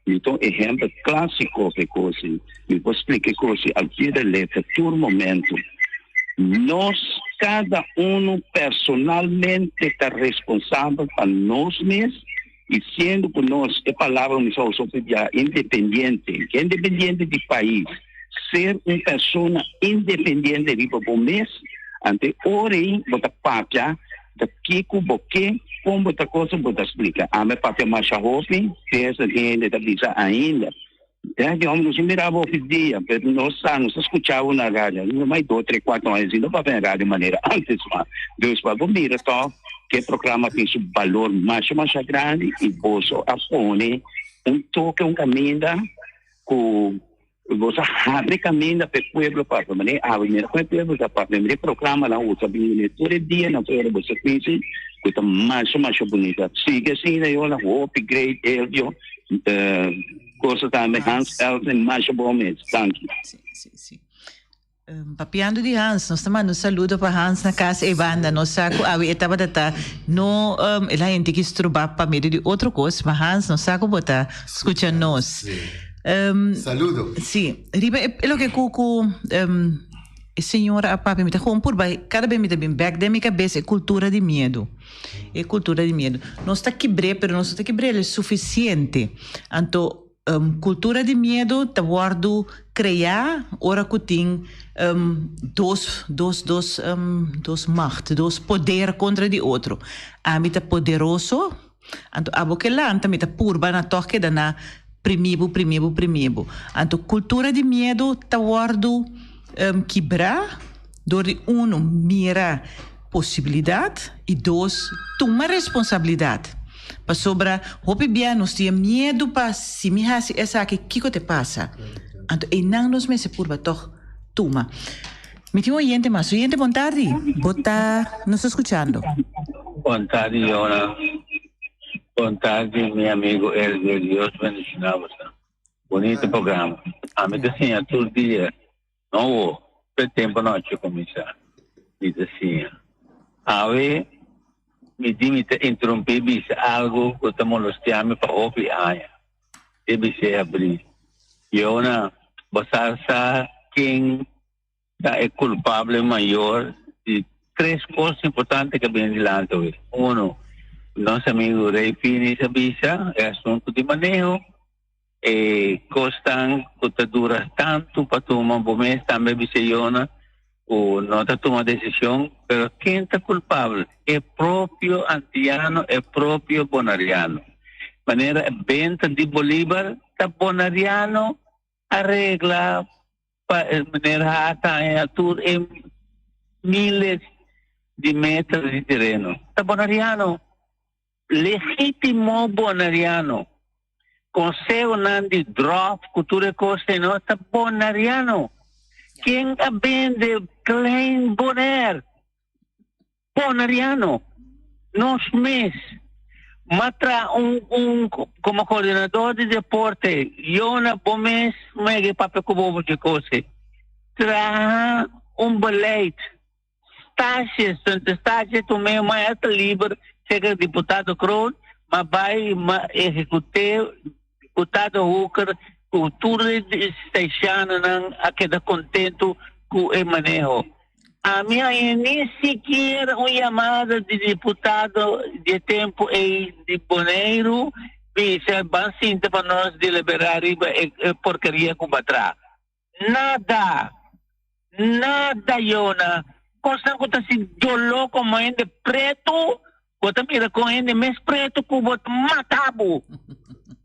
mi ta un ehempel klasiko pa e kos ei. Mi por splika e kos ei al pie de letra tur momento. Nos kada unu personalmente ta responsabel pa nos mes. I siendo ku nos, e palabra mi sa usa hopi bia, independiente, independiente di pais, ser un persona independiente riba bo mes, ante ora ei bo ta papia ta kiko bo ke, kon bo ta kosa bo ta splika. Ami a papia masha hopi, p'esa hende ta bisa ainda. Ya di hombre, nos mira bo hopi dia, pero nos sa, nos ta scucha bo na radio. No mai dos, tres, cuatro aña sin no papia na radio manera antes ma. Dus pa bo mira toch ke programa tin su balor masha masha grandi y boso a pone un toke, un caminda cu boso a habri caminda pa e pueblo papia. Manera awe mira con e pueblo ta papia, mira e programa nan usa bini tur e dia nan fuera boso cuinsi cu ta masha masha bunita. Sigue asina yola, hopi great Elvio. Cosa tambe Hans Elsen masha bon mes. Danki. Si, si, si. Um, papiando di Hans, nos ta manda un saludo pa Hans na cas e banda. Nos sa cu awe e tabata ta no um, el haña tiki stroba pa medio di otro cos, ma Hans, nos sa cu bo ta scucha nos. Si. Um, Saludo. Si, riba e, e loke cu cu um, E señora a papia, mi ta gewoon purba, kada bes mi ta bin bek den mi kabes e kultura di miedu. E kultura di miedu. Nos ta kibr'é, pero nos no ta kibr'é lo sufisiente. Anto kultura di miedu ta wòrdu kreá ora ku tin dos, dos, dos, dos macht, dos poder kontra di otro. Ami ta poderoso, Anto abo ke lanta mi ta purba na tòg keda na primi bo, primi bo, primi bo. Anto kultura di miedu ta wòrdu kibrá dor di unu mira posibilidat i dos tuma responsabilidat. Pasobra hopi bia nos tin e miedu pa si mi hasi esaki kiko te pasa. Anto einan nos mester purba tòg tuma. Mi tin un oyente mas. Oyente, bon tardi. Bo ta nos ta scuchando. Bon tardi, Yona. Bon tardi, mi amigo Elvio. Dios bendiciona boso. Bonito programa. Ami ta siña tur dia. No wo, pe tempo nochi cuminsa. Mi ta siña. Awe, mi di mi ta interrumpi bisa algo cu ta molestia mi pa hopi aña. E bis'é abrí. Yona, bo sa sa ken ta e kulpable mayor di tres kos importante ku a bini dilanti awe. Uno, nos amigu Rey Finis a bisa e asuntu di maneho, e kosnan ku ta dura tantu pa tuma, bo mes tambe a bisa Yona ku no ta tuma desishon, pero ken ta kulpabel? E propio antiano, e propio bonariano. Manera e benta di Bolívar ta bonariano a regla pa e manera hata haña tur e miles di meter di tereno. Ta bonariano. Legítimo bonariano. Consehonan di drop cu tur e cosnan no ta bonariano. Ken a bende Klein Bonaire? Bonariano. Nos mes. M'a traha un un como coordinador di deporte, Yona bo mes mege papia cu bo dje cose. Traha un beleid. Statius, Sint Eustatius tum'é ma ta liber serka diputado Kroon, ma bai ma ehekut'é diputado Hooker ku tur e statianonan a keda kontentu ku e maneho. Ami haña ni sikiera un yamada di diputado di e tempu ei di Boneiru bisa ban sinta pa nos deliberá riba e porkeria ku bo a traha. Nada! Nada, Yona! Kosnan ku ta hasi doló komo hende pretu, bo ta mira kon hende mes pretu ku bo ta mata bo.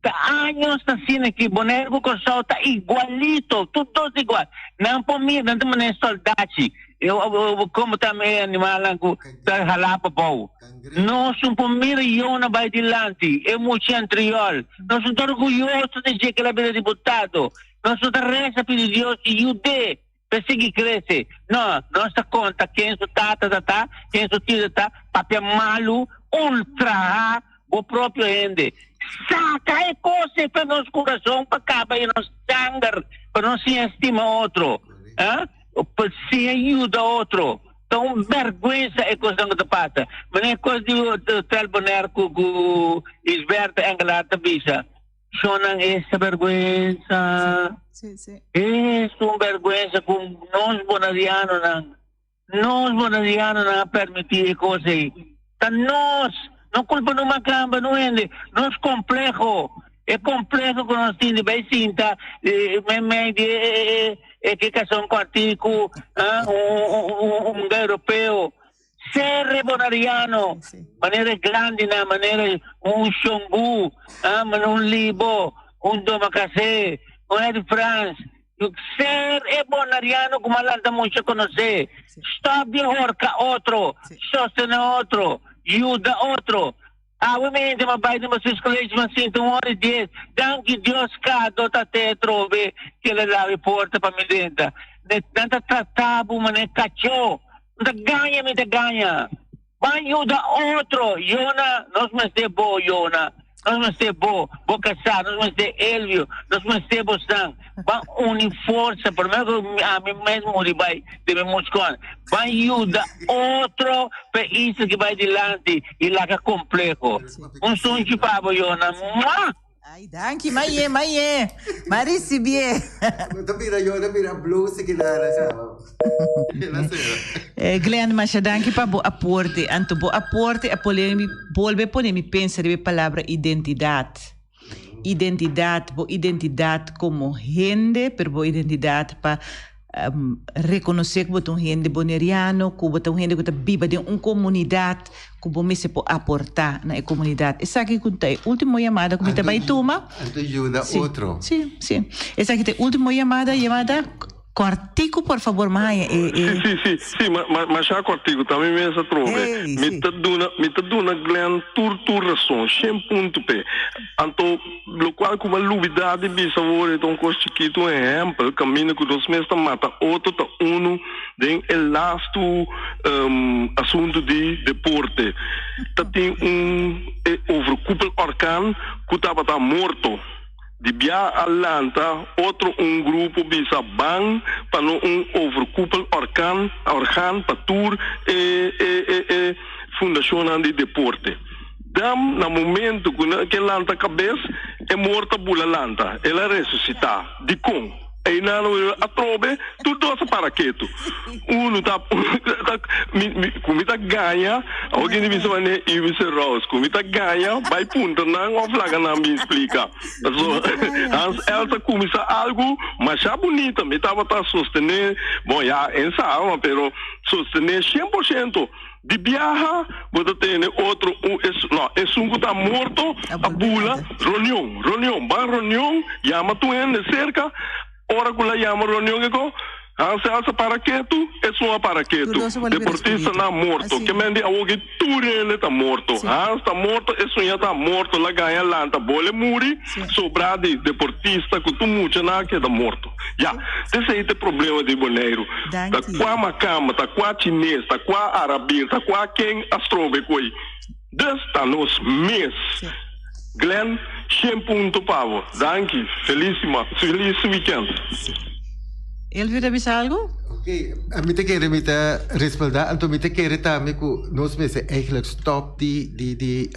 Ta años ta asina aki, Boneiru ku Kòrsou ta igualito, tur dos igual. Nan por mira, nan ta manera soldachi, komo ta e animalnan ku ta halá pa bou. Nos no por mira Yona bai dilanti, e mucha antriòl. Nos no ta orguyoso di dje ku el a bira diputado. Nos no ta resa pidi Dios yud'é pa e sigui krese. No, nos ta konta ken su tata ta ta, ken su tio ta ta, papia malu, ultrahá bo propio hende. Saka e kos ei for nos kurason pa kaba i nos sanger, pa nos siña stima otro, pa siña yuda otro. Ta un bèrgwensa e kosnan ku ta pasa. Manera e kos di Hotel Bonaire ku ku Isberto Engelhardt ta bisa. Shonnan esta bergwensa. Es un bergwensa ku nos bonarianonan, nos bonarianonan a permití e kos ei. Ta nos, no kulpa no makamba, no hende, nos kompleho, e kompleho ku nos tin di bai sinta meimei di e ke kason kòrtiku, un europeo. Ser bonariano, manera e grandinan, manera un Shongu, ah, manera un Libo, un Domacassé, un Eddie Frans. Ser e bonariano ku malanta mucha konosé. Stòp di horka otro, sostené otro, yuda otro. Awe mi hende m'a bai den Basis College m'a sinta un ora i dies. Danki Dios kado ta te atrobe ke el a lawi porta pa mi drenta. Nan ta trata bo manera kachó. N ta gaña mi ta gaña. Ban yuda otro. Yona, nos mester bo, Yona. Nos mester bo, bo kasá, nos mester Elvio, nos mester bosnan. Ban uni forsa, promé ku ami mes muri bai den mi muskon. Ban yuda otro pa e isla ki bai dilanti i laga kompleho. Un sunchi pa bo, Yona. Mua! Ay, danki, maye, maye. Ma ricibié. Bo ta bira yo ta bira blue si kila na sa. Eh, Glenn, masha danki pa bo aporte. Anto bo aporte a pone mi bolbe pone mi pensa riba e palabra identidad. Identidad, bo identidad como hende, pero bo identidad pa reconoce cu bo ta un hende boneriano, cu bo ta un hende cu ta biba den un comunidad cu bo mester por aporta na e comunidad. Esaki cu ta e ultimo yamada cu mi ta bay tuma. Anto yuda otro. Si, si. Esaki ta e ultimo yamada, yamada. Kòrtiku por fabor mi haña e e. Si, si, si, si, ma, ma, masha kòrtiku, ta mi mes atrobe. Hey, Mi si. ta duna, mi ta duna Glenn tur, tur rason, shen punto p'e. Anto, lokual ku mi a lubidá di bisa awor, e ta un kos chikitu, un ehèmpel, kaminda ku nos mes ta mata otro ta unu den e lastu asuntu di deporte. Ta tin un e overkoepelorgaan ku tabata morto. Di bia a lanta otro un grupo bisa ban pa no un overkoepel orkan, orgaan pa tur e e e e fundacionnan di deporte. Dam na momento cu nan ke lanta cabes e morto a bula lanta, el a resucita. Dicon? Einan atrobe tur dos a para ketu. Unu ta ta mi mi ku mi ta gaña awor kende bisa manera Iwise Rouse ku mi ta gaña bai puntra nan of laga nan bin splika. Paso Hans Els a kuminsá algu masha bunita mi tabata sostené bon ya en sa pero sostené 100%. Di biaha bo ta tene otro un es no esun ku ta morto a bula reunion reunion ban reunion yama tur hende serka ora ku la yama reunion kiko Hansel sa para ketu esun a para ketu deportistanan morto ke men di awoki tur hende ta morto Hans ta morto esun ya ta morto la gaña lanta bole muri sobra di deportista ku tur muchanan a keda morto. Ya, t'esei ta e problema di Boneiru. Ta kua makamba, ta kua chines, ta kua arabir, ta kua ken a strobe ku ei. Dus ta nos mes. Glenn, shen punto pa bo. Danki. Felis sima, felis weekend. Elvio ta bisa algu? Ok, mi ta kere mi ta respalda, anto mi ta kere tambe ku nos mester eigenlijk stop di di di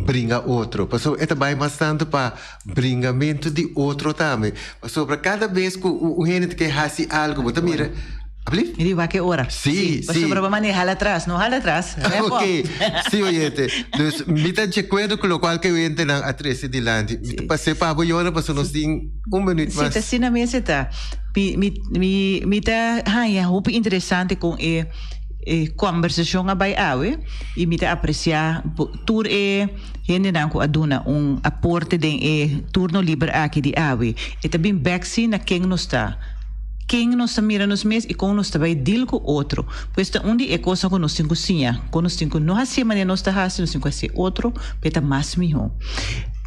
bringa otro. Pasobra e ta bai mas tantu pa Bringamentu di otro tambe. Pasobra kada bes ku un hende ta ke hasi algu, bo ta mira. Ablief? Mi di wak e ora. Sí, sí. Pasobra bo manera hala atras, no hala atras. Rep op. Ok, sí oyente. Dus mi ta di akuerdo ku lokual ku e oyentenan a trese dilanti. Mi ta pas'é pa bo yora pasobra nos tin un minuut Sí, mas. ta asina mes e ta. Mi, mi, mi, mi ta haña hopi interesante kon e e kòmbersashon a bai awe i mi ta apresiá tur e. Hendenan ku a duna un aporte den e turno liber aki di awe, e ta bin bek si na ken nos ta, ken nos ta mira nos mes i kon nos ta bai deal ku otro. Pues ta un di e kosnan ku nos tin ku siña, kon nos tin ku no hasié manera nos ta hasi, nos tin ku hasié otro pa e ta mas mihó.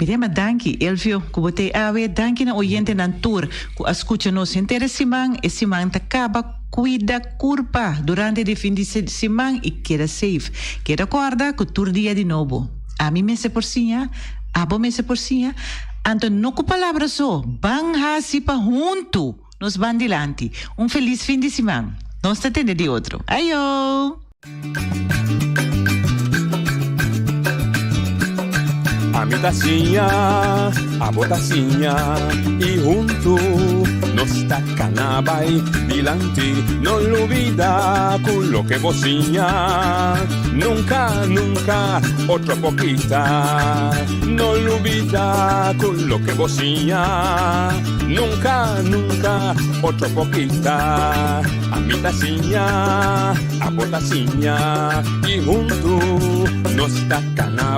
Mi ta yama danki, Elvio, ku bo ta ei awe. Danki na oyentenan tur ku a skucha nos henter e siman. E siman ta kaba. Kuida kurpa durante di fin di siman i keda safe. Keda kòrda ku tur dia di nobo. Ami mester por siña, abo mester por siña. Anto no ku palabra so, ban hasi pa huntu nos ban dilanti. Un felis fin di siman. Nos ta tende di otro. Ayo! Ami ta siña, abo ta siña y huntu nos ta cana bay dilanti. No lubida cu loke bo siña nunca, nunca otro por kita. No lubida cu loke bo siña nunca, nunca otro por kita. Ami ta siña. Abo ta siña y huntu nos ta cana.